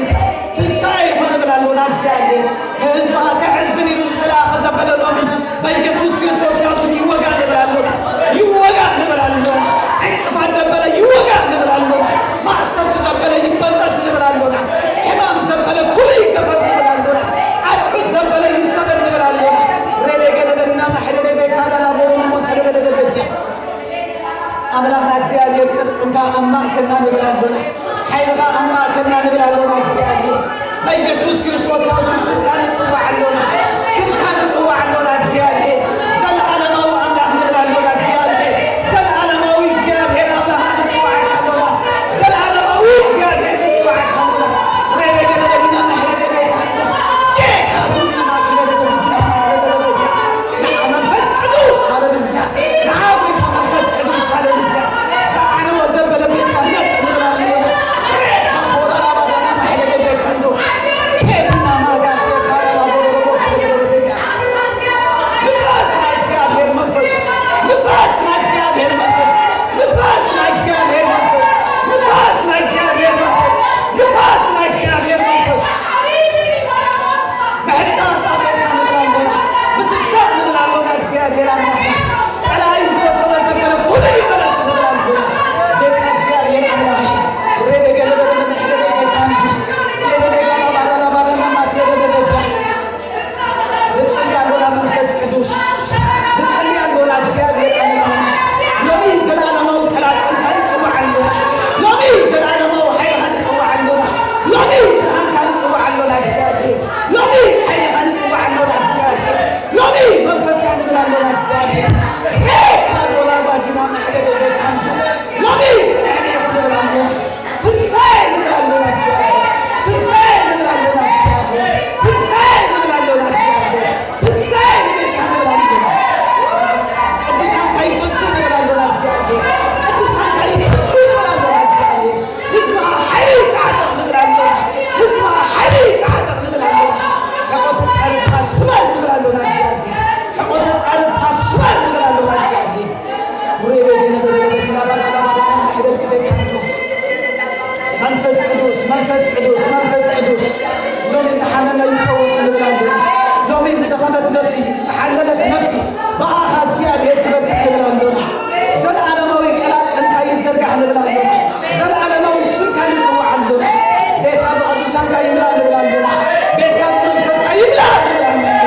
ትንሳኤ ይኹን ንብል ኣሎና። እግዚኣብሔር ንህዝብኻ ከሕዝን ኢሉ ዝተላእኸ ዘበለ ሎሚ በኢየሱስ ክርስቶስ ያው ስም ይወጋእ ንብል ኣሎና። ይወጋእ ንብል ኣሎና። ዕንቅፋት ዘበለ ይወጋእ ንብል ኣሎና። ማእሰርቲ ዘበለ ይበጠስ ንብል ኣሎና። ሕማም ዘበለ ኩሉ ይገፈፍ ንብል ኣሎና። ኣርዑት ዘበለ ይሰበር ንብል ኣሎና። ሬቤ ገለበልና ማሕደደ ቤካላ ላቦሮኖ ሞንተ ለበደደ ቤትያ። ኣምላኽና እግዚኣብሔር ቅርጽምካ ኣብ ማእከልና ንብል ኣሎና። ሓይልኻ ኣብ ማእከልና ንብል ኣሎና እግዚኣብሔር። በኢየሱስ ክርስቶስ ያው ስም ስምካ ንጽዋዕ ኣሎና። ስምካ ንጽዋዕ ኣሎና እግዚኣብሔር። ዘለዓለማዊ ኣምላኽ ንብል ኣሎና እግዚኣብሔር። ዘለዓለማዊ እግዚኣብሔር ኣምላኽና ንጽዋዓካ ኣሎና። ዘለዓለማዊ እግዚኣብሔር ንጽዋዓካ ኣሎና። ሬቤ ገለበ ዲና ማሕደደ ቤካንዶ። ጌታ ቡና ማግለደ ዲና ማግለደ ንዓ መንፈስ ቅዱስ፣ ሃሌሉያ። ንዓ ጎይታ መንፈስ ቅዱስ፣ ሃሌሉያ። ዝዓነወ ዘበለ ቤት ክህነት ንብል ኣለና። ሬታ ሆራራ ባዳና ማሕለገ ቤት እንዶ። ኬቲና ማጋ ሴካራ ላቦሮቦ ክብር ቤት። ንፋስ ናይ እግዚኣብሔር መንፈስ፣ ንፋስ ናይ እግዚኣብሔር መንፈስ፣ ንፋስ ናይ እግዚኣብሔር መንፈስ፣ ንፋስ ናይ እግዚኣብሔር መንፈስ፣ ንፋስ ናይ እግዚኣብሔር መንፈስ። ምሕዳስ ኣብ ቤትና ንብል ኣሎና። ምትንሳእ ንብል ኣሎና። እግዚኣብሔር ኣምላኽና ጸላኢ ዝወሰዶ ዘበለ ኩሉ ይመለስ ንብል ኣሎና። ቤትና እግዚኣብሔር ኣምላኽ ሬደ ገለበለ ንምሕደደ ቤታን ሬደ ገላ ባዳላ ባዳና ማትረደ በደዳ። ንጸሊ ኣሎና መንፈስ ቅዱስ። ንጸሊ ኣሎና እግዚኣብሔር ኣምላኽና። ሎሚ ዘለዓለማዊ ቀላጽምካ ንጽዋዕ ኣሎና። ሎሚ ዘለዓለማዊ ሓይልኻ ንጽዋዕ ኣሎና። ሎሚ ብርሃንካ ንጽዋዕ ኣሎና እግዚኣብሔር። ሎሚ ሓይልኻ ንጽዋዕ ኣሎና እግዚኣብሔር። ሎሚ መንፈስካ ንብል ኣሎና እግዚኣብሔር። ሬካ ዶላ ባዲና ማሕደደ ቤታንቱ። ሎሚ ፍንሕኒ ይኹን ንብል ኣሎና። ትንሳኤ ንብል ኣሎና እግዚኣብሔር። ትንሳኤ ንብል ኣሎና እግዚኣብሔር። ትንሳኤ ንብል ኣሎና እግዚኣብሔር። ትንሳኤ ንቤትካ ንብል ኣሎና። ቅዱሳንካ ይትንሱ ንብል ኣሎና እግዚኣብሔር። ቅዱሳንካ ይትንሱ ንብል ኣሎና እግዚኣብሔር። ህዝብኻ ሓይሊ ይተዓጠቕ ንብል ኣሎና። ህዝብኻ ሓይሊ ይተዓጠቕ ንብል ኣሎና። ሕቆተ ጻድቃን ስበር ንብል ኣሎና እግዚኣብሔር። ሕቆተ ጻድቃን ስበር ንብል ኣሎና እግዚኣብሔር። ሬቤ ገለበ ገለበ ዲና ባዳና ባዳና ማሕደድ ቤት ካንቶ። መንፈስ ቅዱስ፣ መንፈስ ቅዱስ፣ መንፈስ ቅዱስ። ሎሚ ዝሓመመ ይፈወስ ንብል ኣሎና። ሎሚ ዝደኸመት ነፍሲ፣ ዝተሓለለት ነፍሲ፣ ብኣኻ እግዚኣብሔር ትበርትዕ ንብል ኣሎና። ዘለዓለማዊ ቀላጽምካ ይዘርጋሕ ንብል ኣሎና። ዘለዓለማዊ ስምካ ንጽዋዕ ኣሎና። ቤትካ ብቅዱሳንካ ይምላእ ንብል ኣሎና። ቤትካ ብመንፈስካ ይምላእ ንብል ኣሎና።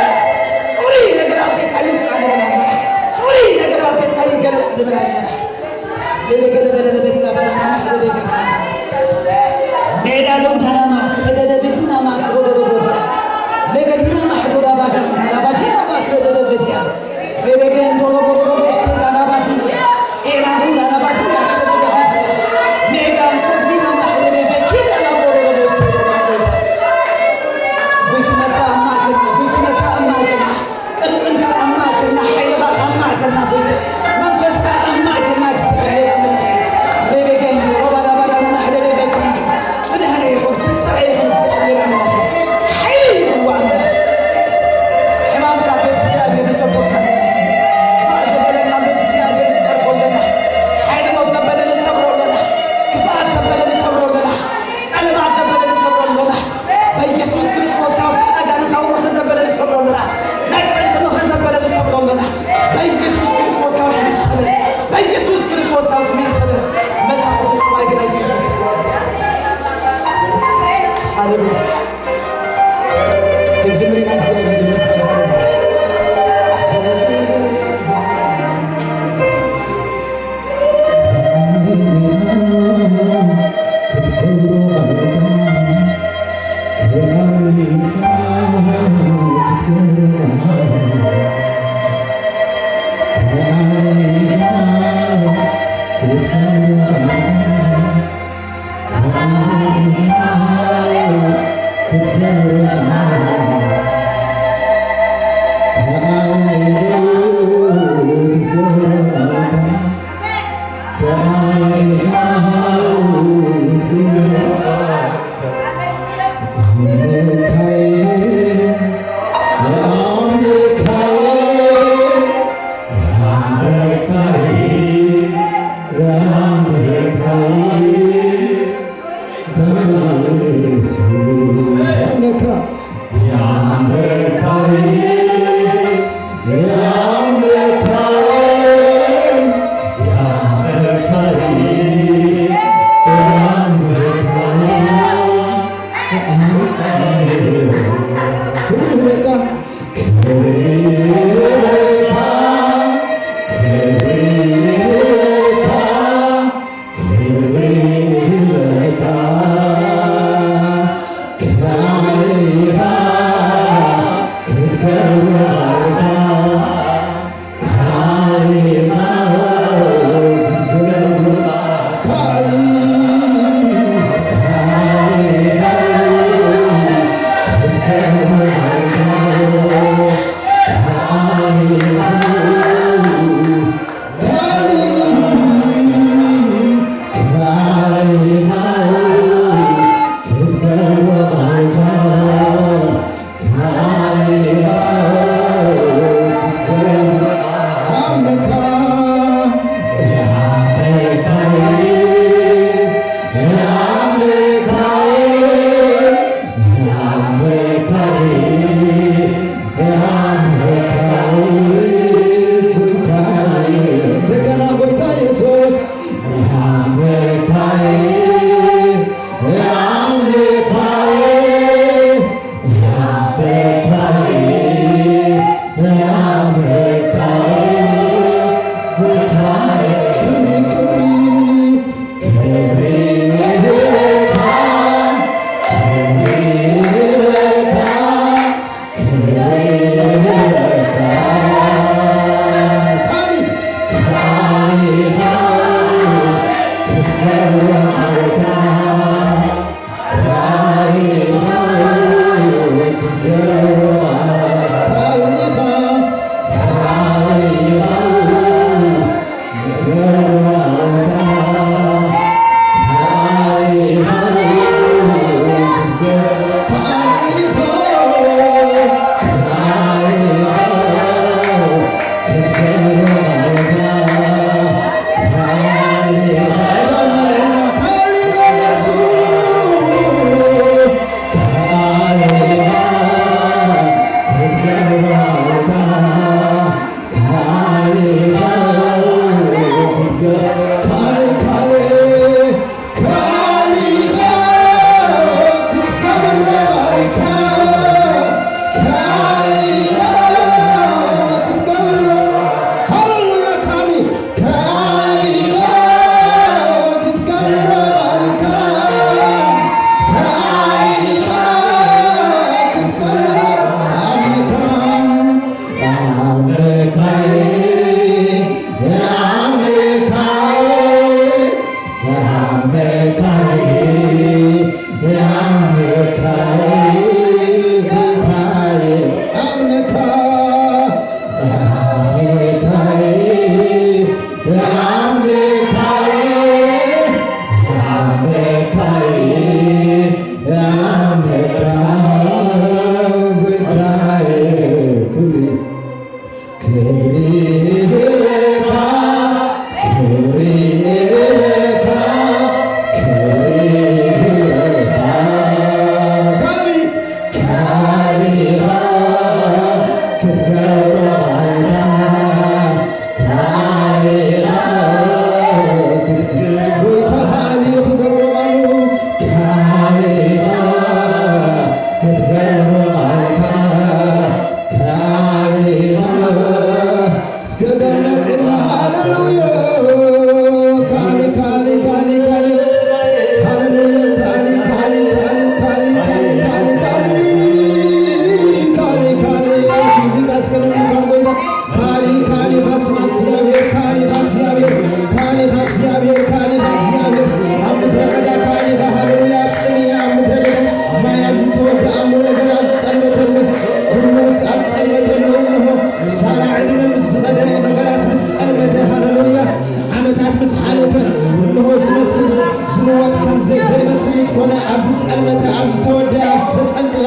ዝጸልመተ፣ ኣብ ዝተወደአ፣ ኣብ ዝተጸንቀቐ፣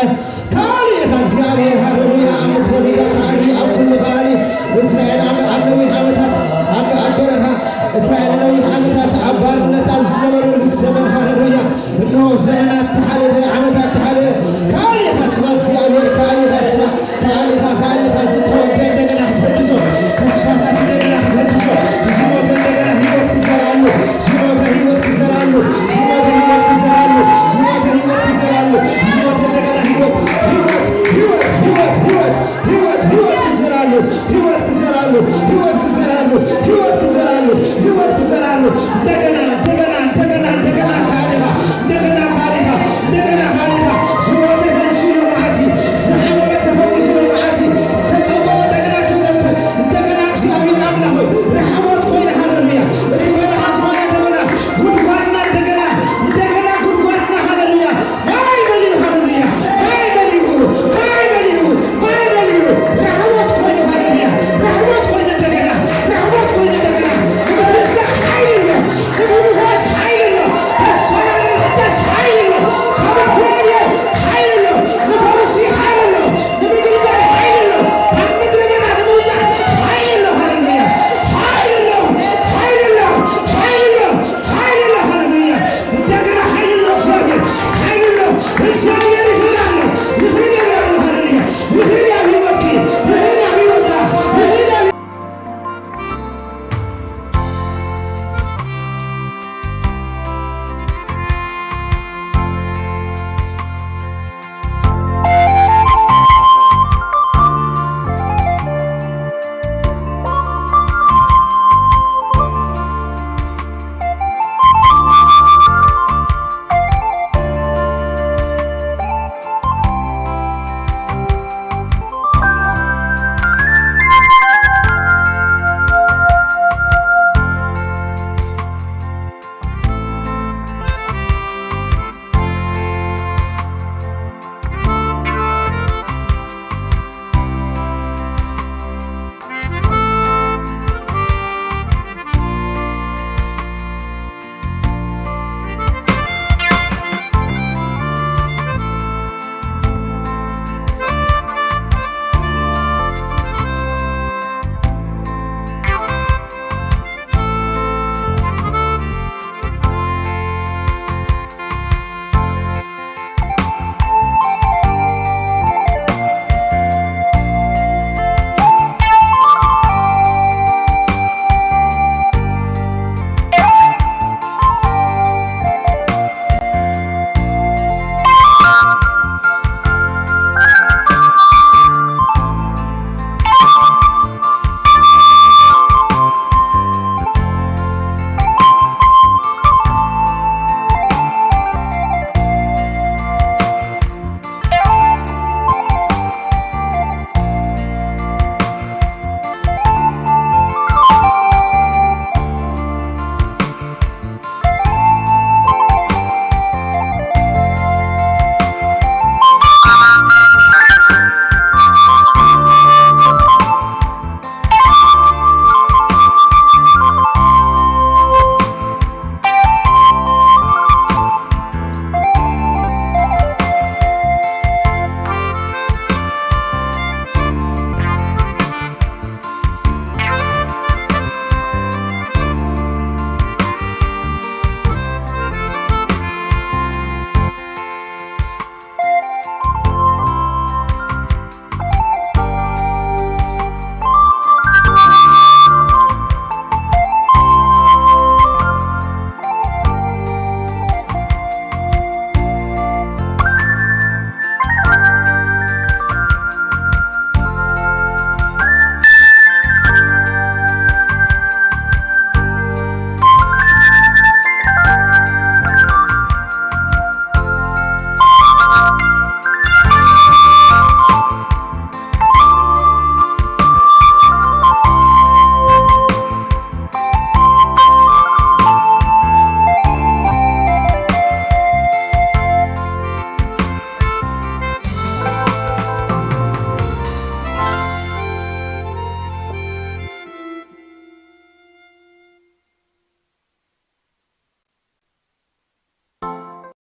ከኣሊ ኢኻ እግዚኣብሔር። ሃሌሉያ። ኣብ ምድረ በዳ ከኣሊ፣ ኣብ ኩሉ ከኣሊ። እስራኤል ኣብ፣ ኣብ ነዊሕ ዓመታት ኣብ፣ ኣብ በረኻ፣ እስራኤል ነዊሕ ዓመታት ኣብ ባርነት ኣብ ዝነበረሉ ዘመን፣ ሃሌሉያ፣ እነሆ ዘመናት ተሓለፈ፣ ዓመታት ተሓለፈ። ከኣሊ ኢኻ ስማ እግዚኣብሔር፣ ከኣሊ ኢኻ ስማ፣ ከኣሊ ኢኻ፣ ከኣሊ ኢኻ። ዝተወደአ እንደገና ክትሕድሶ፣ ተስፋታት እንደገና ክትሕድሶ፣ ዝሞተ እንደገና ህይወት ክዘርኣሉ፣ ዝሞተ ህይወት ክዘርኣሉ፣